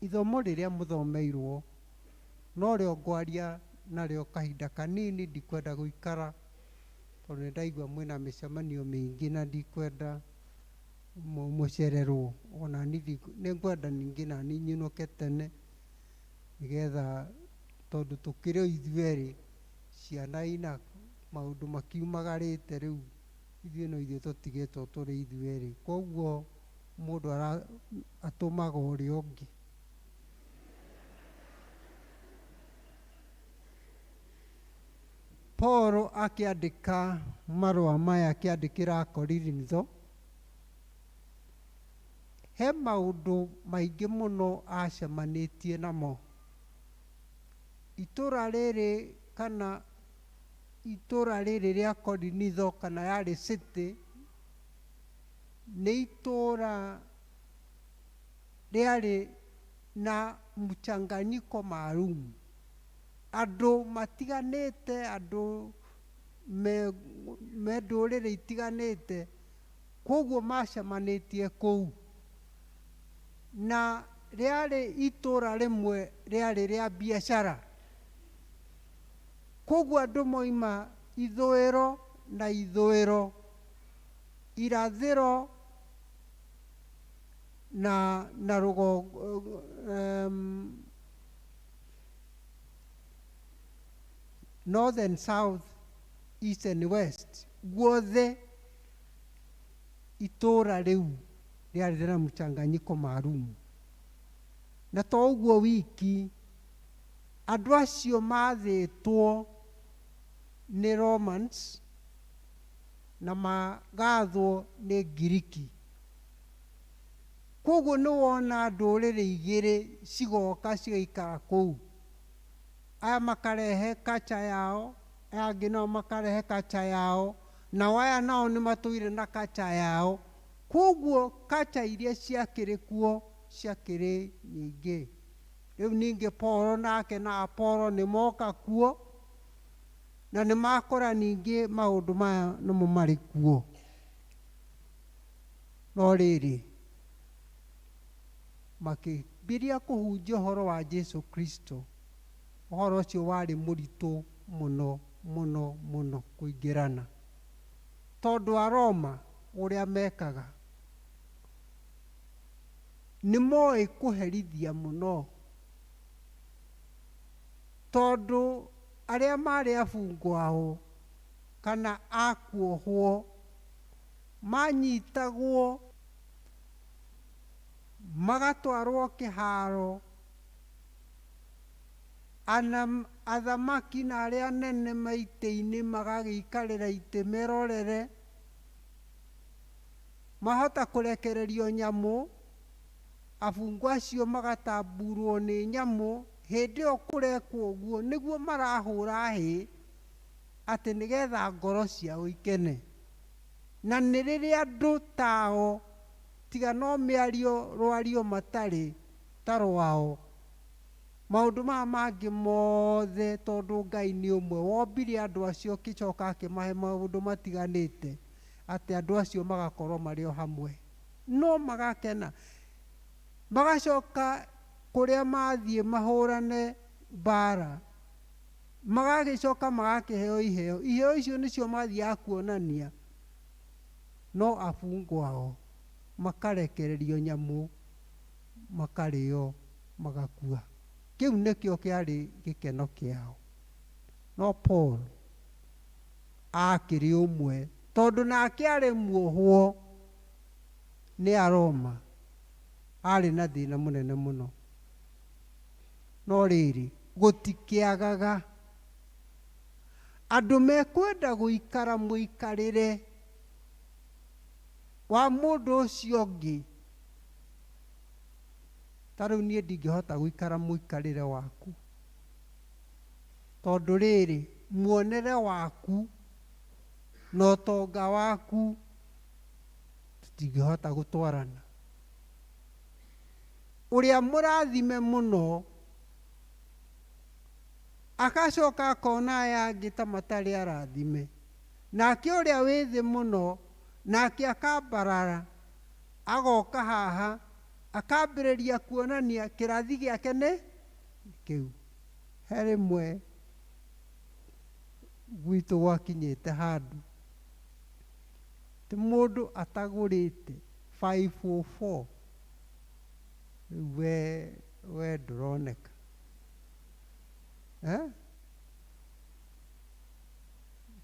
Ithomo rĩrĩa mũthomeirwo no rĩo ngwaria narĩo kahinda kanini, ndikwenda gũikara tondũ nĩ ndaigua mwĩna mĩcemanio mĩingĩ na ndikwenda mũcererwo. Ona niĩ nĩ ngwenda ningĩ nani nyinũke tene nĩgetha, tondũ tũkĩrĩ o ithuerĩ, ciana ina maũndũ makiumagarĩte, rĩu ithuĩ no ithuĩ tũtigĩtwo tũrĩ ithuerĩ, koguo mũndũ atũmaga ũrĩa ũngĩ. Paul akĩandĩka marũa maya akĩandĩkĩra Akorintho, he maũndũ maingĩ mũno acemanĩtie namo. Itũra rĩrĩ kana itũra rĩrĩ rĩa Korinitho kana yarĩ city, nĩ itũra rĩarĩ na mchanganyiko maalum, andũ matiganĩte, andũ me ndũrĩrĩ itiganĩte, koguo macemanĩtie kũu. Na rĩarĩ itũra rĩmwe rĩarĩ rĩa biacara, koguo andũ moima ithũĩro na ithũĩro, irathĩro na rũgongo, north and south, east and west, guothe itũra rĩu rĩarĩ na mchanganyiko maalum. Na to ũguo wiki, andũ acio mathĩtwo nĩ Romans na magathwo nĩ Ngiriki. Koguo nĩ wona ndũrĩrĩ igĩrĩ cigoka cigaikara kũu, aya makarehe kacha yao, aya angĩ nao makarehe kacha yao, nao aya nao nĩ matũire na kacha yao. Koguo kacha iria ciakĩrĩ kuo ciakĩrĩ nyingĩ. Rĩu ningĩ Paul nake na Apollo nĩ moka kuo, na nĩ makora ningĩ maũndũ maya nĩmo marĩ kuo. No rĩrĩ, makĩambĩrĩria kũhunjia ũhoro wa Jesu Kristo. Ũhoro ũcio warĩ mũritũ mũno mũno mũno kũingĩrana, tondũ Aroma Ũrĩa mekaga nĩ moĩ kũherithia mũno, tondũ arĩa marĩ abungwa ao kana akuohwo manyitagwo magatwarwo kĩharo, ana athamaki na arĩa anene maitĩ-inĩ magagĩikarĩra itĩ merorere, mahota kũrekererio nyamũ, abungwa acio magatamburwo nĩ nyamũ. Hĩndĩ ĩyo kũrekwo ũguo nĩguo marahũra hĩ atĩ nĩgetha ngoro ciao ikene. Na nĩ rĩrĩa andũ tao tiga no mĩario rwario matarĩ ta rwao, maũndũ maya mangĩ mothe, tondũ Ngai nĩ ũmwe wombire andũ acio, ũkĩcoka akĩmahe maũndũ matiganĩte, atĩ andũ acio magakorwo marĩ o hamwe, no magakena, magacoka kũrĩa mathiĩ mahũrane mbara, magagĩcoka magakĩheo iheo. Iheo icio nĩcio mathiaga kuonania, no abungwa ao makarekererio nyamũ, makarĩo, magakua. Kĩu nĩkĩo kĩarĩ gĩkeno kĩao. No Paul akĩrĩ ũmwe, tondũ nake arĩ muohwo nĩ Aroma, arĩ na thĩna mũnene mũno. No rĩrĩ, gũtikĩagaga andũ mekwenda gũikara mũikarĩre wa mũndũ ũcio ũngĩ. Ta rĩu niĩ ndingĩhota gũikara mũikarĩre waku, tondũ rĩrĩ, muonere waku na ũtonga waku tũtingĩhota gũtwarana. Ũrĩa mũrathime mũno agacoka akona aya angĩ ta matarĩ arathime, nake ũrĩa wĩ thĩ mũno nake akambarara, agoka haha akambĩrĩria kuonania kĩrathi gĩake nĩ kĩu. He rĩmwe gwitũ gwakinyĩte handũ ti mũndũ atagũrĩte 504, rĩu we ndũroneka, eh?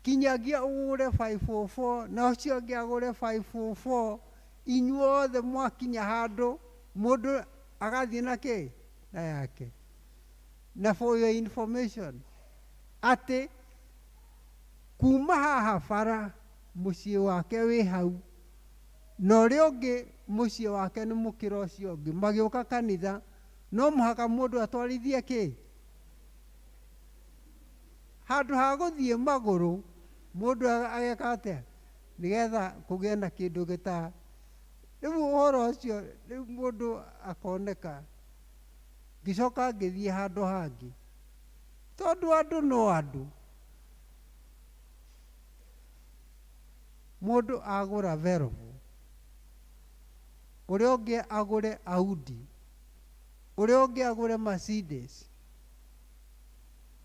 Kinyagia ũgũre 504 na ũcio ũngĩ agũre 504, inyuothe mwakinya handũ mũndũ agathiĩ na kĩ na yake. Na for your information, atĩ kuma haha bara mũciĩ wake wĩ hau, na ũrĩa ũngĩ mũciĩ wake nĩ mũkĩra ũcio ũngĩ, magĩũka kanitha no mũhaka mũndũ atwarithie kĩ handũ ha gũthiĩ magũrũ, mũndũ ageka atĩa nĩgetha kũgĩe na kĩndũ gĩta. Rĩu ũhoro ũcio rĩu mũndũ akoneka. Ngĩcoka ngĩthiĩ handũ hangĩ, tondũ andũ no andũ. Mũndũ agũra Volvo, ũrĩa ũngĩ agũre Audi, ũrĩa ũngĩ agũre Mercedes,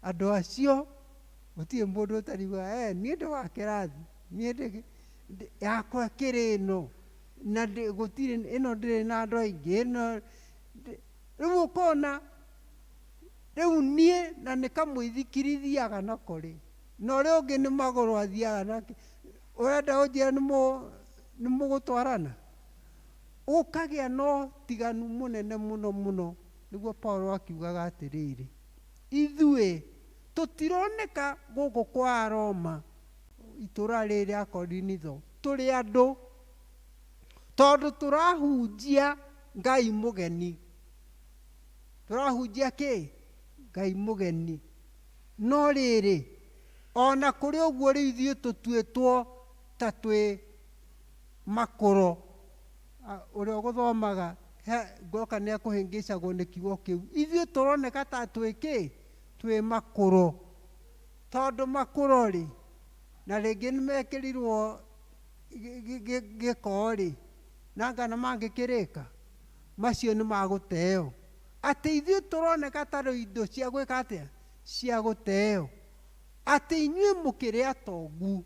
andũ acio gũtirĩ mũndũ ũtariuga, niĩ ndĩ wa kĩrathi, niĩ ndĩ yakwa kĩrĩ ĩno, na gũtirĩ ĩno, ndĩrĩ na andũ aingĩ ĩno. Rĩu ũkona rĩu niĩ na nĩ kamũithikiri thiaga nako rĩ, na ũrĩa ũngĩ nĩ magũrũ athiaga nake, ũrenda ũnjĩre nĩ mũgũtwarana? Ũkagĩa na ũtiganu mũnene mũno mũno. Nĩguo Paulo akiugaga atĩrĩrĩ, ithuĩ tũtironeka gũkũ kwa Aroma, itũra rĩrĩ rĩa Korinitho, tũrĩ andũ, tondũ tũrahunjia Ngai mũgeni. Tũrahunjia kĩ? Ngai mũgeni. No rĩrĩ, ona kũrĩ ũguo rĩu ithuĩ tũtuĩtwo ta twĩ makũro. Ũrĩa ũgũthomaga ngoka nĩ akũhĩngĩcagwo nĩ kiugo kĩu. Ithuĩ tũroneka ta twĩ kĩ? Twĩ makũro. Tondũ makũro rĩ, na rĩngĩ nĩ mekĩrirwo gĩko rĩ, na ngana mangĩkĩrĩka, macio nĩ magũteo. Atĩ ithuĩ tũroneka ta rĩu indo cia gwĩka atĩa? Cia gũteo. Atĩ inyuĩ mũkĩrĩ atongu,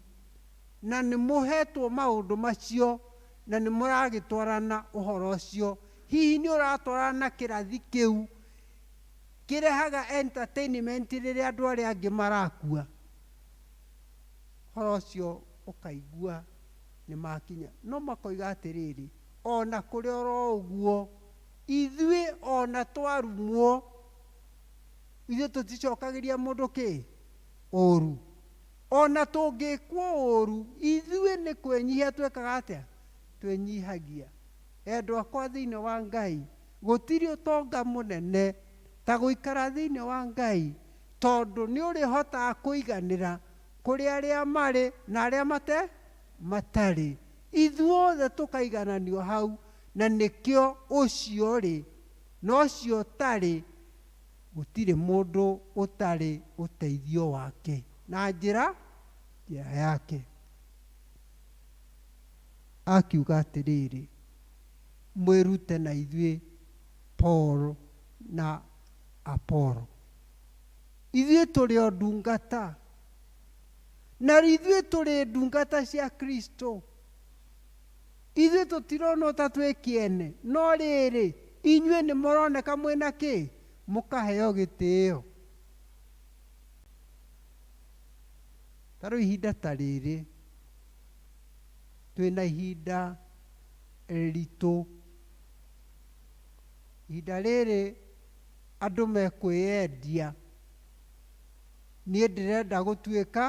Na nĩ mũhetwo maũndũ macio na nĩ mũragĩtwarana ũhoro ũcio. Hihi nĩ ũratwarana na kĩrathi kĩu kĩrehaga entertainment rĩrĩa andũ arĩa angĩ marakua? Ũhoro ũcio ũkaigua nĩ makinya. No makoiga atĩrĩrĩ, ona kũrĩ oro ũguo, ithuĩ ona twarumwo, ithuĩ tũticokagĩria mũndũ kĩ ũru. Ona tũngĩkwo ũru, ithuĩ nĩ kwĩnyihia twĩkaga atĩa? Twĩnyihagia. Endwa akwa thĩinĩ wa Ngai, gũtirĩ ũtonga mũnene ta gũikara thĩinĩ wa Ngai, tondũ nĩ ũrĩhotaga kũiganĩra kũrĩ arĩa marĩ na arĩa matarĩ. Ithuothe tũkaigananio hau, na nĩkĩo ũcio rĩ na ũcio ũtarĩ, gũtirĩ mũndũ ũtarĩ ũteithio wake na njĩra yake. Akiuga atĩrĩrĩ, mwĩrute na ithuĩ Paul na Apollo. Ithuĩ tũrĩ o ndungata, na ithuĩ tũrĩ ndungata cia Kristo. Ithuĩ tũtironwo ta twĩ kĩene, no rĩrĩ, inyuĩ nĩ mũroneka mwĩna kĩ? Mũkaheo gĩtĩo. Ta rĩu ihinda ta rĩrĩ, twĩna ihinda rĩritũ. Ihinda rĩrĩ andũ mekwĩyendia. Niĩ ndĩrenda gũtuĩka,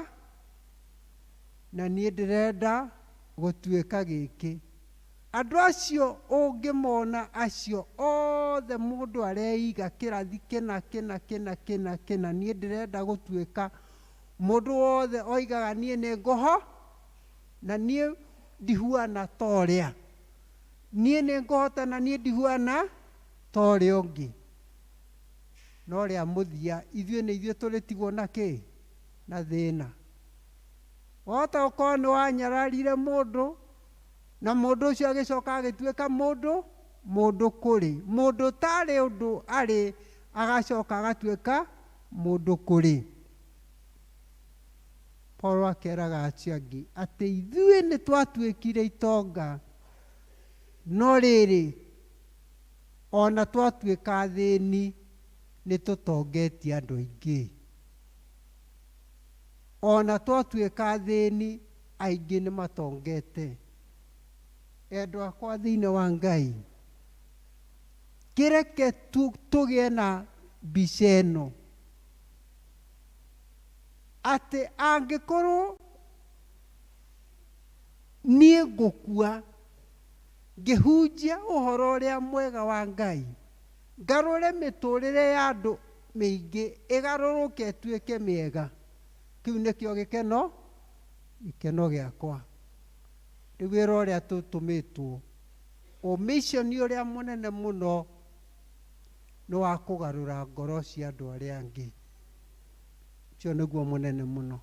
na niĩ ndĩrenda gũtuĩka gĩkĩ. Andũ acio ũngĩmona acio othe mũndũ areiga kĩrathi kĩna kĩna kĩna kĩna kĩna, niĩ ndĩrenda gũtuĩka. Mũndũ wothe oigaga niĩ nĩ ngũho, na niĩ ndihuana ta ũrĩa. Niĩ nĩ ngũhota na niĩ ndihuana ta ũrĩa ũngĩ. No rĩa mũthia, ithuĩ nĩ ithuĩ tũrĩtigwo na kĩ? Na thĩna. Wahota gũkorwo nĩ wanyararire mũndũ, na mũndũ ũcio agĩcoka agĩtuĩka mũndũ, mũndũ kũrĩ. Mũndũ ũtarĩ ũndũ arĩ, agacoka agatuĩka mũndũ kũrĩ. Paul akeraga acio angĩ atĩ ithuĩ nĩ twatuĩkire itonga, no rĩrĩ, ona twatuĩka athĩni, nĩ tũtongetie andũ aingĩ. Ona twatuĩka athĩni, aingĩ nĩ matongete. Endwa akwa thĩinĩ wa Ngai, kĩreke tũgĩe na mbica ĩno atĩ angĩkorwo niĩ ngũkua ngĩhunjia ũhoro ũrĩa mwega wa Ngai, ngarũre mĩtũrĩre ya andũ mĩingĩ ĩgarũrũke ĩtuĩke mĩega, kĩu nĩkĩo gĩkeno, gĩkeno gĩakwa. Rĩu wĩra ũrĩa tũtũmĩtwo, ũmĩcioni ũrĩa mũnene mũno nĩ wa kũgarũra ngoro cia andũ arĩa angĩ. Ũcio nĩguo mũnene mũno.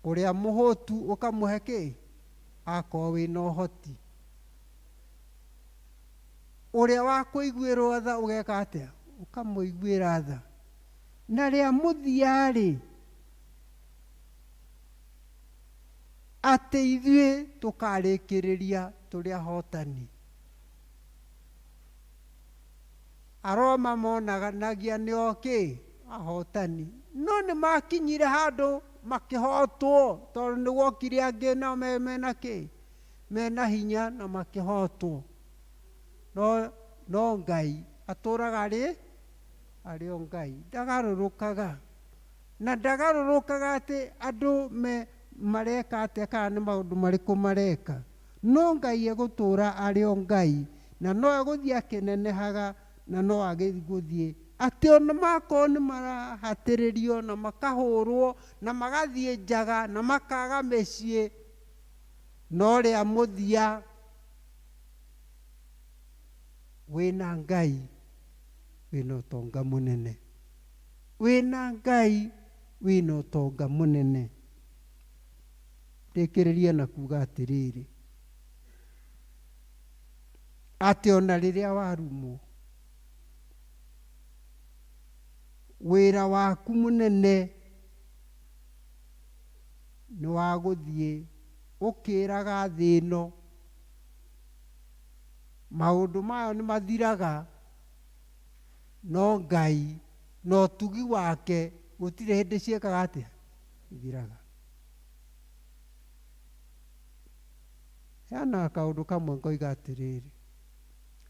Ũrĩa mũhũtu ũkamũhe kĩ? Akorwo wĩna ũhoti. Ũrĩa wa kũiguĩrwo tha ũgeka atĩa? Ũkamũiguĩra tha. Na rĩa mũthia-rĩ, atĩ ithuĩ tũkarĩkĩrĩria tũrĩ ahotani. Aroma monanagia nĩo kĩ? Ahotani. No nĩ makinyire handũ makĩhotwo, tondũ nĩ gwokire angĩ nao mena kĩ? Mena hinya na makĩhotwo. No Ngai atũraga arĩ o Ngai, ndagarũrũkaga. Na ndagarũrũkaga atĩ andũ mareka atĩa kana nĩ maũndũ marĩkũ mareka. No Ngai egũtũra arĩ o Ngai, na no egũthiĩ akĩnenehaga, na no agĩgũthiĩ atĩ ona makorwo nĩ marahatĩrĩrio na makahũrwo na magathiĩ njaga na makaga mĩciĩ, no rĩa mũthia wĩna Ngai wĩna ũtonga mũnene. Wĩna Ngai wĩna ũtonga mũnene. Rĩkĩrĩria na kuga atĩrĩrĩ, atĩ ona rĩrĩa warumwo, wĩra waku mũnene Nĩ wa gũthiĩ ũkĩraga thĩ ĩno maũndũ mayo nĩ mathiraga no Ngai na ũtugi wake gũtirĩ hĩndĩ ciĩkaga atĩa ithiraga. Heanaga kaũndũ kamwe ngoiga atĩrĩrĩ,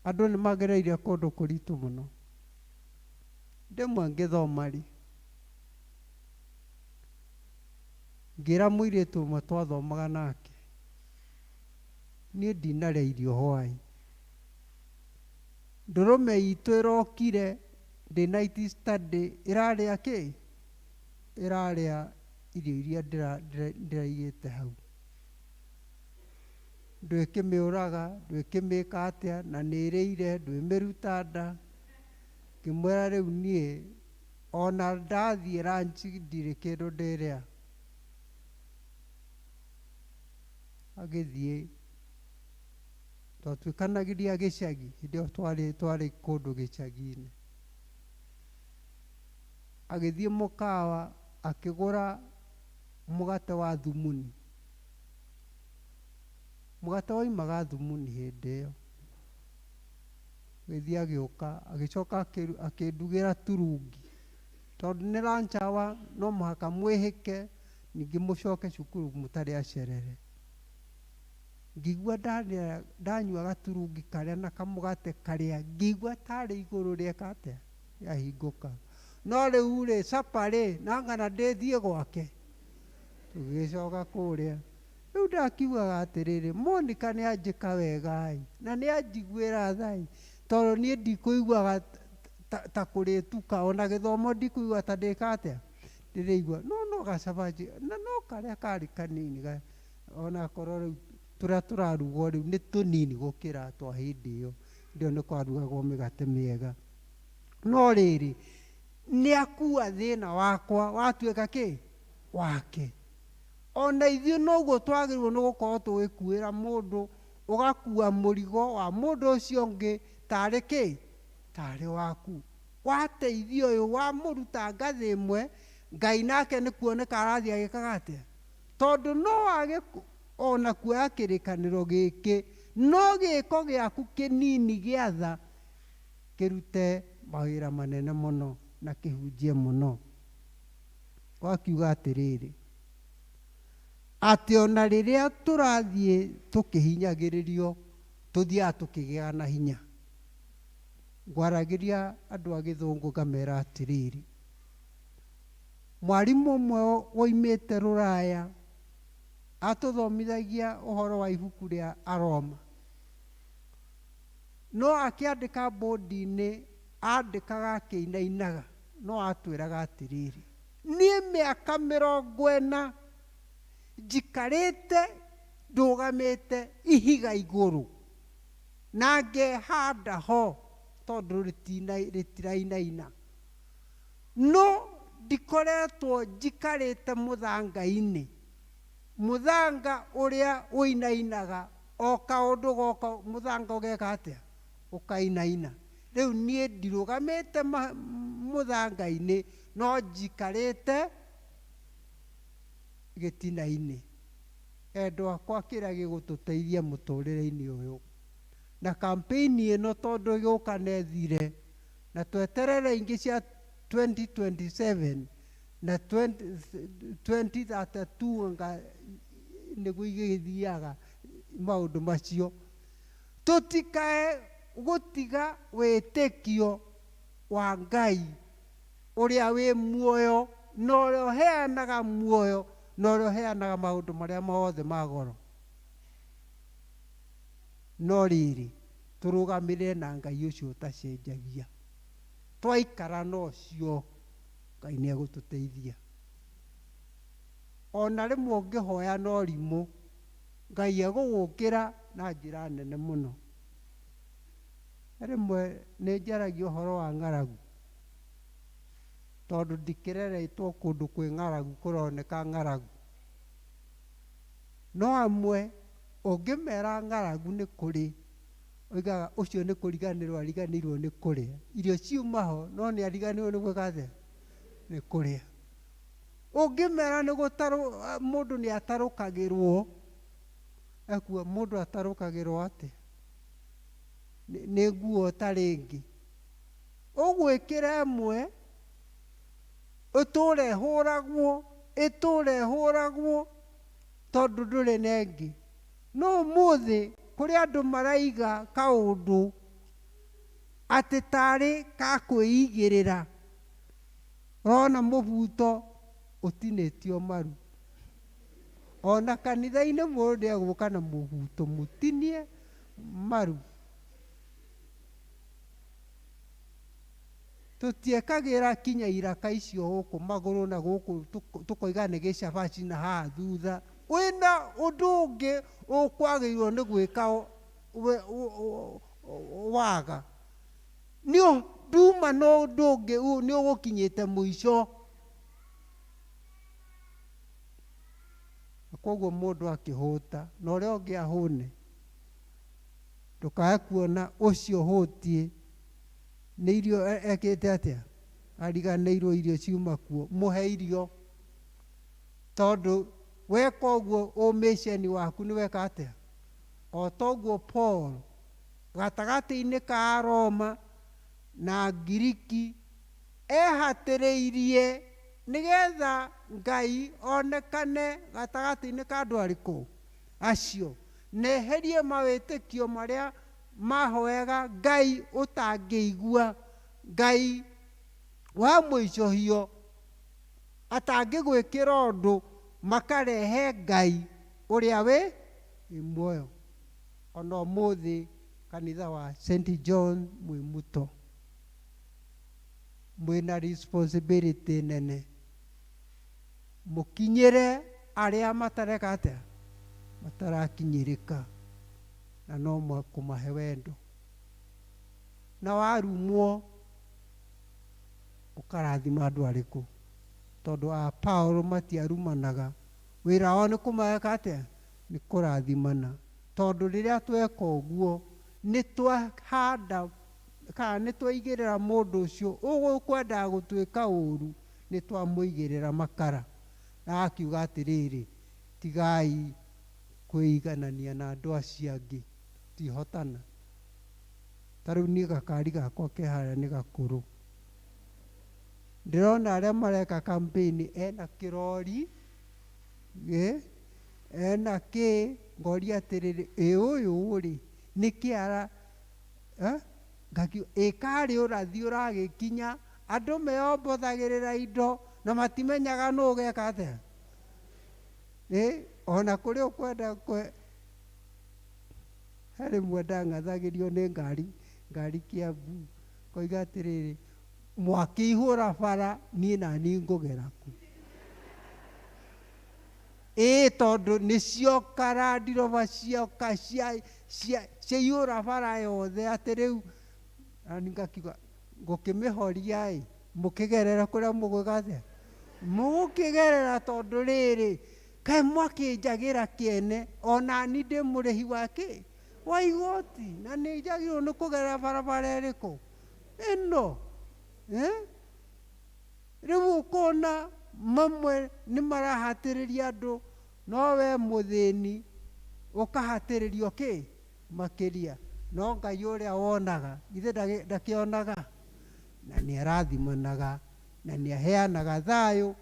andũ nĩ magereire kũndũ kũritũ mũno. Ndĩmwe ngĩthoma rĩ, ngĩra mũirĩtu ũmwe twathomaga nake, niĩ ndinarĩa irio hwaĩ. Ndũrũme itũ ĩrokire ndĩ night study ĩrarĩa kĩ? Ĩrarĩa irio iria ndĩraigĩte hau. Ndwĩkĩmĩũraga, ndwĩkĩmĩka atĩa, na nĩ ĩrĩire, ndwĩmĩruta nda. Ngĩmwĩra rĩu niĩ ona ndathiĩ lunch ndirĩ kĩndũ ndĩrĩa. Agĩthiĩ twatuĩkanagĩria gĩcagi, hĩndĩ ĩyo twarĩ kũndũ gĩcagi-inĩ. Agĩthiĩ mũkawa akĩgũra mũgate wa thumuni. Mũgate waumaga thumuni hĩndĩ ĩyo. Agĩthiĩ agĩũka, agĩcoka akĩndugĩra turungi. Tondũ nĩ lunch hour no mũhaka mwĩhĩke, ningĩ mũcoke cukuru mũtarĩ acerere. Ngĩigua ndanyua gaturungi karĩa na kamũgate karĩa, ngĩigua tarĩ igũrũ rĩeka atĩa, rĩahingũka. No rĩu rĩ, supper rĩ, nangana ndĩthiĩ gwake. Tũgĩgĩcoka kũrĩa. Rĩu ndakiugaga atĩrĩrĩ, Monica nĩ anjĩka wega ĩ, na nĩ anjiguĩra tha ĩ, tondũ niĩ ndikũiguaga ta kũrĩtuka, ona gĩthomo ndikũigua ta ndĩka atĩa, ndĩrĩigua. No no gacabaci, na no karĩa karĩ kanini, onakorwo rĩu tũrĩa tũrarugwo rĩu nĩ tũnini gũkĩra twa hĩndĩ ĩyo. Hĩndĩ ĩyo nĩ kwarugagwo mĩgate mĩega. No rĩrĩ, nĩ akua thĩna wakwa watuĩka kĩ? Wake. Ona ithuĩ noguo twagĩrĩirwo nĩ gũkorwo tũgĩkuĩra mũndũ, ũgakua mũrigo wa mũndũ ũcio ũngĩ tarĩ kĩ? Tarĩ waku. Wateithia ũyũ, wamũruta ngathĩ ĩmwe, Ngai nake nĩ kuoneka arathiĩ agĩkaga atĩa? Tondũ no wage ona kuoya kĩrĩkanĩro gĩkĩ, no gĩko gĩaku kĩnini gĩa tha kĩrute mawĩra manene mũno na kĩhunjie mũno. Wakiuga atĩrĩrĩ, atĩ ona rĩrĩa tũrathiĩ tũkĩhinyagĩrĩrio, tũthiaga tũkĩgĩaga na hinya. Ngwaragĩria andũ a gĩthũngũ ngamera atĩrĩrĩ, mwarimũ ũmwe woimĩte Rũraya atũthomithagia ũhoro wa ibuku rĩa Aroma. No akĩandĩka bodi-inĩ, andĩkaga akĩinainaga, no atwĩraga atĩrĩrĩ, niĩ mĩaka mĩrongo ĩna njikarĩte ndũgamĩte ihiga igũrũ na ngehanda ho tondũ rĩtirainaina. No ndikoretwo njikarĩte mũthanga-inĩ, mũthanga ũrĩa ũinainaga o kaũndũ goka mũthanga ũgeka atĩa? Ũkainaina. Rĩu niĩ ndirũgamĩte mũthanga-inĩ, no njikarĩte gĩtina-inĩ. Endwa akwa, kĩrĩa gĩgũtũteithia mũtũrĩre-inĩ ũyũ na kampeni ĩno tondũ ĩgũka na ĩthire, na tweterere ingĩ cia 2027 na 2032 anga nĩguo igĩthiaga maũndũ macio, tũtikae gũtiga wĩtĩkio wa Ngai ũrĩa wĩ muoyo na ũrĩa ũheanaga muoyo na ũrĩa ũheanaga maũndũ marĩa mothe ma goro. No rĩrĩ, tũrũgamĩrĩre na Ngai ũcio ũtacenjagia. Twaikara na ũcio, Ngai nĩ egũtũteithia. Ona rĩmwe ũngĩhoya na ũrimũ, Ngai egũgũkĩra na njĩra nene mũno. Rĩmwe nĩ njaragia ũhoro wa ng'aragu, tondũ ndikĩreretwo kũndũ kwĩ ng'aragu kũroneka ng'aragu. No amwe ũngĩmera ng'aragu nĩ kũrĩ, oigaga ũcio nĩ kũriganĩrwo ariganĩirwo nĩ kũrĩa. Irio ciuma ho, no nĩ ariganĩirwo nĩ gwĩka atĩa? Nĩ kũrĩa. Ũngĩmera nĩ gũtarũ mũndũ nĩ atarũkagĩrwo, ekuo mũndũ atarũkagĩrwo atĩa? Nĩ nguo ũtarĩ ĩngĩ. Ũgwĩkĩra ĩmwe, ĩtũre ĩhũragwo, ĩtũre ĩhũragwo, tondũ ndũrĩ na ĩngĩ. No ũmũthĩ kũrĩ andũ maraiga kaũndũ atĩ tarĩ ka kwĩigĩrĩra. Ũrona mũbuto ũtinĩtio maru. Ona kanitha-inĩ mũndũ nĩegũka na mũbuto mũtinie maru. Tũtiĩkagĩra kinya iraka icio gũkũ magũrũ na gũkũ tũkoiga nĩ gĩcabaci na haha thutha. Wĩna ũndũ ũngĩ ũkwagĩrĩirwo nĩ gwĩka waga. Nĩ nduma na ũndũ ũngĩ nĩ ũgũkinyĩte mũico. Na koguo mũndũ akĩhũta na ũrĩa ũngĩ ahũne, ndũkae kuona ũcio ũhũtiĩ nĩ irio ekĩte atĩa, ariganĩirwo irio ciuma kuo, mũhe irio, tondũ weka ũguo ũmĩceni waku nĩ weka atĩa. O toguo Paul gatagatĩ-inĩ ka Roma na Ngiriki ehatĩrĩirie nĩgetha Ngai onekane gatagatĩ-inĩ ka andũ arĩkũ acio, na eherie mawĩtĩkio marĩa mahoyaga Ngai ũtangĩigua, Ngai wa mũicũhio atangĩgwĩkĩra ũndũ, makarehe Ngai ũrĩa wĩ muoyo. Ona ũmũthĩ kanitha wa St John Mwimuto mwĩna responsibility nene, mũkinyĩre arĩa matareka atĩa, matarakinyĩrĩka, na no kũmahe wendo. Na warumwo ũkarathima andũ arĩkũ, tondũ a Paul matiarumanaga, wĩra wao nĩ kũmeka atĩa, nĩ kũrathimana. Tondũ rĩrĩa tweka ũguo nĩ twahanda kana nĩ twaigĩrĩra mũndũ ũcio ũgũkwendaga gũtuĩka ũru, nĩ twamũigĩrĩra makara. Na akiuga atĩrĩrĩ, tigai kwĩiganania na andũ acio angĩ, tihotana. Ta rĩu niĩ gakari gakwa ke harĩa nĩ gakũrũ, ndĩrona arĩa mareka campaign ena kĩrori, ena kĩ, ngoria atĩrĩrĩ, ĩ ũyũ rĩ nĩkĩ ara ngakiuga ĩ karĩ ũrathi ũragĩkinya, andũ meombothagĩrĩra indo na matimenyaga nũ ũgeka atĩa. Ona kũrĩ ũkwenda kwe he rĩmwe ndang'athagĩrio nĩ ngari, ngari Kiambu, koiga atĩrĩrĩ, mwakĩihũra bara niĩ na niĩ ngũgera kũ? Ĩ tondũ nĩ cioka Land Rover cioka ciaihũra bara yothe, atĩ rĩu na niĩ ngakiuga ngũkĩmĩhoria ĩ, mũkĩgerera kũrĩa mũgwĩka atĩa, mũgũkĩgerera, tondũ rĩrĩ kaĩ mwakĩnjagĩra kĩene, ona ni ndĩ mũrĩhi wa kĩ wa igoti, na nĩ njagĩrĩirwo nĩ kũgerera barabara ĩrĩkũ ĩno. Rĩu ũkona mamwe nĩ marahatĩrĩria andũ, no we mũthĩni ũkahatĩrĩrio kĩ makĩria. No Ngai ũrĩa wonaga, ithe ndakĩonaga, na nĩ arathimanaga na nĩ aheanaga thayũ.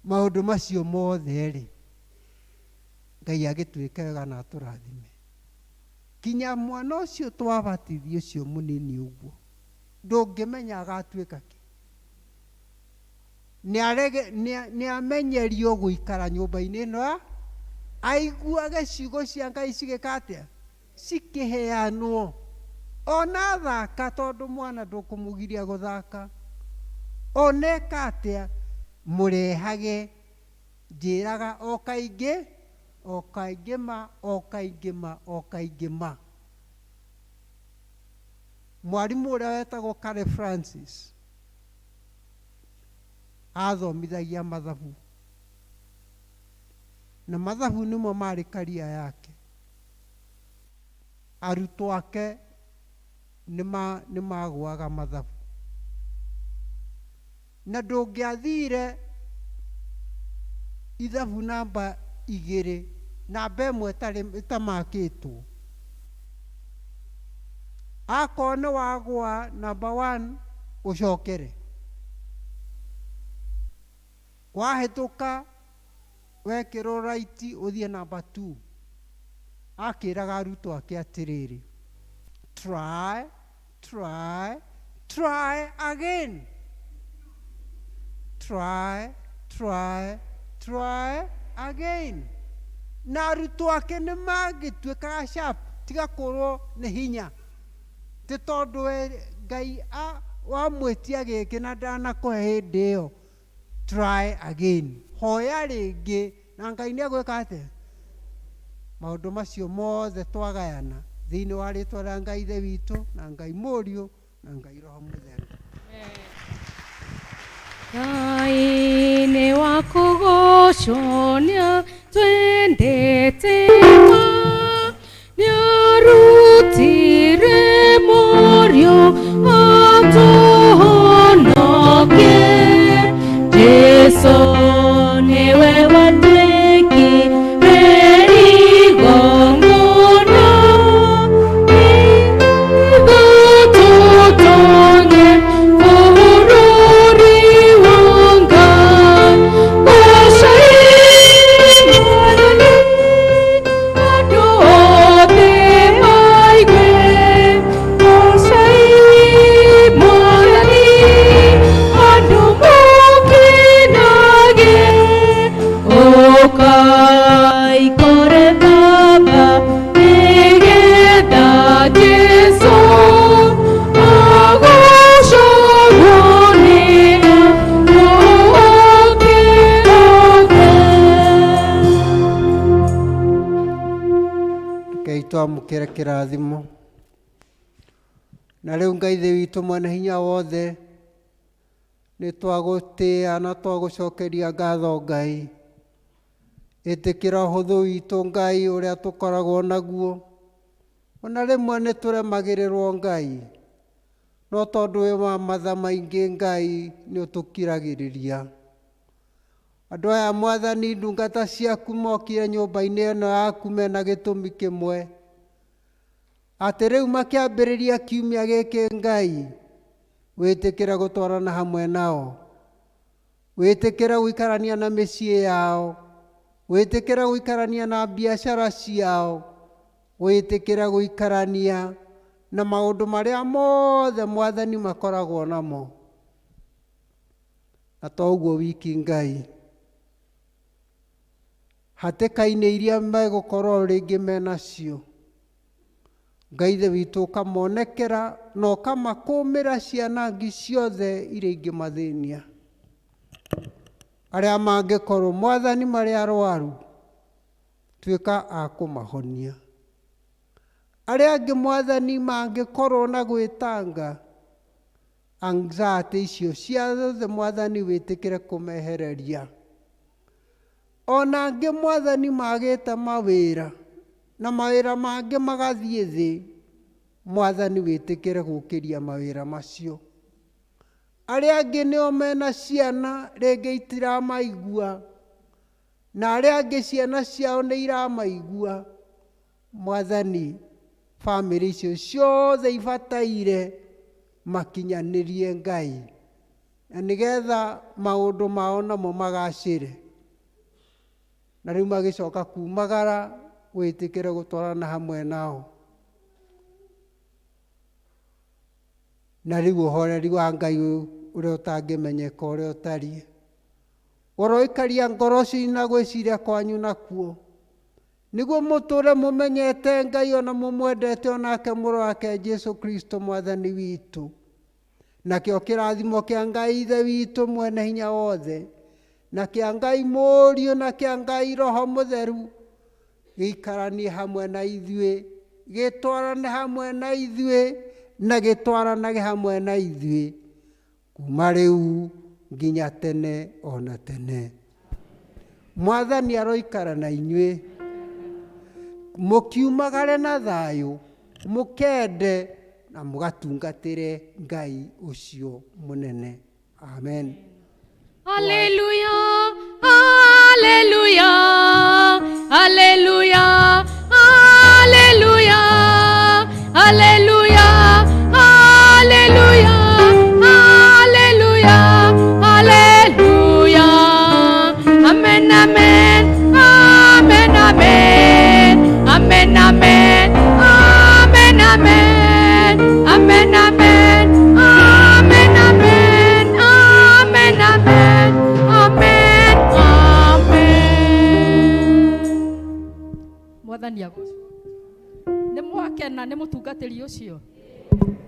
Maũndũ macio mothe rĩ, Ngai agĩtuĩke wega na atũrathime. Kinya mwana ũcio twabatithio ũcio mũnini ũguo, ndũngĩmenya agatuĩka kĩ. Nĩ amenyerio gũikara nyũmba-inĩ ĩno, aiguage ciugo cia Ngai cigĩka atĩa, cikĩheanwo. Ona athaka, tondũ mwana ndũkũmũgiria gũthaka, ona eka atĩa, mũrehage njĩraga o kaingĩ, o kaingĩ ma, o kaingĩ ma, o kaingĩ ma. Mwarimũ ũrĩa wetagwo Kare Francis athomithagia mathabu, na mathabu nĩmo marĩ karia yake. Arutwo ake nĩ magũaga mathabu. Na ndũngĩathire ithabu namba igĩrĩ, namba ĩmwe ĩtamakĩtwo. Akorwo nĩ wagwa namba 1 ũcokere. Wahĩtũka wekĩrwo right ũthiĩ namba 2. Akĩraga arutwo ake atĩrĩrĩ, try, try, try again. Try, try, try again. Na arutwo ake nĩ mangĩtuĩkaga sharp tiga kũrwo nĩ hinya. Ti tondũ we Ngai wamwĩtia gĩkĩ na ndanakũhe hĩndĩ ĩyo. Try again. Hoya rĩngĩ na Ngai nĩ egwĩka atĩa? Maũndũ macio mothe twagayana thĩinĩ wa rĩtwa rĩa Ngai Ithe witũ na Ngai Mũriũ na Ngai Roho Mũtheru. Ngai nĩ wa kũgocwo nĩatwendete ma, nĩarutire Mũriũ atũhonokie. Jesũ nĩwe watuĩkire igongona, nĩguo tũtonye bũrũri wa Ngai. Goocai Mwathani, andũ othe maigue. Goocai Mwathani, andũ mũkenage. Ũkai kũrĩ Baba, nĩgetha Jesũ agocagwo nĩ andũ ake othe. Rekei twamũkĩre kĩrathimo. Na rĩu Ngai Ithe witũ mwene hinya wothe, nĩ twagũtĩĩa na twagũcokeria ngatho Ngai. Ĩtĩkĩra ũhũthũ witũ Ngai ũrĩa tũkoragwo naguo. Ona rĩmwe nĩ tũremagĩrĩrwo Ngai, no tondũ wĩ wa matha maingĩ Ngai nĩ ũtũkiragĩrĩria. Andũ aya Mwathani ndungata ciaku mokire nyũmba-inĩ ĩno yaku mena gĩtũmi kĩmwe, atĩ rĩu makĩambĩrĩria kiumia gĩkĩ Ngai, wĩtĩkĩre gũtwarana hamwe nao, wĩtĩkĩre gũikarania na mĩciĩ yao, wĩtĩkĩre gũikarania na biacara ciao, wĩtĩkĩre gũikarania na maũndũ marĩa mothe Mwathani makoragwo namo. Na to ũguo wiki Ngai, hatĩka-inĩ iria megũkorwo rĩngĩ menacio, Ngai Ithe witũ ũkamonekera na ũkamakũmĩra cianangi ciothe iria ingĩmathĩnia. Arĩa mangĩkorwo Mwathani marĩ arwaru, tuĩka a kũmahonia. Arĩa angĩ Mwathani mangĩkorwo na gwĩtanga, anxiety icio ciothe Mwathani wĩtĩkĩre kũmehereria. Ona angĩ Mwathani magĩte mawĩra, na mawĩra mangĩ magathiĩ thĩ, Mwathani wĩtĩkĩre gũkĩria mawĩra macio. Arĩa angĩ nĩo mena ciana rĩngĩ itiramaigua, na arĩa angĩ ciana ciao nĩ iramaigua. Mwathani, bamĩrĩ icio ciothe ibataire makinyanĩrie Ngai, na nĩgetha maũndũ mao namo magacĩre. Na rĩu magĩcoka kumagara wĩtĩkĩre gũtwarana hamwe nao. Na rĩu ũhoreri wa Ngai ũrĩa ũtangĩmenyeka ũrĩa ũtariĩ, ũroikaria ngoro cianyu na gwĩciria kwanyu nakuo, nĩguo mũtũre mũmenyete Ngai ona mũmwendete onake mũrũ wake Jesũ Kristo Mwathani witũ. Nakĩo kĩrathimo kĩa Ngai Ithe witũ mwene hinya wothe, na kĩa Ngai Mũriũ, na kĩa Ngai Roho Mũtheru, gĩikaranie hamwe na ithuĩ, gĩtwarane hamwe na ithuĩ, na gĩtwaranage hamwe na ithuĩ, kuma rĩu nginya tene ona tene. Mwathani aroikara na inyuĩ, mũkiumagare na thayũ, mũkende na mũgatungatĩre Ngai ũcio mũnene. Amen. Haleluya, haleluya, haleluya, haleluya, haleluya, haleluya, haleluya, haleluya. Amen, amen, amen, amen, amen, amen, amen, amen, amen, amen, amen, amen, amen, amen, amen, amen. Mwathani agocwo. Nĩ mwakena nĩ mũtungatĩri ũcio.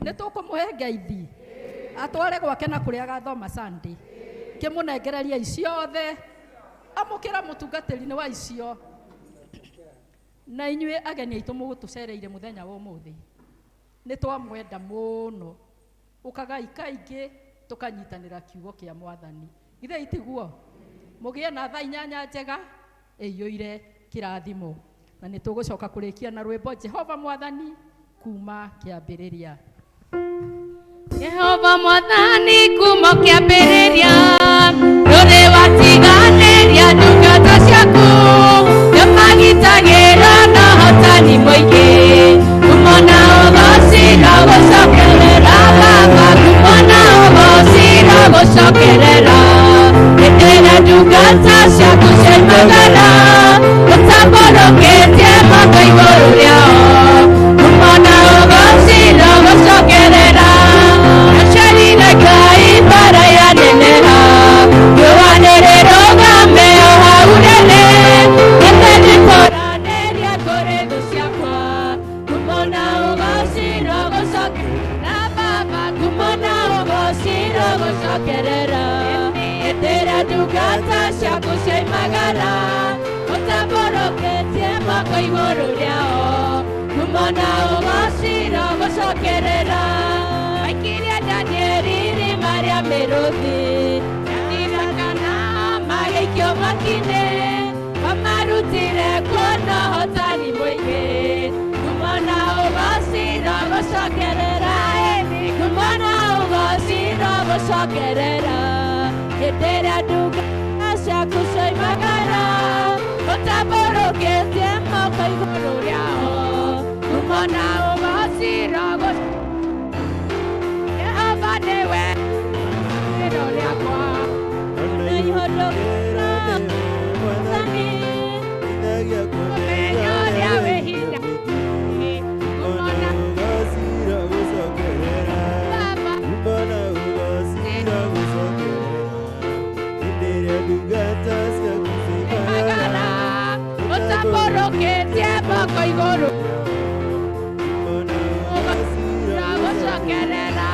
Nĩ tũkũmũhe ngeithi. Atware gwake na kũrĩa agathoma Sunday. Kĩmũnengereria iciothe. Amũkĩra mũtungatĩri nĩ wa icio. Na inyuĩ ageni aitũ mũgũtũcereire mũthenya wa ũmũthĩ. Nĩ twamwenda mũno. Ũkagai kaingĩ tũkanyitanĩra kiugo kĩa mwathani. Githĩ itiguo? Mũgĩe na thaa 8 njega ĩiyũire kĩrathimo. Na nĩ tũgũcoka kũrĩkia na rwĩmbo Jehova Mwathani kuma kĩambĩrĩria. Jehova Mwathani kuma kĩambĩrĩria, ndũrĩ watiganĩria ndungata ciaku, nĩmagitagĩra na ũhotani mũingĩ. Ngumo na ũgoci gũcokerera Baba, ngumo na ũgoci gũcokerera. Hĩndĩ ĩrĩa ndungata ciaku ciaimagara, ũtambũrũkĩtie moko igũrũ rĩao. Ngumo na ũgoci gũcokerera. Aciarire Ngai mbara yaneneha, riũa nĩrĩrũgame o hau rĩrĩ, githĩ ndikũranĩria kũrĩ thũ ciakwa. Ngumo na ũgoci gũcokerera Baba, ngumo na ũgoci gũcokerera. Hĩndĩ ĩrĩa ndungata ciaku ciaimagara, ũtambũrũkĩtie moko igũrũ rĩao. Ngumo na ũgoci gũcokerera. Maikirie Danieli irima rĩa mĩrũthi, kana magĩikio mwaki-inĩ, mamarutire kuo na ũhotani mũingĩ. Ngumo na ũgoci gũcokerera, ngumo na ũgoci gũcokerera. Hĩndĩ ĩrĩa ndungata ciaku ciaimagara, ũtambũrũkĩtie moko igũrũ rĩao. Ngumo na ũgoci gũcokerera. Jehova nĩwe rĩro rĩakwa, na ihũrũkĩra Mwathani, ũmenyo ũrĩa wĩ hinya. Ngumo na Baba, imagara, ũtambũrũkĩtie moko igũrũ gũcokerera.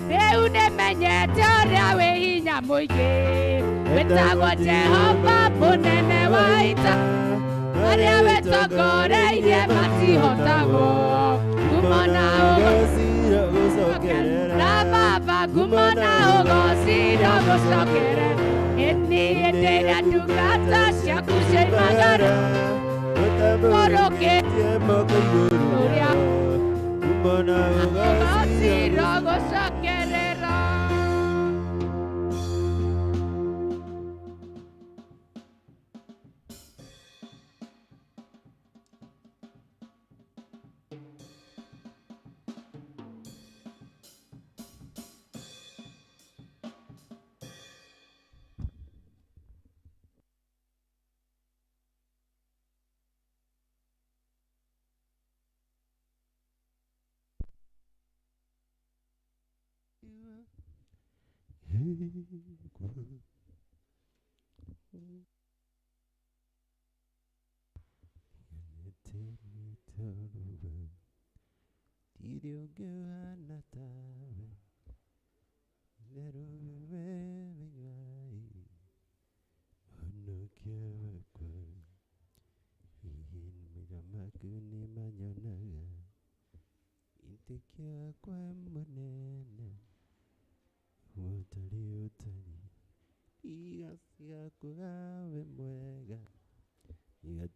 Rĩu nĩmenyete ũrĩa wĩ hinya mũingĩ, wĩtagwo Jehova mũnene wa ita, arĩa wĩtongoreirie matihotagwo. Ngumo na ũgoci gũcokerera Baba, ngumo na ũgoci gũcokerera. Ĩni hĩndĩ ĩrĩa ndungata ciaku ciaimagara, ũtambũrũkĩtie moko igũrũ rĩao. Ũgoci gũcokerera.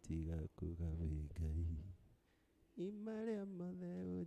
Tiga kugawe Ngai. Imaria mothe.